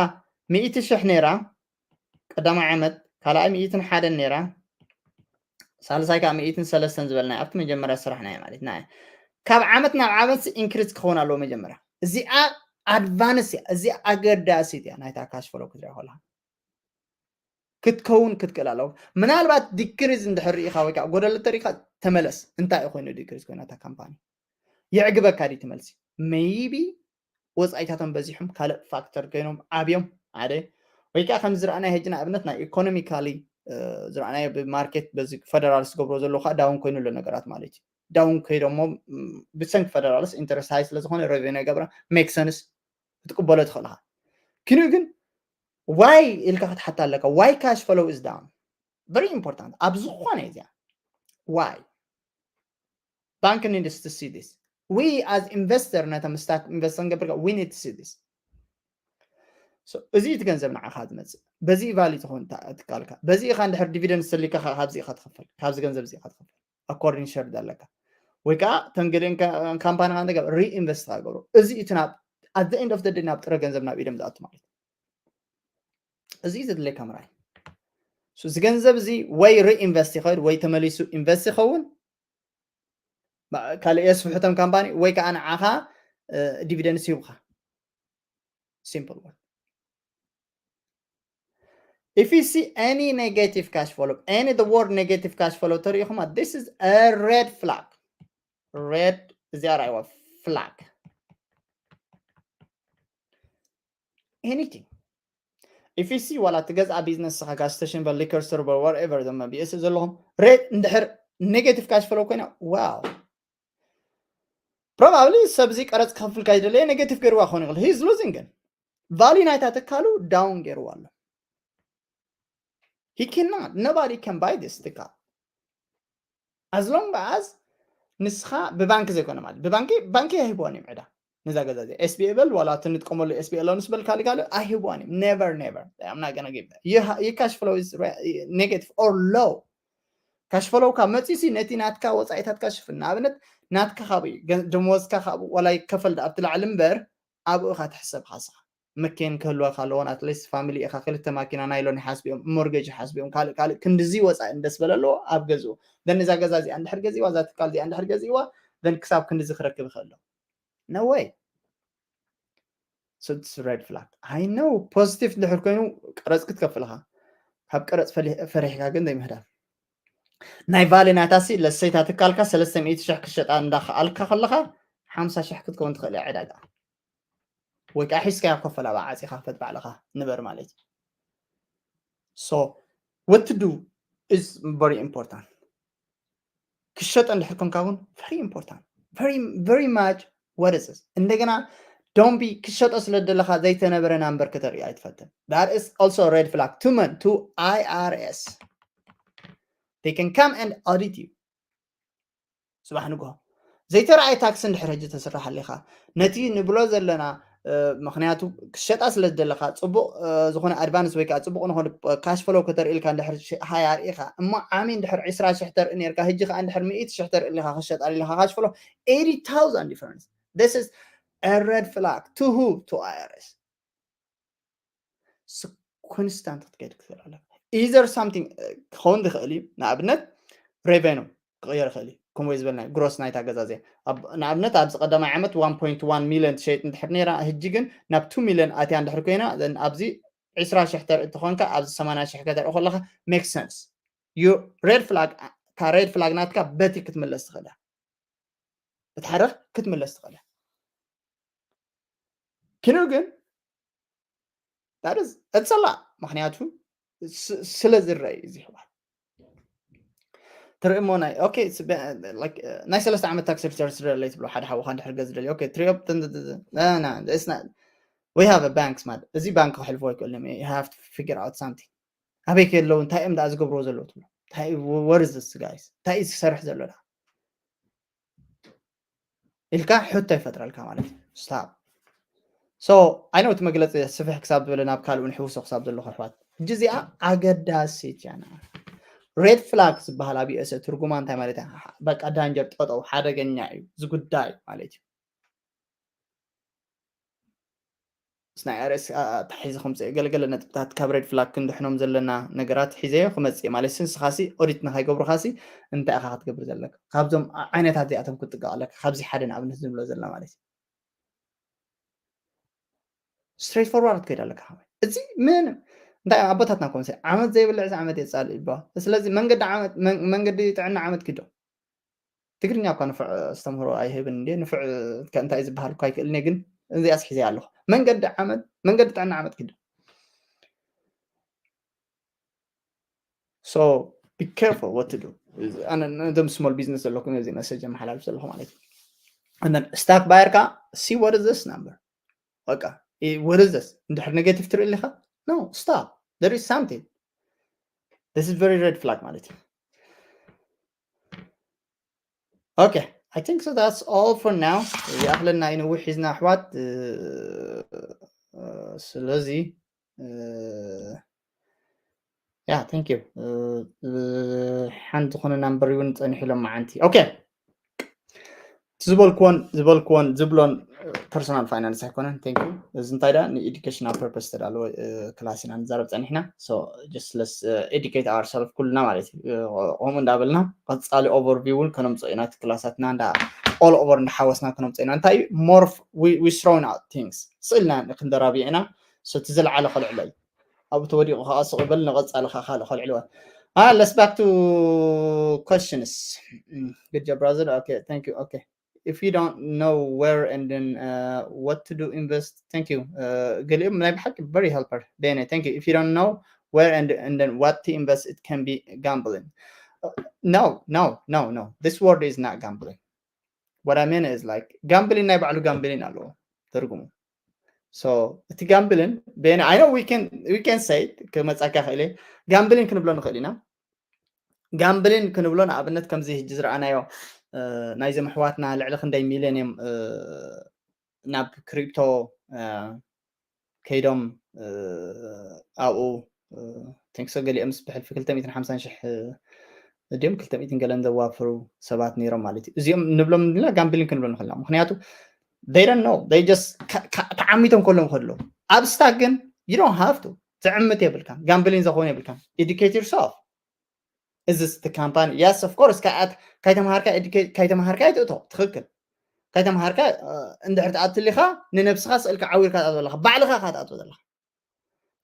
ሚእቲ ሽሕ ነይራ ቀዳማይ ዓመት፣ ካልኣይ ሚእትን ሓደን ነይራ፣ ሳልሳይ ከዓ ሚእትን ሰለስተን ዝበልናዮ ኣብቲ መጀመርያ ስራሕናዮ ማለት ና። ካብ ዓመት ናብ ዓመት ኢንክሪዝ ክኸውን ኣለዎ። መጀመርያ እዚኣ ኣድቫንስ እያ፣ እዚኣ ኣገዳሲት እያ። ናይታ ካሽ ፍሎው ክትሪኣ ከለኻ ክትከውን ክትክእል ኣለዎ። ምናልባት ዲክሪዝ እንድሕር ርኢኻ ወይ ከዓ ጎደሎ ተሪኢኻ ተመለስ። እንታይ እዩ ኮይኑ ዲክሪዝ ኮይና እታ ካምፓኒ? የዕግበካ ድዩ ትመልሲ? ሜይቢ ወፃኢታቶም በዚሖም ካልእ ፋክተር ኮይኖም ዓብዮም ሓደ ወይ ከዓ ከም ዝረኣናዮ ሕጂ ንኣብነት ናይ ኢኮኖሚካሊ ዝረኣናዮ ብማርኬት በዚ ፈደራልስ ዝገብሮ ዘለዉ ከዓ ዳውን ኮይኑ ኣሎ ነገራት ማለት እዩ። ዳውን ከይዶሞ ብሰንኪ ፈደራልስ ኢንተረስት ሃይ ስለዝኾነ ሬቨኒ ገብራ ሜክ ሰንስ ክትቅበሎ ትኽእል ኢኻ። ክንኡ ግን ዋይ ኢልካ ክትሓታ ኣለካ። Why cash flow is down? Very important ኣብ ዝኾነ እዚኣ ዋይ ባንክ needs to see this. We as investor ነታ ምስታክ ኢንቨስት ክንገብር we need to see this. So እዚ እቲ ገንዘብ ንዓኻ ዝመፅእ በዚ ቫሊ ትኸውን ትካልካ በዚ ኢኻ እንድሕር ዲቪደንድ ሰሊካ ካብዚ ኢኻ ትኸፈል ካብዚ ገንዘብ እዚ ኢኻ ትኸፈል ኣኮርዲንግ ሸር ኣለካ ወይ ከዓ ተንግድን ካምፓኒ ካንተ ገብ ሪኢንቨስት ገብሮ እዚ እቲ ናብ at the end of the day ናብ ጥረ ገንዘብ ናብ ኢዶም ዝኣቱ ማለት እዚ ዘድለካ ምርኣይ እዚ ገንዘብ እዚ ወይ ሪኢንቨስት ይኸድ ወይ ተመሊሱ ኢንቨስት ይኸውን ካልእ የስፍሑ እቶም ካምፓኒ ወይ ከዓ ንዓኻ ዲቪደንስ ይህቡኻ simple one. If you see any negative cash flow, any the word negative cash flow ተሪኢኹማ this is a red flag. Red እዚኣ ራይዋ flag. anything. If you see ዋላ ትገዝኣ ቢዝነስ ስኻ ጋዝ ስቴሽን በል ሊከር ስቶር በል whatever ዘመ ቢኤስ ዘለኹም ሬት እንድሕር negative cash flow ኮይና wow probably ሰብዚ ቀረፅ ክኸፍል ካይደለየ negative ገይርዋ ክኾን ይኽእል he's losing ግን value ናይታ ትካሉ down ገይርዋ ኣሎ he cannot nobody can buy this ትካል as long as ንስኻ ብባንክ ዘይኮነ ማለት ብባንኪ ባንኪ ኣይህብዋን እዮም ዕዳ ነዛ ገዛ እዚ ኤስቢኤ በል ዋላ እቲ ንጥቀመሉ ኤስቢኤ ሎንስ በል ካልእ ካልእ ኣይህብዋን እዮም never never I'm not gonna give you cash flow is negative or low cash flow ካ መፂሲ ነቲ ናትካ ወፃኢታትካ ሽፍን ንኣብነት ናትካ ካብኡ እዩ ደሞዝካ ካብኡ ዋላ ይከፈል ኣብቲ ላዕሊ እምበር ኣብኡ ኢኻ ትሕሰብ ካስኻ መኬን ክህልወካ ኣለዎን ኣትሊስት ፋሚሊ ኢኻ ክልተ ማኪና ናይሎን ይሓስብኦም ሞርጌጅ ይሓስብኦም ካልእ ካልእ ክንድዚ ወፃኢ እንደስ በለ ኣለዎ ኣብ ገዝኡ then እዛ ገዛ እዚኣ እንድሕር ገዚእዋ እዛ ትካል እዚኣ እንድሕር ገዚእዋ then ክሳብ ክንድዚ ክረክብ ይኽእል ኣሎ no way so it's red flag I know positive እንድሕር ኮይኑ ቀረፅ ክትከፍልኻ ካብ ቀረፅ ፈሪሕካ ግን ዘይምህዳር ናይ ቫሌ ናታሲ ለሰይታ ትካልካ ሰለስተ ሚእቲ ሽሕ ክሸጣ እንዳኸኣልካ ከለኻ ሓምሳ ሽሕ ክትከውን ትኽእል እያ ዕዳጋ ወይ ከዓ ሒዝካያ ኮፈላ ብዓፂኻ ክፈት ባዕልኻ ንበር ማለት እዩ so what to do is very important ክሸጠ እንድሕር ኮንካ እውን very important very much what is this እንደገና don't be ክሸጦ ስለ ዘለኻ ዘይተነበረ ናምበር ከተርኢ ኣይትፈትን that is also red flag to men to I R S they can come and audit you ፅባሕ ንግሆ ዘይተረኣየ ታክሲ እንድሕር ሕጂ ተስርሓሊኻ ነቲ ንብሎ ዘለና ምክንያቱ ክሸጣ ስለ ዝደለካ ፅቡቅ ዝኮነ ኣድቫንስ ወይ ከዓ ፅቡቅ ንኮነ ካሽ ፍሎ ከተርእልካ እንድሕር ሃያር ኢካ እሞ ዓሚ እንድሕር ዕስራ ሽሕ ተርኢ ነርካ ህጂ ከዓ እንድሕር ሚእቲ ሽሕ ተርኢ ኣለካ ክሸጣ ኣለካ ካሽ ፍሎ eighty thousand difference this is a red flag to who to I R S ኮንስታንት ክትከይድ ክትኽእል ኣለካ either something ክኸውን ዝኽእል እዩ ንኣብነት ሬቨኑ ክቕየር ይኽእል እዩ ከምኡ ዝበልና ግሮስ ናይታ ገዛ እዚኣ ንኣብነት ኣብዚ ቀዳማይ ዓመት one point one ሚሊዮን ትሸይጥ እንድሕር ነራ ህጂ ግን ናብ two ሚሊዮን ኣትያ እንድሕር ኮይና ኣብዚ ዕስራ ሽሕ ተርኢ ትኾንካ ኣብዚ ሰማንያ ሽሕ ከተርኢ ከለካ make sense ዩ ሬድ ፍላግ እታ ሬድ ፍላግ ናትካ በቲ ክትምለስ ትኽእላ እቲ ሓደ ክትምለስ ትኽእላ ኪኑ ግን that is it's a lot ምክንያቱ ስለ ዝረኣይ እዚ ህባል ትርኢ እሞ ናይ okay ናይ ሰለስተ ዓመት ታክስ ሪተርን ስደለይ ትብሎ ሓደ ሓውካ እንድሕር ገዝ ደልዩ okay ትሪኦ we have a banks ማለት እዚ ባንክ ክሕልፎ ኣይክእልን you have to figure out something ኣበይ ከለዉ እንታይ እዮም ደኣ ዝገብርዎ ዘለዉ ትብሎ እንታይ what is this guys እንታይ እዩ ዝሰርሕ ዘሎ ደኣ ኢልካ ሕቶ ይፈጥረልካ ማለት እዩ stop so I know እቲ መግለፂ ስፍሕ ክሳብ ዝበለ ናብ ካልኡ ንሕውሶ ክሳብ ዘለኹ ኣሕዋት ሕጂ እዚኣ ኣገዳሲት እያ ሬድ ፍላግ ዝበሃል ኣብ ዩኤስኤ ትርጉማ እንታይ ማለት እያ በቃ ዳንጀር ጠጠው ሓደገኛ እዩ ዝጉዳይ ማለት እዩ ናይ ኣርኤስ ተሒዘ ከምፅእ ገለገለ ነጥብታት ካብ ሬድ ፍላግ ክንድሕኖም ዘለና ነገራት ሒዘዮ ክመፅእ ማለት ንስኻሲ ኦዲት ንካይገብሩኻሲ እንታይ ኢኻ ክትገብር ዘለካ ካብዞም ዓይነታት እዚኣቶም ክትጥንቀቕ ኣለካ ካብዚ ሓደ ንኣብነት ዝብሎ ዘለና ማለት እዩ ስትሬት ፎርዋርድ ክትከይድ ኣለካ ከማይ እዚ ምንም እንታይ ኣቦታትና ኮምሲ ዓመት ዘይብልዕ ዓመት የፃልእ ይበሃል ስለዚ መንገዲ ዓመት መንገዲ ጥዕና ዓመት ኪዶ ትግርኛ እኳ ንፉዕ ኣስተምህሮ ኣይህብን እንዴ ንፉዕ እንታይ ዝበሃል እኳ ኣይክእልን ግን እዚኣስ ሒዘ ኣለኹ መንገዲ ዓመት መንገዲ ጥዕና ዓመት ኪዶ so be careful what to do ኣነ ነዞም small business ዘለኩም እዚ መሰጅ መሓላልፍ ዘለኹ ማለት እዩ and then stock buyer ካ see what is this number በቃ what is this እንድሕር negative ትርኢ ኣለኻ no stop there is something this is very red flag ማለት እዩ okay I think so that's all for now ይኣኽለና እዩ ነዊሕ ሒዝና ኣሕዋት ስለዚ yeah thank you ሓንቲ ዝኾነ ናምበር እውን ፀኒሑ ኢሎም መዓንቲ okay ዝበልክዎን ዝበልክዎን ዝብሎን personal finance ኣይኮነን thank you እዚ እንታይ ዳ ን educational purpose ተዳለወ class ኢና ንዛረብ ፀኒሕና so just let's educate ourselves ኩልና ማለት እዩ ከምኡ እንዳበልና ቀፃሊ overview እውን ከነምፅኦ ኢና ክላሳትና እንዳ all over እንዳሓወስና ከነምፅኦ ኢና እንታይ more we throwing out things ስእልና ክንደራብዮ ኢና so እቲ ዝለዓለ ከልዕሎ እዩ ኣብኡ ተወዲቑ ከዓ ስቕ ይበል ንቐፃሊ ከዓ ካልእ ከልዕልዎ let's back to questions good job brother okay thank you okay if you don't know where and then uh, what to do invest, thank you. Uh, ገሊኦም ናይ ብሓቂ very helper በየነ, thank you. If you don't know where and and then what to invest, it can be gambling. Uh, no, no, no, no. This word is not gambling. What I mean is like gambling ናይ ባዕሉ gambling ኣለዎ ትርጉሙ። So እቲ gambling በየነ, I know we can we can say it, ክመጻካ ክእል gambling ክንብሎ ንኽእል ኢና። Gambling ክንብሎ ንኣብነት ከምዚ ሕጂ ዝረኣናዮ ናይዞም ኣሕዋትና ልዕሊ ክንደይ ሚልዮን እዮም ናብ ክሪፕቶ ከይዶም ኣብኡ ቲንክሶ ገሊኦም ምስ ብሕልፊ ክልተ ሚእትን ሓምሳን ሽሕ ድዮም ክልተ ሚእትን ገለን ዘዋፍሩ ሰባት ነይሮም ማለት እዩ። እዚኦም ንብሎም ንላ ጋምብሊንግ ክንብሎም ንኽእል ኢና። ምክንያቱ they don't know, they just ተዓሚቶም ከሎም ከሎ ኣብ ስታክ ግን you don't have to ትዕምት የብልካን፣ ጋምብሊንግ ዘኾን የብልካን። Educate yourself። እዚ ስቲ ካምፓኒ yes of course ካይተመሃርካ ካይተመሃርካ ይትእቶ ትኽክል። ካይተመሃርካ እንድሕር ትኣትልኻ ንነብስኻ ስእልካ ዓዊርካ ትኣትወ ኣለኻ፣ ባዕልኻ ካ ትኣትወ ዘለኻ።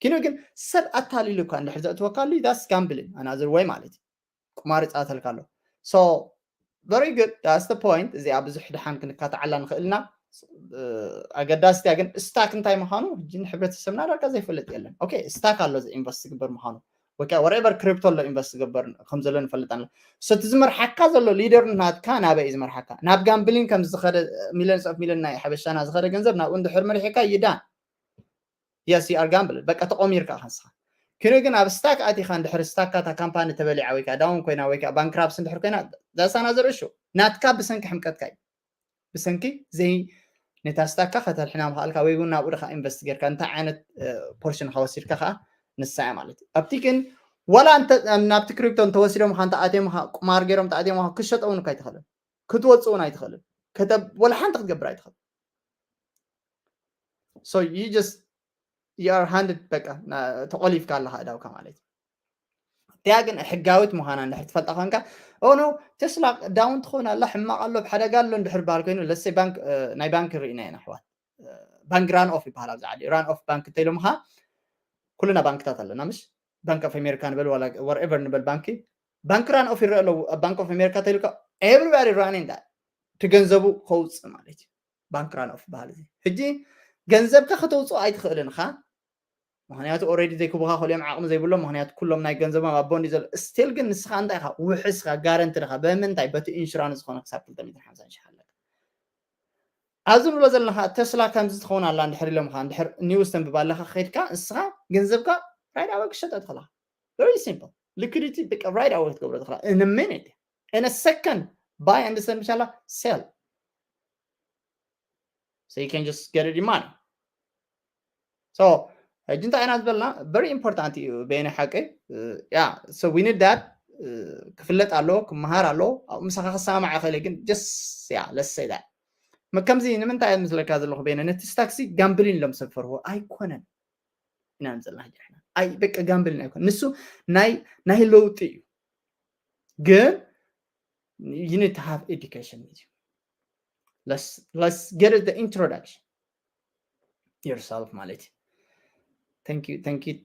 ኪኖ ግን ሰብ ኣታሊሉ እኳ እንድሕር ዘእትወካሉ that's gambling another way ማለት እዩ። ቁማር ይፃወተልካ ኣሎ። So very good, that's the point። እዚኣ ብዙሕ ድሓን ክንካትዓላ ንኽእልና። ኣገዳሲት እያ ግን ስታክ እንታይ ምዃኑ ሕጂ ንሕብረተሰብና ዳርጋ ዘይፈልጥ የለን። ኦኬ ስታክ ኣሎ ኢንቨስት ዝግበር ምዃኑ ወይ ከዓ whatever ክሪፕቶ ኣሎ ኢንቨስት ዝግበር ከም ዘሎ ንፈልጥ ኣለና። So እቲ ዝመርሓካ ዘሎ ሊደር ናትካ ናበይ እዩ ዝመርሓካ? ናብ ጋምብሊን ከም ዝኸደ ሚሊዮንስ ኦፍ ሚሊዮን ናይ ሓበሻና ዝኸደ ገንዘብ ናብኡ እንድሕር መሪሕካ ይዳን yes you are gambling በቃ ተቆሚርካ ንስኻ። ኪኖ ግን ኣብ ስታክ ኣቲኻ እንድሕር ስታካ እታ ካምፓኒ ተበሊዓ ወይ ከዓ ዳውን ኮይና ወይ ከዓ ባንክራፕስ እንድሕር ኮይና that's another issue። ናትካ ብሰንኪ ሕምቀትካ እዩ። ብሰንኪ ዘይ ነታ ስታካ ከተድሕና ምኽኣልካ ወይ እውን ናብኡ ድኻ ኢንቨስት ጌርካ እንታይ ዓይነት ፖርሽን ካ ወሲድካ ከዓ ንሳ እያ ማለት እዩ። ኣብቲ ግን ዋላ ናብቲ ክሪፕቶ እንተወሲዶም ካ እንተኣትዮም ካ ቁማር ገይሮም እንተኣትዮም ካ ክሸጠ እውን እኳ ኣይትኽእልን፣ ክትወፅእ እውን ኣይትኽእልን፣ ወላ ሓንቲ ክትገብር ኣይትኽእል። So you just you are handed በቃ ተቆሊፍካ ኣለካ እዳውካ ማለት እዩ። እቲያ ግን ሕጋዊት ምዃና እንድሕር ትፈልጣ ኮንካ ኦ ኖ ቴስላ ዳውን ትኾን ኣላ ሕማቕ ኣሎ ሓደጋ ኣሎ እንድሕር በሃል ኮይኑ ለሰይ ባንክ ናይ ባንክ ርኢና ኢና ኣሕዋት። ባንክ ራን ኦፍ ይበሃል ኣብዚ ዓዲ ራን ኦፍ ባንክ እንተኢሎምኻ ኩልና ባንክታት ኣለና ምሽ ባንክ ኦፍ ኣሜሪካ ንበል ዋላ whatever ንበል ባንኪ ባንክ ራን ኦፍ ይረአ ኣለዉ ኣብ ባንክ ኦፍ ኣሜሪካ ተይልካ everybody running that ትገንዘቡ ከውፅእ ማለት እዩ። ባንክ ራን ኦፍ በሃል እዚ ሕጂ ገንዘብካ ከተውፅኦ ኣይትኽእልን ኻ ምክንያቱ already ዘይክቡካ ክልኦም ዓቕሚ ዘይብሎም ምክንያቱ ኩሎም ናይ ገንዘቦም ኣብ ቦንድ ዘሎ still ግን ንስኻ እንታይ ኢኻ ውሕስ ኢኻ ጋረንትድ ኢኻ ብምንታይ በቲ ኢንሹራንስ ዝኾነ ክሳብ ክልተ ሚእትን ሓምሳን ሽሕ ኣለካ ኣብዚ ንብሎ ዘለና ከዓ ተስላ ከምዚ ትኸውን ኣላ እንድሕር ኢሎምካ እንድሕር ኒውስ ተንብብ ኣለካ ከይድካ ንስኻ ገንዘብካ right away ክሸጠ ትኽእላ very simple liquidity በቃ right away ክትገብሮ ትኽእላ in a minute in a second buy and sell ምሻላ sell so you can just get it in money so ሕጂ እንታይ ኢና ዝበልና very important እዩ በየነ ሓቂ yeah so we need that ክፍለጥ ኣሎ ክመሃር ኣሎ ኣብኡ ምሳኻ ክሰማማዕ ይኽእል ግን just yeah let's say that ከምዚ ንምንታይ እየ ምስለካ ዘለኹ በየነ ነቲ ስታክሲ ጋምብሊን ኢሎም ሰብ ፈርዎ ኣይኮነን ኢና ንዘልና ሕጂ ንሕና ኣይ በቃ ጋምብሊን ኣይኮነን ንሱ ናይ ናይ ለውጢ እዩ ግን you need to have education with you let's let's get it the introduction yourself ማለት እዩ thank you thank you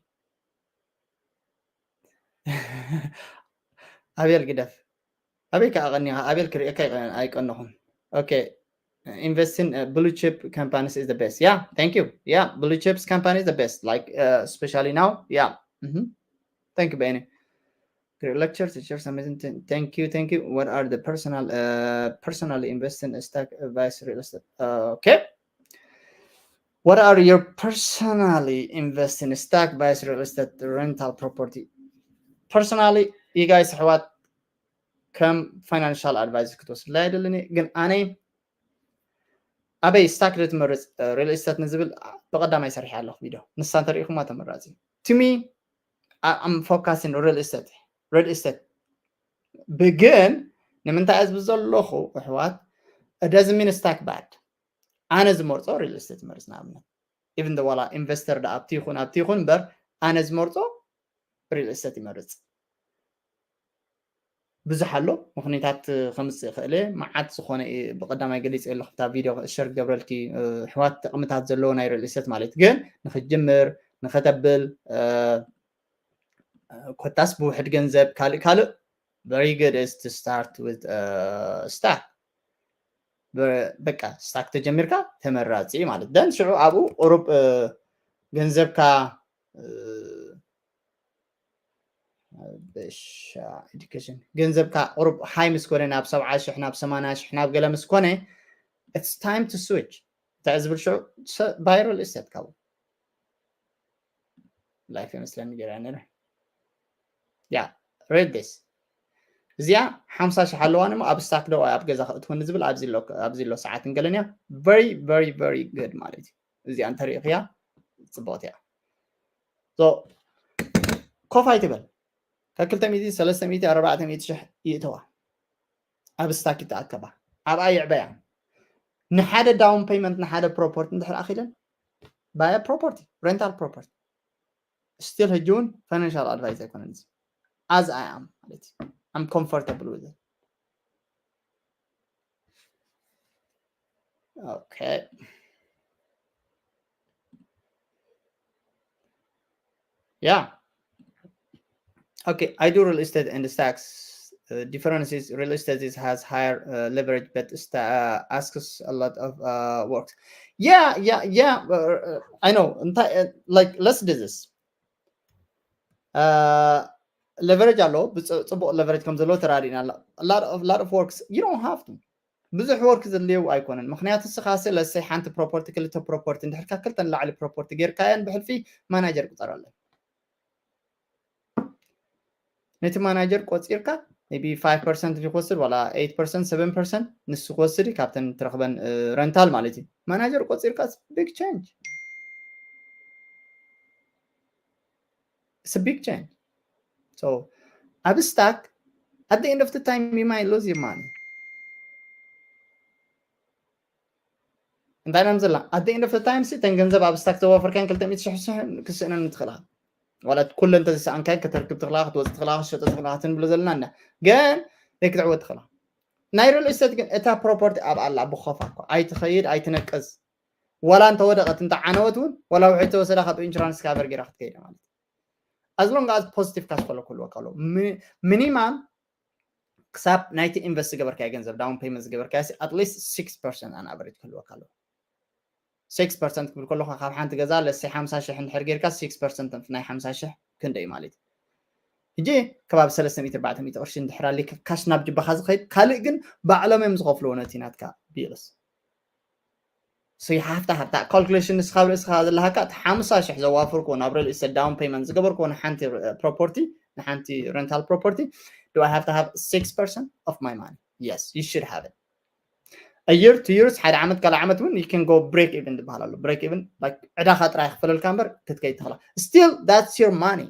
ኣቤል ግደፍ ኣበይ ከዓ ቀኒኻ ኣቤል ክርእየካ ኣይቀነኹን okay invest in uh, blue chip companies is the best yeah thank you yeah blue chips company is the best like uh, especially now yeah mm -hmm. thank you በየነ Great lecture, teachers. Amazing. Thank you, thank you. What are the personal, uh, personally invest in stock, uh, buys real estate? Uh, okay. What are your personally invest in stock, buys real estate, rental property? Personally, you guys, what ከም ፋይናንሻል ኣድቫይስ ክትወስድላ ኣይደልን ግን ኣነ ኣበይ ስታክ ዶ ትመርፅ ሪል ስቴት ንዝብል ብቀዳማይ ሰሪሐ ኣለኹ ቪድዮ ንሳ እንተሪኢኹማ ተመራፂ to me I'm focusing real estate real estate ብግን ንምንታይ እዚ ብዘለኹ ኣሕዋት doesn't mean stock bad ኣነ ዝመርፆ ሪል ስቴት ይመርፅ ንኣብነት even though ዋላ ኢንቨስተር ዳ ኣብቲ ይኹን ኣብቲ ይኹን እምበር ኣነ ዝመርፆ ሪል ስቴት ይመርፅ ብዙሕ ኣሎ ምክንያታት ከምፅእ ይኽእል እየ መዓት ዝኾነ ብቀዳማይ ገሊፅ ኣለኩ እታ ቪድዮ ሸር ክገብረልኪ ኣሕዋት ጥቅምታት ዘለዎ ናይ ሪል ስቴት ማለት ግን ንክትጅምር ንክተብል ኮታስ ብውሕድ ገንዘብ ካልእ ካልእ very good is to start with stock በቃ ስታክ ተጀሚርካ ተመራፂ ማለት ደን ሽዑ ኣብኡ ቁሩብ ገንዘብካ በሻ ኤዱኬሽን ገንዘብካ ቁሩብ ሃይ ምስ ኮነ ናብ ሰብዓ ሽሕ ናብ ሰማንያ ሽሕ ናብ ገለ ምስ ኮነ it's time to switch እንታይ ዝብል ሽዑ ባይ ሪል ስቴት ካብኡ ላይፍ ይመስለኒ ገይረ ነረ ያ read this እዚኣ ሓምሳ ሽሕ ኣለዋ እሞ ኣብ ስታክ ዶ ኣብ ገዛ ክእትወኒ ዝብል ኣብዚ ኣሎ ሰዓትን ገለን እያ very very very good ማለት እዩ እዚኣ እንተሪእኽያ ፅቡቕቲ እያ ኮፍ ኣይትበል ካብ ክልተ ሚእቲ ሰለስተ ሚእቲ ኣርባዕተ ሚእቲ ሽሕ ይእተዋ ኣብ ስታክ ይተኣከባ ኣብኣ ይዕበያ ንሓደ down payment ንሓደ property እንድሕር ኣኺለን buy a property rental property still ሕጂ እውን financial advice ኣይኮነን እዚ as I am ማለት እዩ I'm comfortable with it okay yeah okay I do real estate and the stocks uh, difference is real estate is has higher uh, leverage but sta- uh, asks a lot of uh, work yeah yeah yeah uh, I know እንታይ- uh, like let's do this uh, leverage ኣሎ ብጽ- ጽቡቕ leverage ከም ዘለዎ ተራዲእና ኣሎ a lot of lot of works you don't have to ብዙሕ work ዘድልየው ኣይኮነን ምክንያቱ ስኻሲ ለሰይ ሓንቲ property ክልተ property እንድሕርካ ክልተ ንላዕሊ property ጌርካየን ብሕልፊ ማናጀር ቁፀረለን ነቲ ማናጀር ቆፂርካ maybe five percent ክወስድ ዋላ eight percent seven percent ንሱ ክወስድ እዩ ካብተን ትረኽበን rental ማለት እዩ ማናጀር ቆፂርካ big change it's a big change so ኣብ ስታክ at the end of the time you might lose your money እንታይ ኢና ንዘላ at the end of the time ሲ ተን ገንዘብ ኣብ ስታክ ዘዋፈርካን ክልተ ሚእቲ ሽሕ ክስእነን ትኽእላ ዋላ ኩለን ተዝሰኣንካን ከተርክብ ትኽእላ ክትወፅእ ትኽእላ ክትሸጠ ትኽእላ ክትንብሎ ዘለና እንዳ ግን ዘይክትዕወት ትኽእላ ናይ ሪል ስቴት ግን እታ property ኣብ ኣላ ብኾፋ እኮ ኣይትኸይድ ኣይትነቅዝ ዋላ እንተወደቐት እንተዓነወት እውን ዋላ ውሕጅ ተወሰዳ ካብ insurance cover ጌራ ክትከይድ ማለት as long as positive cash flow ክህልወካ ኣለዎ minimum ክሳብ ናይቲ invest ዝገበርካዮ ገንዘብ down payment ዝገበርካዮ at least six percent on average ክህልወካ ኣለዎ six percent ክብል ከለኹ ካብ ሓንቲ ገዛ ለሰይ ሓምሳ ሽሕ እንድሕር ጌርካ six percent ናይ ሓምሳ ሽሕ ክንደይ ማለት እዩ ሕጂ ከባቢ ሰለስተ ሚእቲ ኣርባዕተ ሚእቲ ቅርሺ እንድሕር ኣሊካ ካሽ ናብ ጅባኻ ዝኸይድ ካልእ ግን ባዕሎም እዮም ዝኸፍልዎ ነቲ ናትካ bills so you have to have that calculation ንስኻ ኣብ ርእስኻ ዘለሃካ እቲ ሓምሳ ሽሕ ዘዋፍርክዎ ናብ real estate down payment ዝገበርክዎ ንሓንቲ property ንሓንቲ rental property do I have to have six percent of my money yes you should have it a year two years ሓደ ዓመት ካልእ ዓመት እውን you can go break even ዝበሃል ኣሎ break even ዕዳኻ ጥራይ ክፈለልካ እምበር ክትከይድ ትኽእላ still that's your money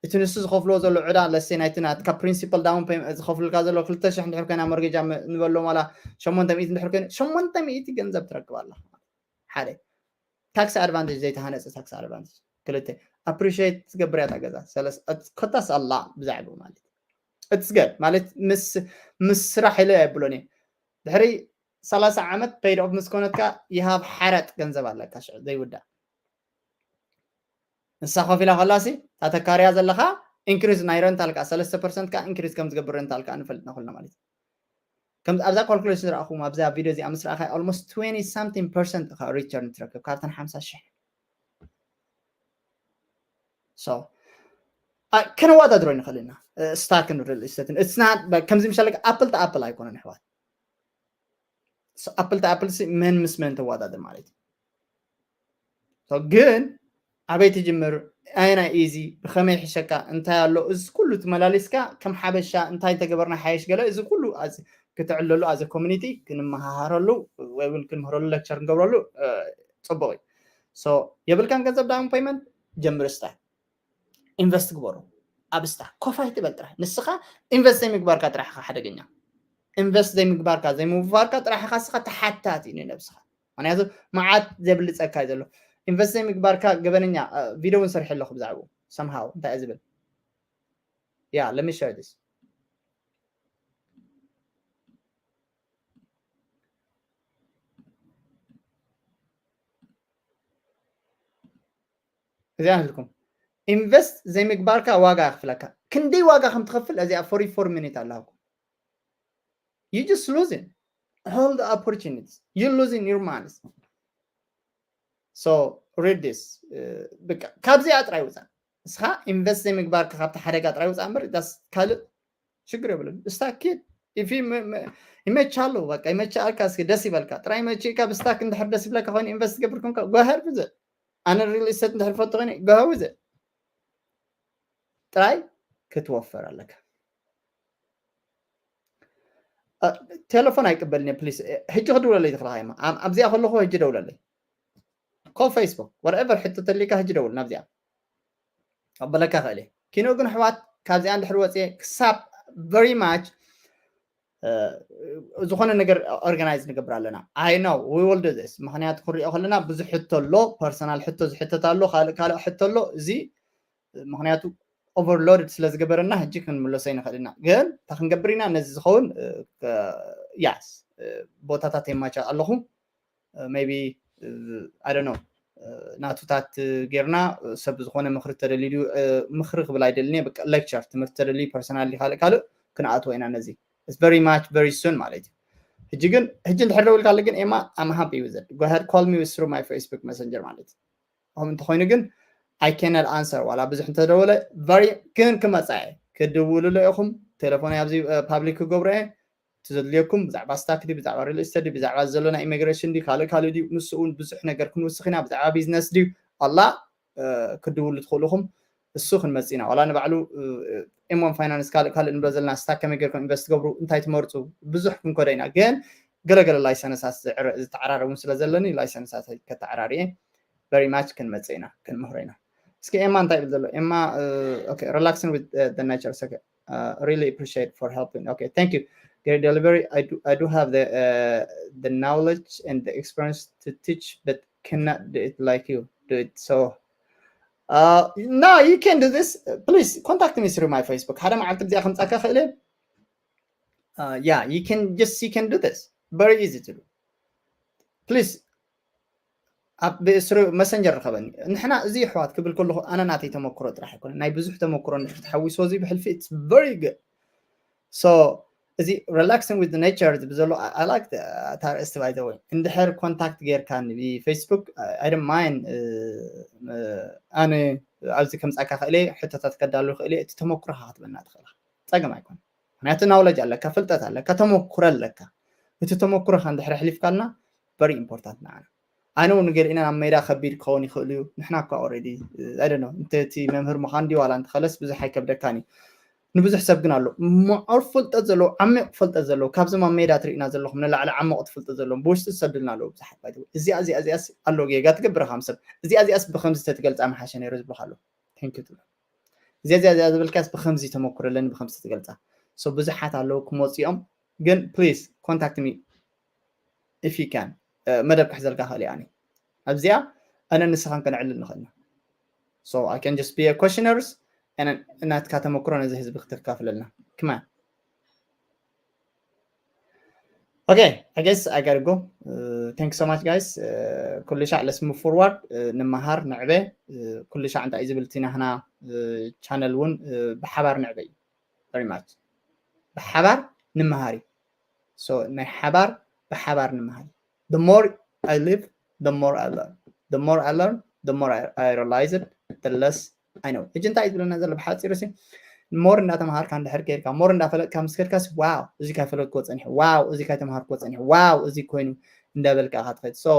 እቲ ንሱ ዝኸፍልዎ ዘሎ ዕዳ ለሰይ ናይቲ ናትካ principal down payment ዝኸፍልካ ዘሎ ክልተ ሽሕ እንድሕር ኮይና ሞርጌጃ ንበሎ ማላ ሸሞንተ ሚእቲ እንድሕር ኮይነ ሸሞንተ ሚእቲ ገንዘብ ትረክብ ኣለኻ ሓደ tax advantage ዘይተሃነፀ tax advantage ክልተ appreciate ትገብር እያ ገዛ ኮታስ ኣላ ብዛዕባ ማለት it's good ማለት ምስ ምስ ስራሕ ኢለ ኣይብሎን እየ ድሕሪ ሰላሳ ዓመት paid off ምስ ኮነትካ you have ሓረጥ ገንዘብ ኣለካ ሽዑ ዘይውዳእ ንሳ ከፊላ ከላሲ እታ ተካርያ ዘለኻ increase ናይ rental ከዓ ሰለስተ percent ከዓ increase ከም ዝገብር rental ከዓ ንፈልጥና ኩልና ማለት እዩ ከም ኣብዛ calculation ዝረኣኹም ኣብዛ ቪድዮ እዚኣ ምስ ረኣኻ almost twenty something percent ኢኻ return ትረክብ ካብተን ሓምሳ ሽሕ so ከነወዳድሮ ንኽእል ኢና stock ን real estate ን it's not ከምዚ ምሻለካ apple to apple ኣይኮነን ኣሕዋት apple to apple ሲ መን ምስ መን ተወዳድር ማለት እዩ ግን ኣበይ ትጅምር ኣየናይ easy ብኸመይ ይሕሸካ እንታይ ኣሎ እዚ ኩሉ ትመላሊስካ ከም ሓበሻ እንታይ እንተገበርና ሓየሽ ገለ እዚ ኩሉ ክትዕለሉ as a community ክንመሃሃረሉ ወይ እውን ክንምህረሉ lecture ክንገብረሉ ፅቡቅ እዩ so የብልካን ገንዘብ down payment ጀምር stock invest ግበሩ ኣብ stock ኮፍ ኣይትበል ጥራሕ ንስኻ invest ዘይምግባርካ ጥራሕ ኢኻ ሓደገኛ invest ዘይምግባርካ ዘይምውፋርካ ጥራሕ ኢኻ ንስኻ ተሓታቲ ንነብስኻ ምክንያቱ መዓት ዘብልፀካ እዩ ዘሎ invest ዘይምግባርካ ገበነኛ video እውን ሰርሐ ኣለኹ ብዛዕባኡ somehow እንታይ ዝብል yeah let me share this እዚኣ ንልኩም invest ዘይምግባርካ ዋጋ የኽፍለካ ክንደይ ዋጋ ከም ትኸፍል እዚኣ forty-four minute ኣለሃኩም you just losing Hold the opportunities, you're losing your money. So read this. በቃ ካብዚኣ ጥራይ ውፃእ። እስኻ ኢንቨስት ዘይምግባርካ ካብቲ ሓደጋ ጥራይ ውፃእ እምበር ካልእ ችግር የብሉን። ስታክ ኪድ ኢፊ ይመቻሉ። በቃ ይመቻልካ፣ እስኪ ደስ ይበልካ ጥራይ። መቺካ ብስታክ እንድሕር ደስ ይብለካ ኮይኑ ኢንቨስት ትገብር ኮንካ፣ ጎ ሄድ ውዘ። ኣነ ሪል ስቴት እንድሕር ፈቶ ኮይኑ፣ ጎ ሄድ ውዘ። ጥራይ ክትወፈር ኣለካ። ቴሌፎን ኣይቅበልን እየ ፕሊስ። ሕጂ ክድውለለይ ትኽእልካ እማ ኣብዚኣ ከለኹ ሕጂ ደውለለይ። ኮል ፌስቡክ ወርቨር ሕቶ ተሊካ ሕጂ ደውል ናብዚኣ። ቀበለካ ክእል እየ። ኪኖ ግን ኣሕዋት ካብዚኣ እንድሕር ወፅየ ክሳብ ቨሪ ማች ዝኾነ ነገር ኦርጋናይዝ ንገብር ኣለና። I know we will do this። ምክንያቱ ክንሪኦ ከለና ብዙሕ ሕቶ ኣሎ፣ ፐርሰናል ሕቶ ዝሕተት ኣሎ፣ ካልእ ካልእ ሕቶ ኣሎ። እዚ ምክንያቱ ኦቨርሎድድ ስለ ዝገበረና ሕጂ ክንምለሶ ይንኽእል ኢና። ግን እንታይ ክንገብር ኢና? ነዚ ዝኸውን ያስ ቦታታት የማቻ ኣለኹ። ሜቢ I don't know ናቱታት ጌርና ሰብ ዝኾነ ምክሪ ተደልዩ ድዩ ምክሪ ክብል ኣይደልን እየ። በቃ ሌክቸር ትምህርቲ ተደልዩ ፐርሰናሊ ካልእ ካልእ ክንኣትዎ ኢና። ነዚ very much very soon ማለት እዩ። ሕጂ ግን ሕጂ እንድሕር ደውልካ ኣሎ ግን ኤማ I'm happy with it, go ahead call me through my Facebook Messenger ማለት እዩ። ከምኡ እንተኮይኑ ግን I cannot answer ዋላ ብዙሕ እንተደወለ very ግን ክመፃ እየ። ክድውሉሎ ኢኹም። ቴሌፎን ኣብዚ ፓብሊክ ክገብሮ እየ። እቲ ዘድልየኩም ብዛዕባ ስታክ ድዩ፣ ብዛዕባ ሪል ስቴት ድዩ፣ ብዛዕባ ዘሎ ናይ ኢሚግሬሽን ድዩ፣ ካልእ ካልእ ድዩ፣ ንሱ እውን ብዙሕ ነገር ክንውስኽ ኢና። ብዛዕባ ቢዝነስ ድዩ ኣላ ክድውሉ ትኽእሉ ኢኹም። እሱ ክንመጽእ ኢና። ዋላ ንባዕሉ ኤም ዋን ፋይናንስ ካልእ ካልእ ንብሎ ዘለና ስታክ ከመይ ጌርኩም ኢንቨስት ትገብሩ እንታይ ትመርጹ ብዙሕ ክንከዶ ኢና። ግን ገለገለ ላይሰንሳት ዝተዓራረቡ ስለ ዘለኒ ላይሰንሳት ከተዓራርየ very much ክንመጽእ ኢና ክንምህሮ ኢና። እስኪ ኤማ እንታይ ይብል ዘሎ? ኤማ relaxing with the nature really appreciate for helping. Okay, thank you. Great delivery. I do I do have the uh, the knowledge and the experience to teach, but cannot do it like you do it. So uh, no, you can do this. Please contact me through my Facebook. ሓደ መዓልቲ እዚኣ ከምጻካ ክእል እየ። Uh, yeah, you can just you can do this. Very easy to do. Please ኣብ ብስሩ መሰንጀር ርከበኒ። ንሕና እዚ ኣሕዋት ክብል ከለኹ ኣነ ናተይ ተመክሮ ጥራሕ ኣይኮነ ናይ ብዙሕ ተመክሮ እንድሕር ተሓዊስዎ እዚ ብሕልፊ it's very good. So እዚ relaxing with nature ዝብል ዘሎ I like ኣርእስቲ by the way። እንድሕር ኮንታክት ጌርካኒ ብፌስቡክ I don't mind ኣነ ኣብዚ ከምፃካ ክእለ ሕቶታት ከዳሉ ክእለ እቲ ተመክሮካ ክትበና ትኽእላ ፀገም ኣይኮነ። ምክንያቱ ናውለጅ ኣለካ፣ ፍልጠት ኣለካ፣ ተመኩረ ኣለካ። እቲ ተመኩረካ እንድሕር ኣሕሊፍካልና very important ንዓና። ኣነ እውን ገሊእና ናብ ሜዳ ከቢድ ክኸውን ይኽእል እዩ። ንሕና እኳ already I don't know እንተ እቲ መምህር ምዃን ድዩ ዋላ እንተኸለስ ብዙሕ ኣይከብደካን እዩ። ንብዙሕ ሰብ ግን ኣሎ ምዑር ፍልጠት ዘለዎ ዓሚቕ ፍልጠት ዘለዎ ካብዞም ኣብ ሜዳ ትርእና ዘለኹም ንላዕሊ ዓመቑቲ ፍልጠት ዘለዎም ብውሽጢ ዝሰዱልና ኣለዉ ብዙሓት ባይ እዚኣ እዚኣ እዚኣስ ኣሎ ጌጋ ትገብር ከም ሰብ እዚኣ እዚኣስ ብከምዚ ተትገልፃ ምሓሸ ነይሩ ዝብልካ ኣለዉ። Thank you ትብሎ እዚኣ እዚኣ እዚኣ ዝብልካስ ብከምዚ ተመኩረለኒ ብከምዚ ትገልፃ so ብዙሓት ኣለዉ ክመፅኦም ግን please contact me if you can መደብ ክሕዘልካ ክእል እየ ኣብዚኣ ኣነ ንስኻን ከነዕልል ንኽእልና so I can just be a questioners ናትካ ተመክሮ ነዚ ህዝቢ ክተካፍለልና ክማን Okay, I guess I gotta go. Uh, thanks so much, guys. Uh, ኩሉ ሻዕ let's move forward. Uh, ንመሃር ንዕበ ኩሉ ሻዕ እንታይ እዩ ዝብል እቲ ናህና ቻነል እውን ብሓባር ንዕበ እዩ very much ብሓባር ንምሃር እዩ so ናይ ሓባር ብሓባር ንምሃር the more I live the more I learn the more I learn the more I, I realize it the less I know ሕጂ እንታይ እዩ ዝብለና ዘሎ ብሓፂሩ ሲ more እንዳተምሃርካ እንድሕር ከይድካ more እንዳፈለጥካ ምስ ከድካስ wow እዚ ካይፈለጥክዎ ፀኒሑ wow እዚ ካይተምሃርክዎ ፀኒሑ wow እዚ ኮይኑ እንዳበልካ ኢካ ትኸይድ so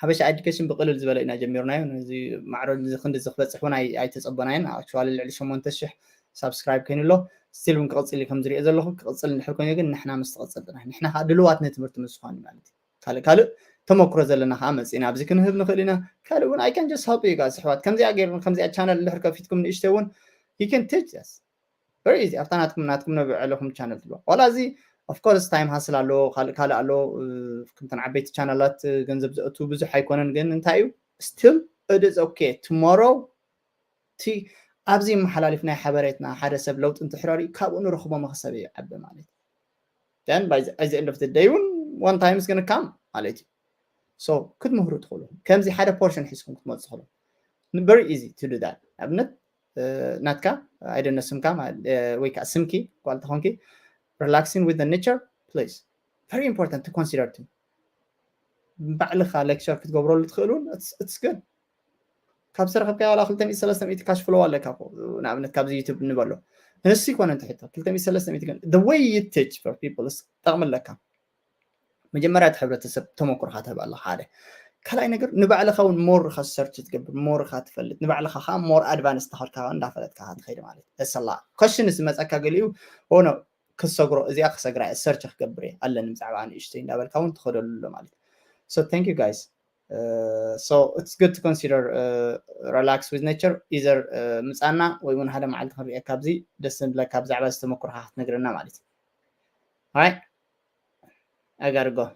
ሓበሻ ኤዱኬሽን ብቅልል ዝበለ ኢና ጀሚርናዮ እዚ ማዕረ ክንዲ እዚ ክበፅሕ እውን ኣይተፀበናዮን actually ልዕሊ ሸሞንተ ሽሕ ሳብስክራይብ ኮይኑ ኣሎ still እውን ክቅፅል እዩ ከም ዝሪኦ ዘለኹ ክቅፅል እንድሕር ኮይኑ ግን ንሕና ምስ ትቅፅል ጥራሕ ንሕና ከዓ ድልዋት ንትምህርቲ ምስ ዝኾን ማለት እዩ ካልእ ካልእ ተመክሮ ዘለና ከዓ መፅእና ኣብዚ ክንህብ ንኽእል ኢና ካልእ እውን I can just help you guys ኣሕዋት ከምዚኣ ገይርኩም ከምዚኣ ቻነል እንድሕር ከፊትኩም ንእሽተይ እውን you can teach us very easy ኣብታ ናትኩም ናትኩም ነብዕለኹም ቻነል ትብሎ ዋላ እዚ of course time hustle ኣሎ ካልእ ካልእ ኣሎ ከምተን ዓበይቲ ቻነላት ገንዘብ ዘእቱ ብዙሕ ኣይኮነን ግን እንታይ እዩ still it is okay tomorrow እቲ ኣብዚ ይመሓላልፍ ናይ ሓበሬትና ሓደ ሰብ ለውጢ እንትሕረር እዩ ካብኡ ንረኽቦ መክሰብ እዩ ዓቢ ማለት እዩ then by the, at the end of the day እውን one time is gonna come ማለት እዩ so ክትምህሩ ትኽእሉ ከምዚ ሓደ ፖርሽን ሒዝኩም ክትመፁ ትኽእሉ very easy to do that ኣብነት ናትካ ኣይደነ ስምካ ወይ ከዓ ስምኪ ጓል ተኾንኪ relaxing with the nature please very important to consider too። ባዕልኻ lecture ክትገብረሉ ትኽእል እውን it's good። ካብ ዝተረኸብካዮ ዋላ ክልተ ሚእቲ ሰለስተ ሚእቲ cash flow ኣለካ እኮ። ንኣብነት ካብዚ YouTube ንበሎ፣ ንሱ ይኮነ እንተ ሕቶ ክልተ ሚእቲ ሰለስተ ሚእቲ ግን the way you teach for people ጠቕሚ ኣለካ። መጀመርያ እቲ ሕብረተሰብ ተመክሮኻ ትህብ ኣለኻ ሓደ። ካልኣይ ነገር ንባዕልኻ እውን more ኻ search ትገብር፣ more ኻ ትፈልጥ፣ ንባዕልኻ ከዓ more advance እናኸድካ እንዳፈለጥካ ትኸይድ ማለት እዩ። እሰላ question ዝመፀካ ገሊኡ ሆኖ ክሰግሮ እዚኣ ክሰግራ search ክገብር እየ ኣለኒ ብዛዕባ ንእሽተይ እንዳበልካ እውን ትኸደሉ ኣሎ ማለት እዩ። So thank you guys. So it's good to consider relax with nature either ምፃና ወይ እውን ሓደ መዓልቲ ክንሪኦ ካብዚ ደስ ንብለካ ብዛዕባ ዝተመክሮኻ ክትነግረና ማለት እዩ። Alright, I gotta go.